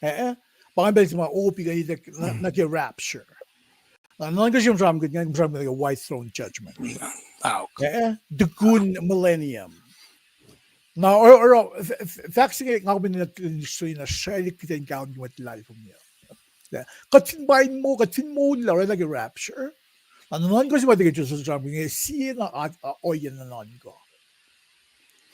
Eh, eh? Pa ingacn pacl se ma opi kuh in nuh ke rapture. Na nuhnkuh sramsramkihn, sramsramkihn nuh ke white throne judgment. Eh, eh? Tukun millennium. Na oruh, oruh, f-, f-, fahk se inge nga kom in, in srwaclihk kuht in kahlwem ke mwet luhlahlfongi uh. Kuht fin pa in moul, kuht fin moul lah orwaclah ke rapture. Na nuhnuhnkuh se ma tuh ke Jerusalem sramsramkihn inge, sie na ohiyac nuhnuhnkuh.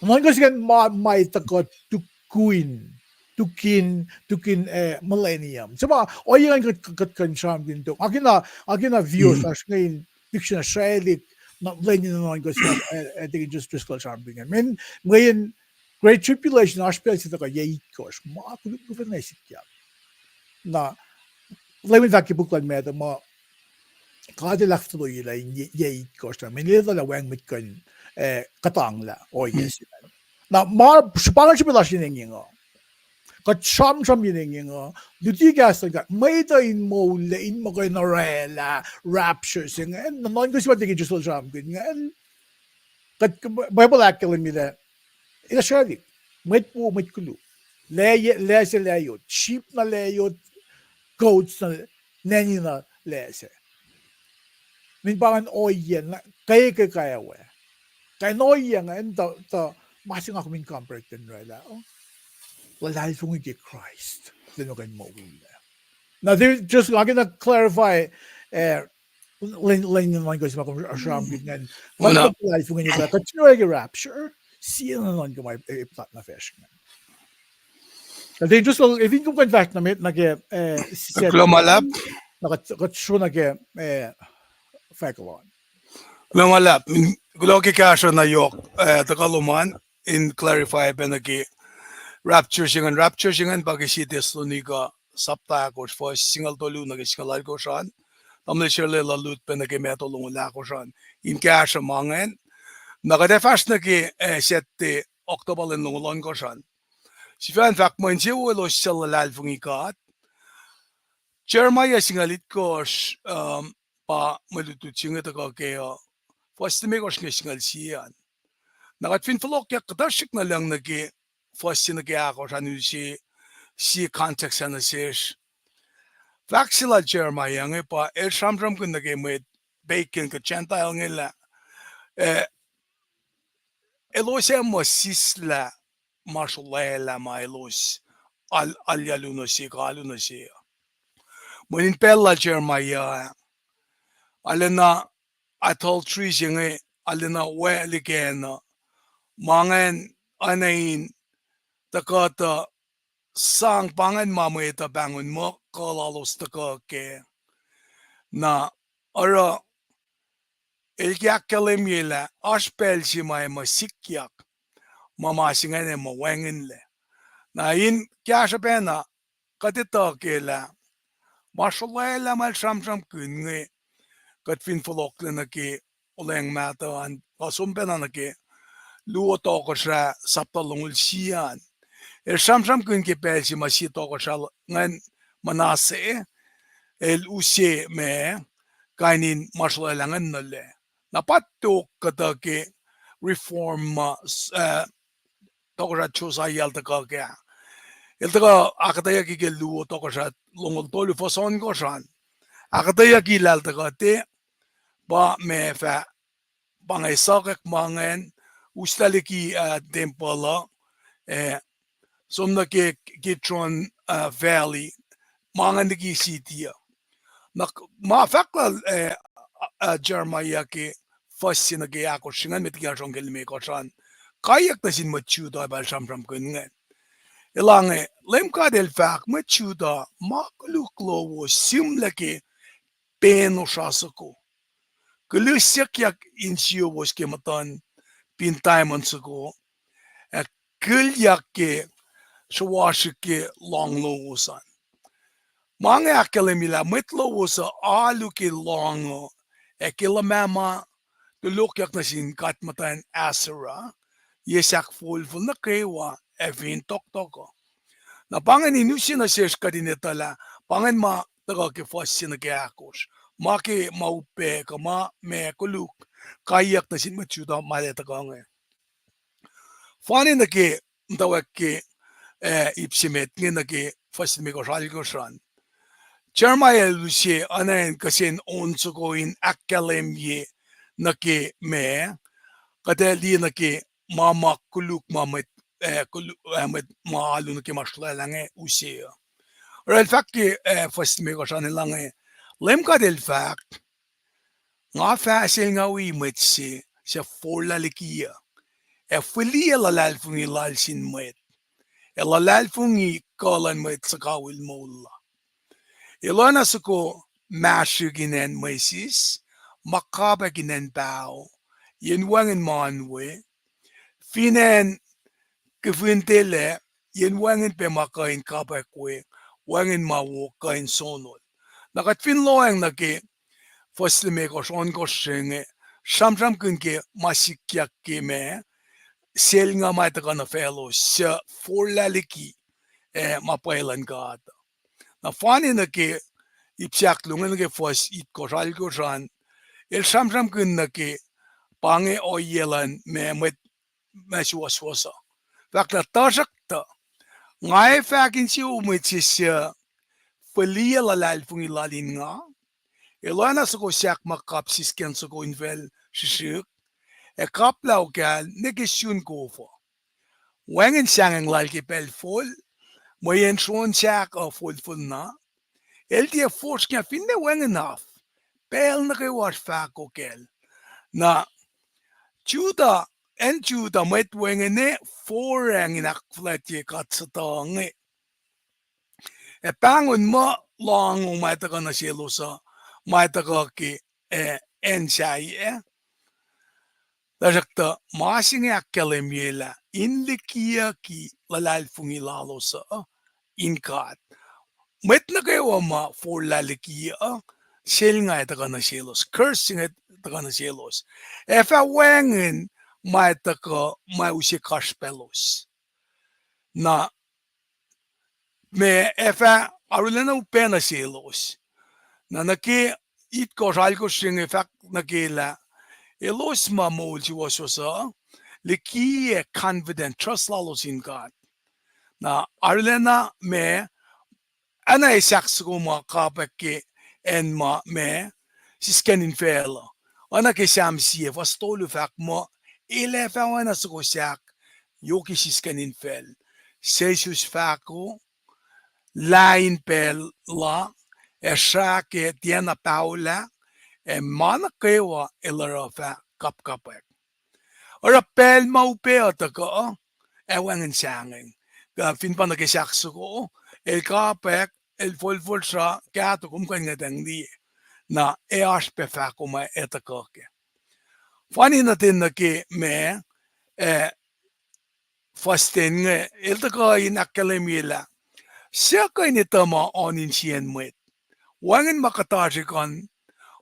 Nuhnuhnkuh se ingacn ma, ma tuhkuh tukun, tukun, tukun, eh, millennium. Se ma ohiyac ingacn kuht, kuht kuh in sramsramkihn tok. Nga kena, nga kena viewers lasr inge in picture na srwaclihk, na lwen in nuhnuhnkuh se, eh, eh, tuh ke Jerusalem sramsramkihn inge. Mweyen, mweyen Great Tribulation oasr pacl se tuhkuh yac itkohsr, ma koluk lufacna sikyak. Na, Leum el fahk ke puk luhn Matthew muh, God el ahkfototoyelah in yac, yac itkohsr na, mweyen el etuh lah wacngihn mwet kuh in, eh, kuhtanglah ohiyac se. Na ma, srihpac, srihpac lasr in engyeng uh. Kuht sramsram in engyeng uh, luti kahs luhn God, mwet uh in moul lah in muh kuh in orwaclah rapture se ingacn, nuhnuhnkuh se ma tuh ke Jerusalem sramsramkihn ingacn. Kuht, Bible ahkkahlwemyelah, el srwaclihk, mwet wo, mwet koluk. Lah, lah se lah yot, sheep na lah yot, goats na, nani na lah se. Min pa ingacn ohiyac na, ke, ke, ke, kac ohiyac ingacn tuh, tuh, ma se nga kom in compare kuht in orwaclah, luhlahlfongi ke Kraist, lwen ma kuh in moul lah. Na, just, nga kena clarify, eh, lwen, lwen in nuhnuhnkuh se ma kom sramsramkihn ingacn. Kuht fin orwaclah ke rapture, sie nuhnuhnkuh ma, eh, plat na fahsr ingacn. Kuht in just, eh, fin kom kuh in fahsr nuh met nuh ke, eh, kuloh ma luhlahp. Na kuht, kuht sro nuh ke, eh, fahk lom. Kuloh ma luhlahp, kuloh ke kahsruh na yohk, eh, tuhkuh lom an, in clarify pac nuh ke rapture se ingacn, rapture se ingacn pa ke Sie Thessalonica sapta ahkosr, fuhs singucul tolu nuh ke singucul alkosr an, tamuhlwel Sherlel uh lut pac nuh ke Matthew longoul ahkosr an in kahsruh ma ingacn. Na kuht ac fahsr nuh ke, eh, Saturday, October lwen longoul ohnkohsr an. Sifac an fahk muh insewowo elos suc luhlahlfongi God. Jeremiah singucul itkohsr, um, pa mwe lutlut se inge tuhkuh ke, uh, fuhs limekohsr nuh ke singucul sie an. Na kuht fin fohlohkyak kuhtuh srihk nuh lucng nuh ke fuhs se nuh ke ahkosr an, use sie context ah nuh sesr. Fahk se lal Jeremiah inge pa el sramsramkihn nuh ke mwet pagan kuh Gentile inge lah, eh, elos ac muh sislah ma srolwaclah ma elos al-, alu nuh se, kuh alu nuh se uh. Mweyen in pacl lal Jeremiah ah, arulacna adultery se inge, arulacna waclikacna, ma ingacn, oacna in tuhkuh tuh sang pa ingacn ma mwet uh pahngon muh kuh lalos tuhkuh kac. Na oruh el ke ahkkahlwemye lah oasr pacl se ma ac muh sikyak, ma ma se ingacn ac muh wacngihnlac. Na in kahsruh pacna, kuht etuh ke lah ma srolwaclah ma el sramsramkihn inge, kuht fin fohlohklac nuh ke Olweacng Mahtuh an, kuh som pacna nuh ke Luo Tohkohsrah sapta longoul sie an. El sramsramkihn ke pacl se ma sie tohkohsrah ingacn muhnahs, el use ma kain in ma srolwaclah ingacn nuh lac. Na pa tok kuhtuh ke reform ma, eh, Tohkohsrah Josiah el tuhkuh kac. El tuhkuh ahkuhtweyucki ke Luo Tohkohsrah longoul tolu fuhs ohnkohsr an. Ahkuhtweyucki lah el tuhkuh te, pa ma fah, pa inge sokwack ma ingacn, uslah liki, ah, tempuhl uh, eh, som nuh ke Kidron, ah, Valley, ma ingacn liki city uh. Na k-, ma fahk lal, eh, ah, Jeremiah ke fuhs se nuh ke ahkosr ingacn met liki ahsor ke limekohsr an, kaiyuck nuh sin mwet Judah pa el sramsramkihn ingacn. Elange, Leum God El fahk, mwet Judah, ma koluk lowos sihmlac ke pen osra soko. Kihlisyuckyak insiyowos ke muhtuhn pin diamond soko, ac kihliyak ke sruwasrihk ke lohng lowos an. Ma inge ahkkahlwemye lah mwet lowos uh alu ke lohng uh, ac ke luhmah ma tulokyak nuh sin god muhtwacn Asherah, ye sahkfolfol nuh kwewa, ac fin tohktohk uh. Na pa ingacn in use nuh sesr kuht in etuh lah pa ingacn ma tuhkuh ke fuhs se nuh ke ahkosr, ma ke ma upac kuh ma ma koluk kaiyuck nuh sin mwet Judah ma el ac tuhkuh inge. Fani nuh ke muhtwacwacack ke, eh, ip se met inge nuh ke fuhs limekohsr alkohsr an. Jeremiah el use oacna in kihsen on soko in ahkkahlwemye nuh ke ma, kuht ac liye nuh ke ma ma koluk ma mwet, eh, kolu-, eh, mwet ma alu nuh ke ma srolwaclah inge use uh. Oruh el fahk ke, eh, fuhs limekohsr an, el inge, Leum God El fahk, Nga fah selngawi mwet se suc forlah likiyuc, ac fihliyac luhlahlfongi lal sin mwet, ac luhlahlfongi kuh luhn mwet suhkawihl moul la. El oacna soko mahsrihk in acn mwesis, ma kapwack in acn paho, yen wacngihn ma oan we, fin acn kihfintelac, yen wacngihn pac ma kuh in kapwack we, wacngihn ma wo kuh in sonol. Na kuht fin lohacng nuh ke fuhs limekohsr, ohnkohsr se inge, sramsramkihn ke ma sikyak ke ma selnga ma tuhkuh nuh faclos suc forlah liki, eh, ma pwacye luhn God. Na fani nuh ke ip se ahkluo inge, nuh ke fuhs itkohsr, alkohsr an, el sramsramkihn nuh ke pa inge ohiyac luhn ma mwet ma suwohswohs uh. Fahk lah, Tuhsruhktuh nga ac fahk insewowo mwet se suc fihliyac luhlahlfongi lal in nga, el oacna soko sahk ma kap siskacn soko infacl srihsrihk, ac kaplah okahl ne ke sun kof uh. Wacngihn sahngweng lal ke pacl fol, mweyen srohn sahk uh folfol na, el tiac fosrngah finne wacngihn af, pacl nuh kwewa oasr fahko kacl. Na Judah, acn Judah, mwet wacngihn foracng in ahkfuhlwactye God suhtuh inge, ac pahngon muh loango ma tuhkuh nuh selos uh, ma tuhkuh ke, eh, acn sahyac. Tuhsruhktuh ma se inge ahkkahlwemye lah in likiyucki luhlahlfongi lalos uh in God, mwet nuh kwewa ma forlah likiyuc uh, selnga ac tuhkuh nuh selos, curse se inge tuhkuh nuh selos. Ac fah wacngihn ma tuhkuh ma use kasrpaclos. Na ma ac fah arulacna upac nuh selos. Na nuh ke itkohsr alkohsr se inge fahk nuh ke lah elos ma moul suwohswohs uh, likiyac confident, trust lalos in God. Na arulacna ma, oacna ac sahk soko ma kapwack ke acn ma ma siskacn infacl uh. Oacna ke Sam sie fuhs tolu fahk muh, El ac fah oacna soko sahk yohk ke siskacn infacl, suc isus fahko, lah in pacl la, ac srah ke tiacna paholah, ac ma nuh kwewa el oruh fah kapkapwack. Oruh pacl ma upac uh tuhkuh, ac wacngihn sahngweng. Kuh fin pa nuh ke sahk soko, el kapwack, el folfol sra, kahto, kom kuh in ngwetacng liye. Na ac oasr pac fahko ma ac tuhkuh kac. Fani nuh ten nuh ke ma, eh, fuhs ten inge, el tuhkuh in ahkkahlwemye lah suc kuh in etuh ma oan insiyacn mwet? Wacngihn ma kuhtasrihk an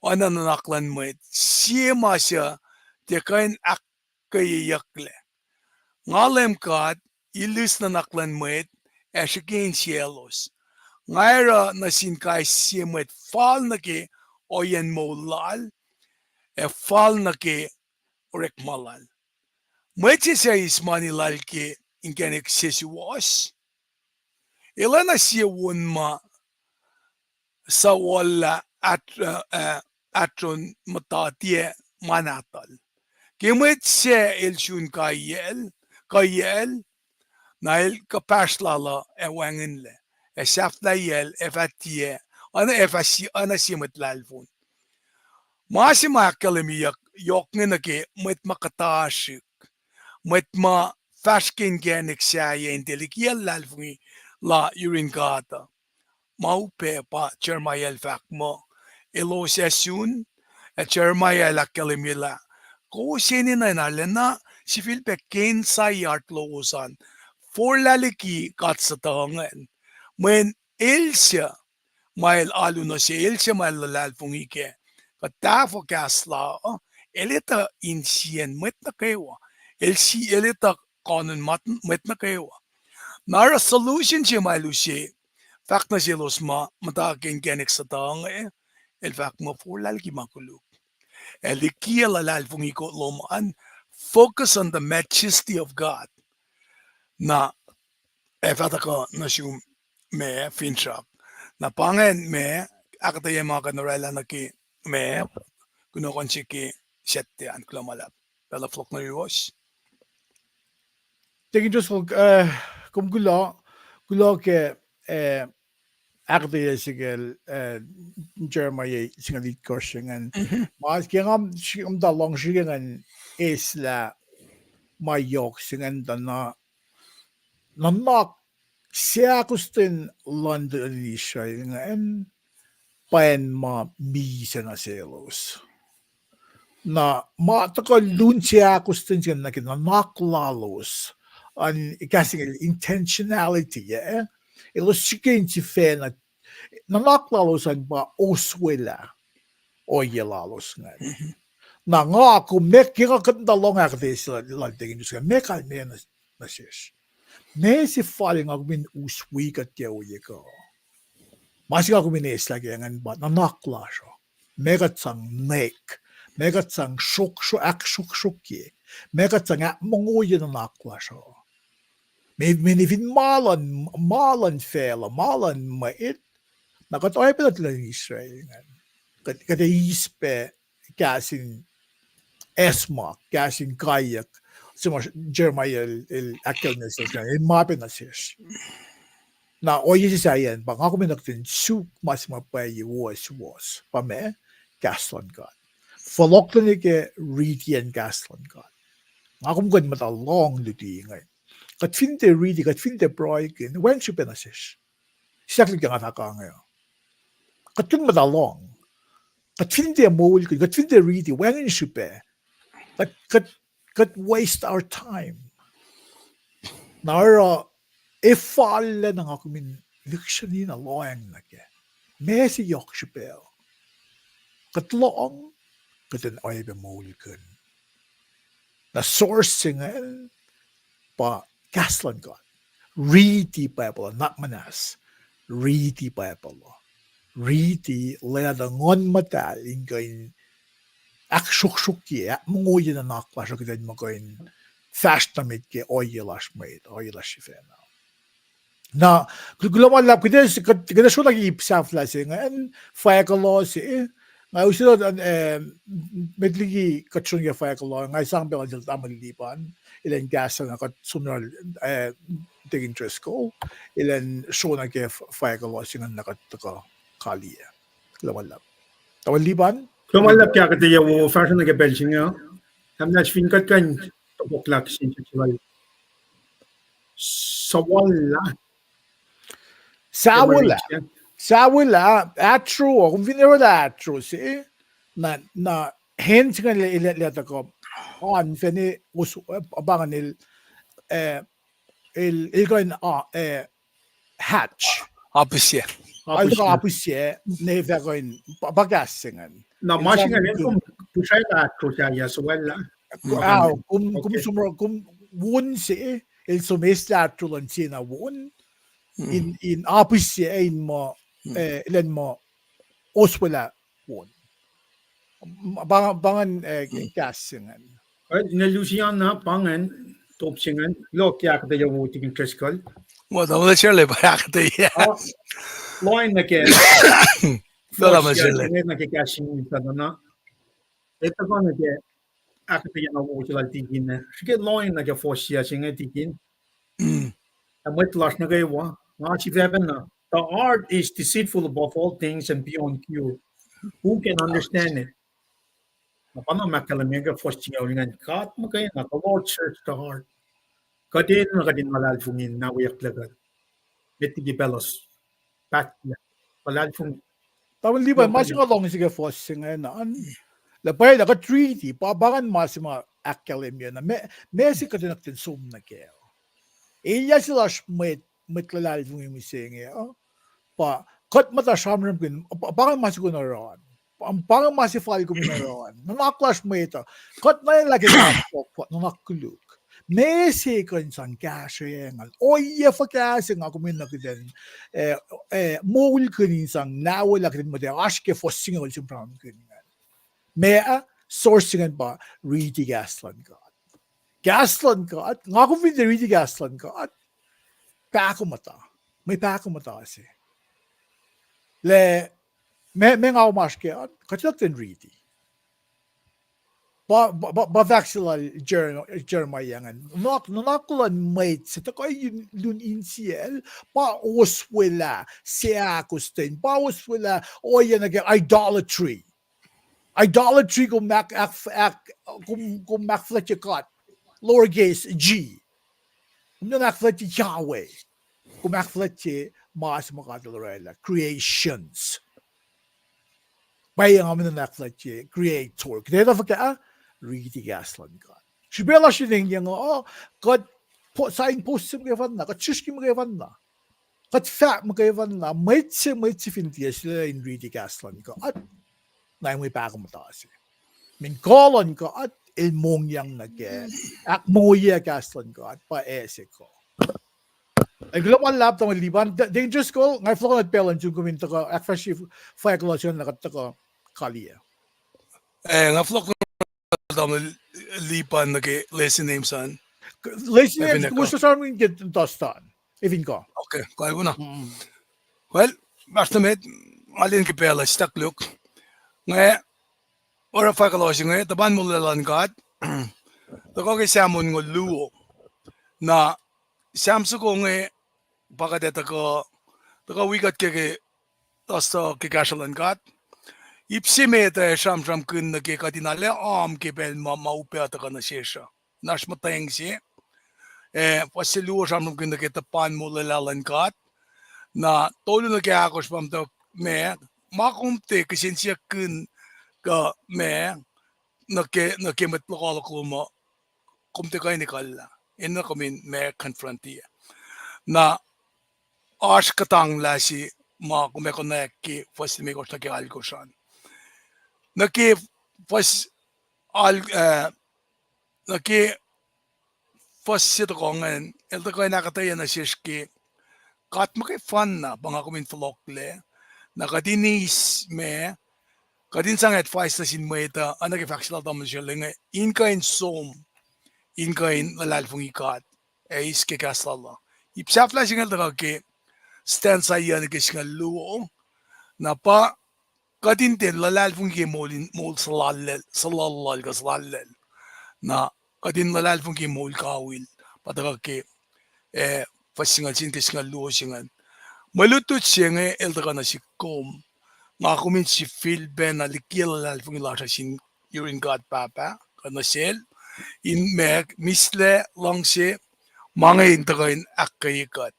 oacna nuhnak luhn mwet, sie ma suc tiac kuh in ahkkweyeyucklac. Nga Leum God, ilis nuhnak luhn mwet, ac srihke insiyaclos. Nga oruh nuh sin kais sie mwet fal nuh ke ohiyacn moul lal, ac fal nuh ke orekma lal. Mwet se suc eis mani lal ke inkacnek sesuwohs, el oacna sie won ma suc wollah at-, eh, ahtron muhta tiac ma nahtuhl. Ke mwet sac el sun kuhiyacl, kuhiyacl, na el kuhpahsr lal uh ac wacngihnlac, ac sahflahiyacl ac fah tiac, oacna, ac fah sie, oacna sie mwet lahlfon. Ma se ma ahkkahlwemyeyuck yohk inge nuh ke mwet ma kuhtasrihk, mwet ma fahsr ke inkacnek sahyac in tiac likiyacl luhlahlfongi la yurin God uh. Ma upac pa Jeremiah el fahk muh, elos ac sun, ac Jeremiah el ahkkahlwemye lah kowos enenuh in arulacna sifilpac ke insiyacn heart lowos an, forlah liki God suhtuh ingacn, mweyen el suc ma el alu nuh se, el suc ma el luhlahlfongi kac, kuht tahfuh kahs la uh, el etuh insiyacn mwet nuh kwewa, el si-, el etuh koanun mwet nuh kwewa. Na oruh solution se ma el use, fahk nuh selos ma muhta ke inkacnek suhtuh inge, el fahk muh forlah liki ma koluk, ac likiyacl luhlahlfongi lom an, focus on the majesty of God. Na ac fah tuhkuh nuh sum ma finsrak. Na pa ingacn ma ahkuhtweyac ma kuh in orwaclah nuh ke ma kunohkohn se ke Saturday an. Kuloh ma luhlahp. Pacl uh fohlohk nuh yuruwos. Tekin Driscoll, eh, kom kuloh, kuloh ke, eh, ahkuhtweyac se kacl, eh, Jeremiah singucul itkohsr ingacn. Ma ke nga, nga muhta lohng srihke ngan eislah ma yohk se ingacn tuh na, nuhnak seakostwen luhn tuhlihk Israel ingacn, pa acn ma misac nuh selos. Na ma tuhkuh lun seakostwen se ingacn nuh ke nuhnak lalos, an, kahs Inglis intentionality, eh? Elos srihke in sifacna, nuhnak lalos an pa oswelah ohiyac lalos ingacn. Na nga kom, ma ke nga kuht muhta lohng ahkuhtweyac se lal Tekin Driscoll, ma kalmac nuh sesr. Ma se fal nga kom in us wi kuht ke ohiyac kuh. Ma se nga kom in eislah ke ingacn pa nuhnak lasr uh. Ma kuht sang nwek, ma kuht sang sruhk-, sruhk-, ahksruhksruhkye, ma kuht sang ahkmongoye nuhnak lasr uh. Mwe, mwe fin ma luhn, ma luhn facluh, ma luhn mwet, na kuht oacyacpac tuhlihk Israel ingacn. Kuht, kuht ac eis pac kahs in acsmak, kahs in kaiyuck, se ma Jeremiah el, el ahkkahlwemye sesr, el ma pac nuh sesr. Na ohiyac se sahyacn pa nga kom in kuht in suk ma se ma pwacye wo suwohs, pa ma kahs luhn God. Fohlohklac nuh ke riti acn kahs luhn God. Nga kom kuh in muhta lohng luti ingacn. Kuht fin tiac riti, kuht fin tiac pruhekihn, wacngihn srihpac nuh sesr. Sislah ke nga fahk inge uh. Kuht kuh in muhta lohng. Kuht fin tiac moulkihn, kuht fin tiac riti, wacngihn srihpac. Kuht, kuht, kuht waste our time. Na oruh, e fal na nga kom in lihksreni na lohacng nuh kac. Ma se yohk srihpac. Kuht lohng, kuht in oacyacpac moulkihn. Na source se ingacn pa kahs luhn God. Riti Bible uh, not muhnahs. Riti Bible uh. Riti, lwelah tuh Nguhn Muhtahl in kuh in ahksruhksruhkye, ahkmongoye nuhnak lasr uh kuht in muh kuh in fahsr nuh met ke ohiyac lasr mwet, ohiyac lasr sifacna. Na, kuloh ma luhlahp, kuht, kuht srolah ke ip sahflah se ingacn, fahkuloh se, nga use, eh, met liki kuht srolah ke fahkuloh, nga sang pacl sel tamuhlwel Lipan, elan kahs na kuht som nuh, eh, Tekin Driscoll, elan srolah ke fahkuloh se ingacn na kuht tuhkuh kaliyac. Kuloh ma luhlahp. Tamuhlwel Lipan? Kuloh ma luhlahp ke ahkuhtweyac wo fahsruh nuh ke pacl se inge. Am nahs fin kuht kuh in topuk lah kihsen se lal Sawallah. Sawallah. Sawallah, Atro, kom fin orwaclah Atro se, na, na, hen se ingacn el, el, el tuhkuh, an, fene, us, eh, pa ingacn el, eh, el, el kuh in, ah, eh, hatch. Apihsye. Apihsye. Apihsye, ne fah kuh in, pa, pa kahs se ingacn. Na ma se ingacn, kom pihsralah Atro sahyac Sawallah. Kom, kom som, kom won se, el som eslah Atro luhn sie na won. In, in apihsye, in muh, eh, elan muh oswelah won. Pa, pa ingacn, eh, kahs se ingacn. Nge lusiana pa ingacn, top se ingacn, lo ke ahkuhtweyac wo Tekin Driscoll. Muh tamuhlwel Sherle pa ahkuhtweyac. Lohacng nuh ke, lohacng nuh ke kahs se ingacn, na, etuh kuh nuh ke ahkuhtweyac na wo se lal Tekin, srihke lohacng nuh ke fohs se inge Tekin. Ac mwet lasr nuh kwewa, nga sifacpacna, the heart is deceitful above all things and beyond cure. Who can understand it? Na pa na ma ahkkahlwemye ke fohs singucul ingacn, God muhkwena, the Lord search the heart. Kuht enenuh kuht in luhlahlfongi in naweyucklac kuht. Met liki pacl uh, pahtlac, luhlahlfongi. Tamuhlwel Lipan, ma se nga lohng se ke fohs se ingacn an, lah pwacye lah kuht riti, pa, pa ingacn ma se ma ahkkahlwemye na, ma, ma se kuht enenuh kuht in som nuh kac. Elyah se lasr mwet, mwet luhlahlfongi mihsenge uh, pa kuht muhta sramsramkihn, pa, pa ingacn ma se kom oruh an. Pa, pa ingacn ma se fal kom in oruh an. Nuhnak lasr mwet uh. Kuht nuhnlah ke nuhnak koluk. Ma se kuh in sang kahsrweyacng an. Ohiyac fuhkah se nga kom enenuh kuht in, eh, eh, moulkihn in sang nawelah kuht in muhta oasr ke fohs singucul se sramsramkihn ingacn. Ma, source se ingacn pa riti kahs luhn God. Kahs luhn God, nga kom fin tiac riti kahs luhn God, pahkomuhta, mwe pahkomuhta se. Lah, ma, ma nga oasr ke an, kuht enenuh kuht in riti. Pa, pa, pa, pa fahk se lal Jer-, Jeremiah ingacn. Nuhnak, nuhnak luhn mwet se tuhkuh lun, lun insiyacl, pa oswelah, seahkostwen, pa oswelah, ohiyac nuh ke idolatry. Idolatry kom ahk-, ahk-, ahk-, kom, kom ahkfuhlwactye God, lowercase g. Kom nuhnak ahkfuhlwactye Yahweh. Kom ahkfuhlwactye ma se ma God el orwaclah, creations. Pwacye nga muh nuhnak ahkfuhlwactye creator. Kuht etuh fuhkah? Riti kahs luhn God. Srihpac lasr inge nga, kuht po-, sign post se muhkwefanna, kuht srihsrki muhkwefanna. Kuht fahk muhkwefanna, mwet se, mwet se fin tiac sulaclah in riti kahs luhn God, na mwe pahkomuhta se. Min kuh luhn God el mongyang nuh kac, ahkmoye kahs luhn God pa ase kuh. Ac kuloh ma luhlahp tamuhlwel Lipan, Deacon Driscoll, nga fohlohk nuh pacl an sun kom in tuhkuh ahkfahsrye fwack lalos an lah kuht tuhkuh kaliyac. Eh, nga fohlohk tamuhlwel Lipan nuh ke last name an. Last name, kowos sramsram ke Dustin. Efin kuh. Okay, kalwena. Well, Pastor Met, nga len ke pacl uh sitack luk. Nga oruh fwack lalos inge, tuhpan molwelah luhn God, tuhkuh ke Psalm onngoul luo. Na Psalm soko inge pa kuht ac tuhkuh, tuhkuh wi kuht ke, ke Dustin ke kahsruh luhn God. Ip se met uh sramsramkihn nuh ke kuht in arlac om ke pacl ma, ma upac tuhkuh nuh sesr uh. Oasr muhtweng se, eh, fuhs se luo sramsramkihn nuh ke tuhpan molwelah luhn God. Na tolu nuh ke ahkosr pa muhta ma, ma kom tiac kihsen siyuck kuh ma, nuh ke, nuh ke mwet lokoalok lom uh, kom tiac kuh in ekuhllah. Enenuh kom in ma confront-i. Na oasr kuhtanglah se ma kom ac konwacack ke fuhs limekohsr nuh ke alkohsr an. Nuh ke fuhs al-, eh, nuh ke fuhs se tohkoh ingacn, el tuhkuh in ahkuhtweyac nuh sesr ke God muhkwefanna pa nga kom in fohlohklac. Na kuht in eis ma, kuht in sang advice nuh sin mwet uh, oacna ke fahk se lal tamuhlwel Shelly inge, in kuh in som, in kuh in luhlahlfongi God, ac eis ke kahs lal uh. Ip sahflah se inge el tuhkuh ke stanza yuc nuh ke singucul luo, na pa kuht in tiac luhlahlfongi ke moul in, moul suhlallal, suhlallal kuh suhlallal. Na kuht in luhlahlfongi ke moul kawihl, pa tuhkuh ke, eh, fuhs singucul sie nuh ke singucul luo se ingacn. Mwe lutlut se inge el tuhkuh nuh sihk kom, nga kom in sifilpacna likiyac luhlahlfongi lasr uh sin yurin God Pahpah kuh nuh sel, in ma, mihslac, luhngse, ma inge in tuhkuh in ahkkweye kuht.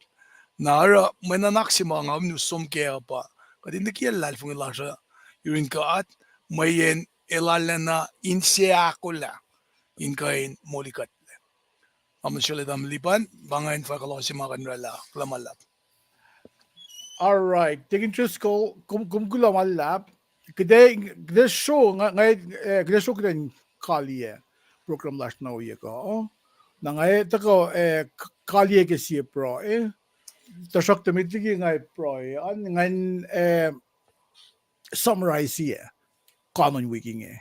Na oruh mwe nuhnak se ma nga kom in us som kac uh pa kuht in likiyac luhlahlfongi lasr uh yurin God, mweyen el arulacna inse ahkolah in kuh in molikuhtlac. Tamuhlwel Shelly, tamuhlwel Lipan, pa ingacn fahk lalos se ma kuh in oraclah, kuloh ma luhlahp. All right, Deacon Driscoll, kom, kom kuloh ma luhlahp. Kuht, kuht sro, nga, nga, eh, kuht sro kuht in kaliyac program lasr na ohiyac kuh. Na nga tuhkuh, eh, k-, kaliyac ke sie pruhe. Tuhsruhktuh met liki nga pruhe an, ngan, eh, summarize-i kanon wik inge.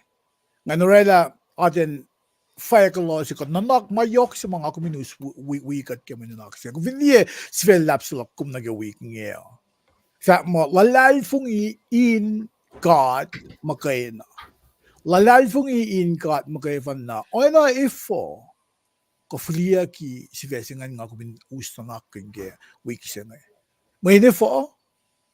Ngan oraclah atacn fwack lalos kuh nuhnak ma yohk se ma nga kom in us wi, wi, wi kuht ke mwe nuhnak se. Kom fin liye sifac luhlahp se luhk kom nuh ke wik inge uh, fahk muh luhlahlfongi in God muhkwena. Luhlahlfongi in God muhkwena. Oacna efuh kuh fihliyucki sifac se ingacn nga kom in us nuhnakkihn ke wik se inge. Mweyen efuh,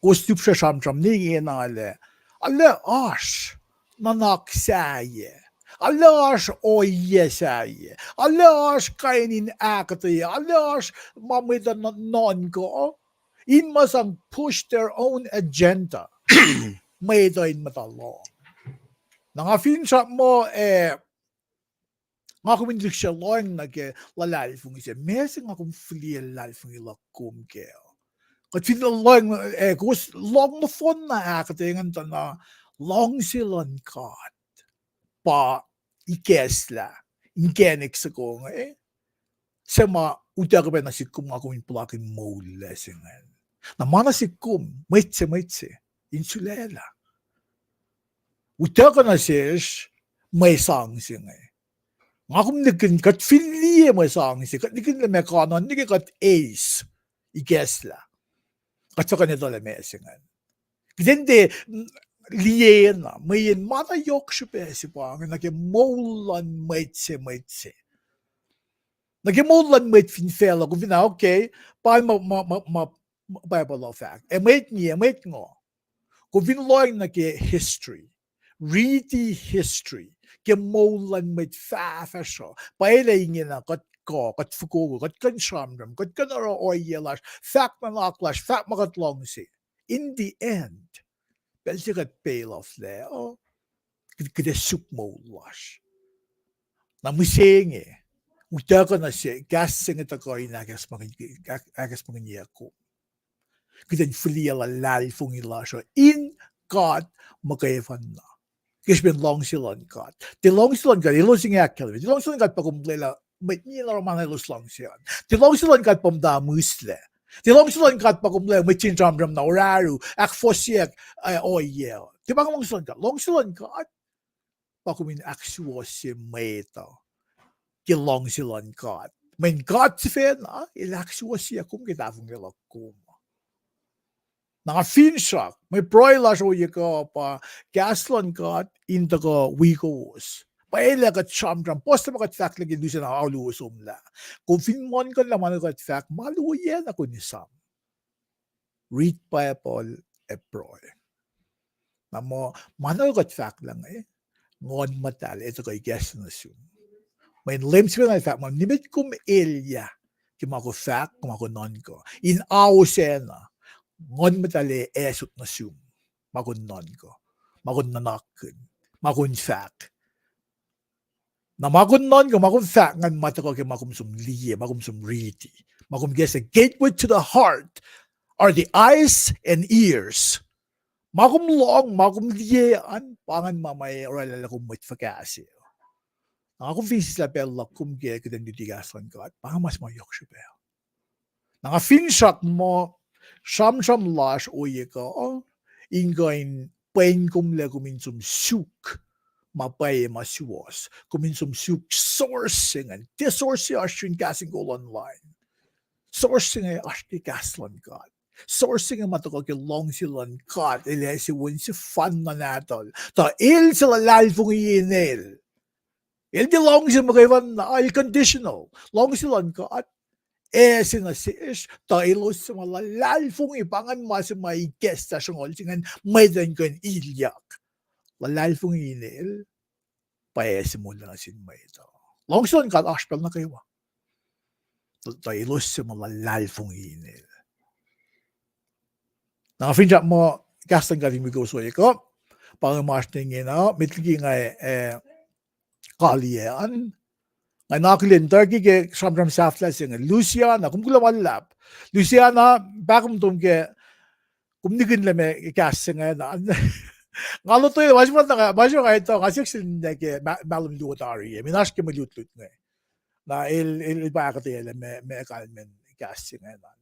kowos lihpsre sramsram ne ingena lah arlac oasr nuhnak sahyac, arlac oasr ohiyac sahyac, arlac oasr kain in ahkuhtweyac, arlac oasr ma mwet uh nuh-, nuhnkuh in ma sang push their own agenda. Mwet uh in muhta lohng. Na nga finsrak muh, eh, nga kom in lihksreni lohacng nuh ke luhlahlfongi se, ma se nga kom fihliyac luhlahlfongi luhk kom kac. Kuht fin lohacng, eh, kowos lohng nohfohn na ahkuhtweyac ingacn tuh na luhngse luhn God pa ikacslah inkacnek soko inge, eh, suc ma utuckuh pac nuh sihk kom nga kom in puhlakihn moul lac se ingacn. Na ma nuh sihk kom, mwet se, mwet se, in sulaclah. Utuckuh nuh sesr mwe sang se inge. Nga kom nihkihn kuht fin liye mwe sang se, kuht nihkihn lah meac kanon nuh ke kuht eis ikacslah. Kuht fah kuh in etuh lah ma se ingacn. Kuht in tiac, liye na, mweyen ma na yohk srihpac se pa inge nuh ke moul luhn mwet se, mwet se. Nuh ke moul luhn mwet fin facluh, kom fin, okay, pa ma, ma, ma, ma Bible uh fahk. Ac mwet nge, ac mwet ngo. Kom fin lohacng nuh ke history, riti history, ke moul luhn mwet fahfahsruh, pa elah ingena kuht kuh, kuht fokoko, kuht kuh in sramsram, kuht kuh in oruh ohiyac lasr, fahk nuhnak lasr, fahk ma kuht luhngse. In the end, pacl se kuht pay off lac uh, kuht ac suk moul lasr. Na mihsenge, utuckuh nuh se, kahs se inge tuhkuh in ahkacsmakihnye, ahkacsmakihnye kom. Kuht in fihliyac luhlahlfongi lasr uh in God muhkwena. Ke srihpen luhngse luhn God. Tiac luhngse luhn God, elos inge ahkkahlwemye. Tiac luhngse luhn God pa kom lwelah mwet nien oruh ma na elos luhngse an. Tiac luhngse luhn God pa muhta mihslac. Tiac luhngse luhn God pa kom lwelah mwet se in sramsram na orahru, ahkfohsyeyuck, eh, ohiyac. Tiac pa inge luhngse luhn God. Luhngse luhn God pa kom in ahksuwohsye mwet uh ke luhngse luhn God. Mweyen God sifacna el ahksuwohsyeyuck kom ke tahfonglac luhk kom. Na nga finsrak, mwe pruhe lasr ohiyac kuh pa kahs luhn God in tuhkuh wi kowos. Pa elah kuht sramsram, puhs ma kuht fahk lah ke lusen alu somlah. Kom fin muhlkuhnlah ma na kuht fahk, ma luo ohiyac na kom in esam. Read Bible ac pruhe. Na muh, ma na kuht fahk lah inge, Nguhn Muhtahl ac tuhkuh ikacslah nuh sum. Mweyen Leum sifacna el fahk muh nimet kom elyah ke ma kom fahk, ma kom nuhnkuh. In ao sacna, Nguhn Muhtahl ac asot nuh sum ma kom nuhnkuh, ma kom nuhnakkihn, ma kom fahk. Na ma kom nuhnkuh, ma kom fahk ingacn ma tuhkuh ke ma kom som liye, ma kom som riti, ma kom ikacslah. Gateway to the heart are the eyes and ears. Ma kom lohng, ma kom liye an, pa ingacn ma ma orwaclah lah kom mwet fuhkah se. Na nga kom fin sislah pacl luhk kom ke kuht in luti kahs luhn God, pa ingacn ma se ma yohk srihpac. Na nga finsrak muh sramsram lasr ohiyac kuh in kuh in pwen komlac kom in som suk ma pwacye ma suwohs. Kom in som suk source se ingacn. Tiac source se oasr in kahs in kol online. Source se inge oasr ke kahs luhn God. Source se inge ma tuhkuh ke luhngse luhn God. El ase wen sefanna nahtuhl, tuh el suc luhlahlfongi inel. El tiac luhngse muhkwena, el conditional. Luhngse luhn God ase nuh sesr, tuh elos suc ma luhlahlfongi, pa ingacn ma se ma ikacslah sruhnguhl se ingacn, mwet uh in kuh in ilyak. Luhlahlfongi inel pa ase moul nuh sin mwet uh. Luhngse luhn God oasr pacl nuh kwewa. Tuh, tuh elos suc ma luhlahlfongi inel. Na nga finsrak muh kahs luhn God in wi kowos ohiyac kuh, pa inge ma oasr ne ingena, met liki nga, eh, kaliyac an. Nga na akihlen Turkey ke sramsram sahflah se inge. Luciana, kom kuloh ma luhlahp. Luciana, pahkomuhtom ke kom nikihnlac me kahs se ingena. Nga lotwelah, ma se ma nga etuh, nga siyuck sel ninac ke ma-, mahlwem luo tari, eh, mwe oasr ke mwe lutlut inge. Na el, el, el pa ahkuhtweyac lah me, me kalmacn kahs se ingena.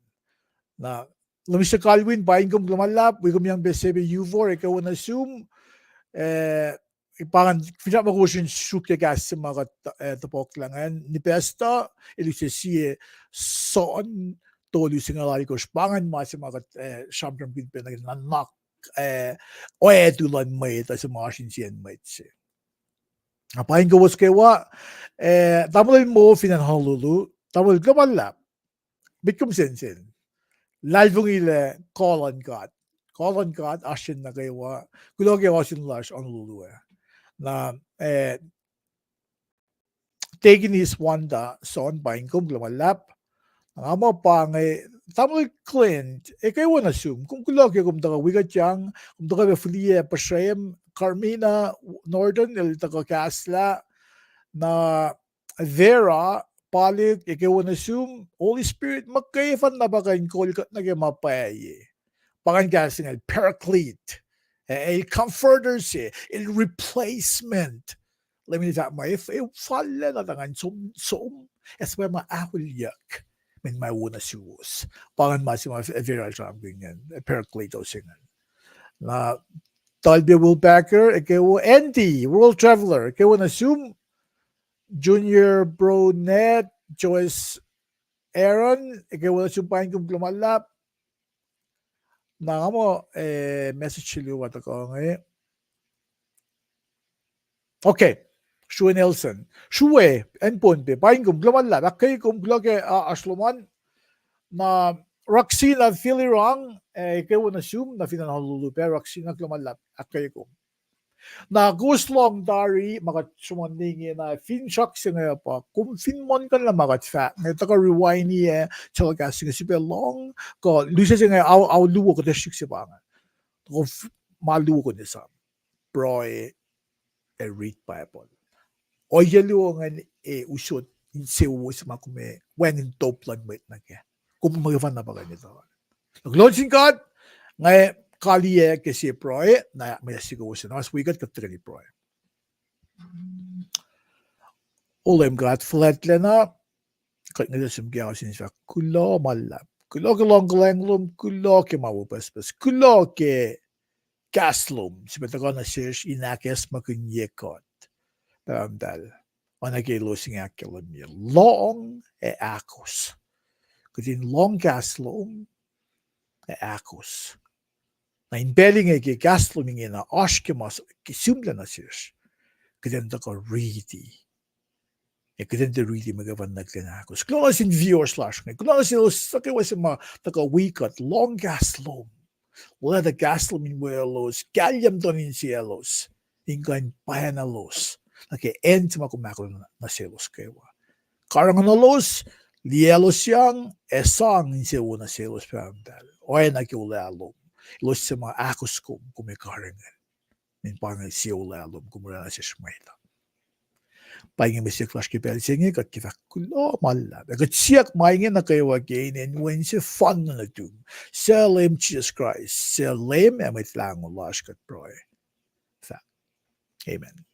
Na Lomiser Kalwin, paing kom kuloh ma luhlahp, wi kom yang pac Sebe Yuvor, ekuh wo nuh sum, eh, pa ingacn finsrak muh kowos in sruokyac kahs se ma kuht, eh, topuk lah ingacn, Nipastuh, el use sie John tolu singucul alkosr, pa ingacn ma se ma kuht, eh, sramsramkihn pac nuh ke nuhnak, eh, oactu luhn mwet uh se ma oasr insiyacn mwet se. Na paing kowos kwewa, eh, tamuhlwel mo fin acn Honolulu, tamuhlwel kuloh ma luhlahp. Met kom sensen. Luhlahlfongi lah kuh luhn God. Kuh luhn God oasr nuh kwewa. Kuloh ke ohsun lasr Honolulu ah. Na, eh, Tekinis Wanda Son, paing kom kuloh ma luhlahp. Nga muh pa inge, tamuhlwel Clint, ekuh wo nuh sum. Kom kuloh ke kom tuhkuh wi kuht yang, kom tuhkuh pac fihliyac puhsrem, Carmina Norton, el tuhkuh kahslah, na Vera Palik, ekuh wo nuh sum. Holy Spirit muhkwena pa kuh in kol kuht nuh ke ma pwacye. Pa ingacn kahs se inge, Paraclete, eh, el comforter se, el replacement. Leum el fahk muh, e, e fal lah na tangan som, som, ac suhpwacma auliyak, mweyen ma wo nuh suwos. Pa ingacn ma se ma Vera el sramsramkihn ingacn, Paracletos ingacn. Na Talbia Wilpacker, ekuh wo, Andy, World Traveler, ekuh wo nuh sum, Junior Bronet, Joyce Aaron, ekuh wo nuh sum, paing kom kuloh ma luhlahp. Na nga muh, eh, message se luo ma tuhkuh inge. Okay. Srue Nelson. Srue, acn Pohnpei. Paing kom, kuloh ma luhlahp. Ahkkweye kom, kuloh ke, ah, oasr lom an. Na Raksina Filirang, eh, kwewa nuh sum, na fin acn Honolulu pac, Raksina, kuloh ma luhlahp. Ahkkweye kom. Na kowos lohng tari ma kuht sruhmuhn inge na, finsrak se inge pa, kom fin muhlkuhnlah ma kuht fahk inge, tuhkuh rewind-i, eh, telecast se inge srihpac lohng, kuh lusac se inge ao, ao luo kuhtuh srihk se pa inge. Kom f-, ma luo kom esam. Pruhe ac read Bible. Ohiyac luo ingacn ac usot insewowo se ma kom ac wacngihn top luhn mwet nuh kac. Kom muhkwena pa kuh in etuh. Kuloh nuh sin God, nga kaliyac ke sie pruhe, na mwe sikowosen oasr wi kuht, kuht tuhkweni pruhe. O Leum God fuhlwactlacna, kuht ngwetacl sum ke ao se inge fahk kuloh ma luhlahp. Kuloh ke luhngkuhlwacng lom, kuloh ke ma wo pucspucs, kuloh ke kahs lom, srihpac tuhkuh nuh sesr in ahkacsmakihnye kuht. Pahpah muhtahl, oacna ke elos inge ahkkahlwemye, lohng ac ahkos. Kuht in lohng kahs lom ac ahkos. Na in pacl inge ke kahs lom ingena oasr ke ma s-, ke sihmlac nuh sesr, kuht in tuhkuh riti. Ac kuht in tiac riti mwe kwewana kuht in ahkos. Kuloh nuh sin viewers lasr inge. Kuloh nuh selos suc kwewa se ma tuhkuh wi kuht, lohng kahs lom. Lwelah tuh kahs lom in welos kahlye muhtuhn insiyaclos, in kuh in pwacnaclos nuh ke acn se ma kom ahkolah nuh selos kwewa. Karihngihnuhlos, liyaclosyang, ac sang insewowo nuh selos, Pahpah muhtahl, oacna ke olwelah lom. Elos suc ma ahkos kom, kom ac karihngihn. In pa inge sie olwelah lom kom oraclah nuh sesr mwet uh. Pa inge mwe siyuck lasr ke pacl se inge, kuht ke fahk kuloh ma luhlahp. Ac kuht siyuck ma inge nuh kwewa ke inen Wen sefanna nuhtum, suc Leum Jisus Kraist, suc Leum ac Mwet Lahngo lasr, kuht pruhe. Fahk, amen.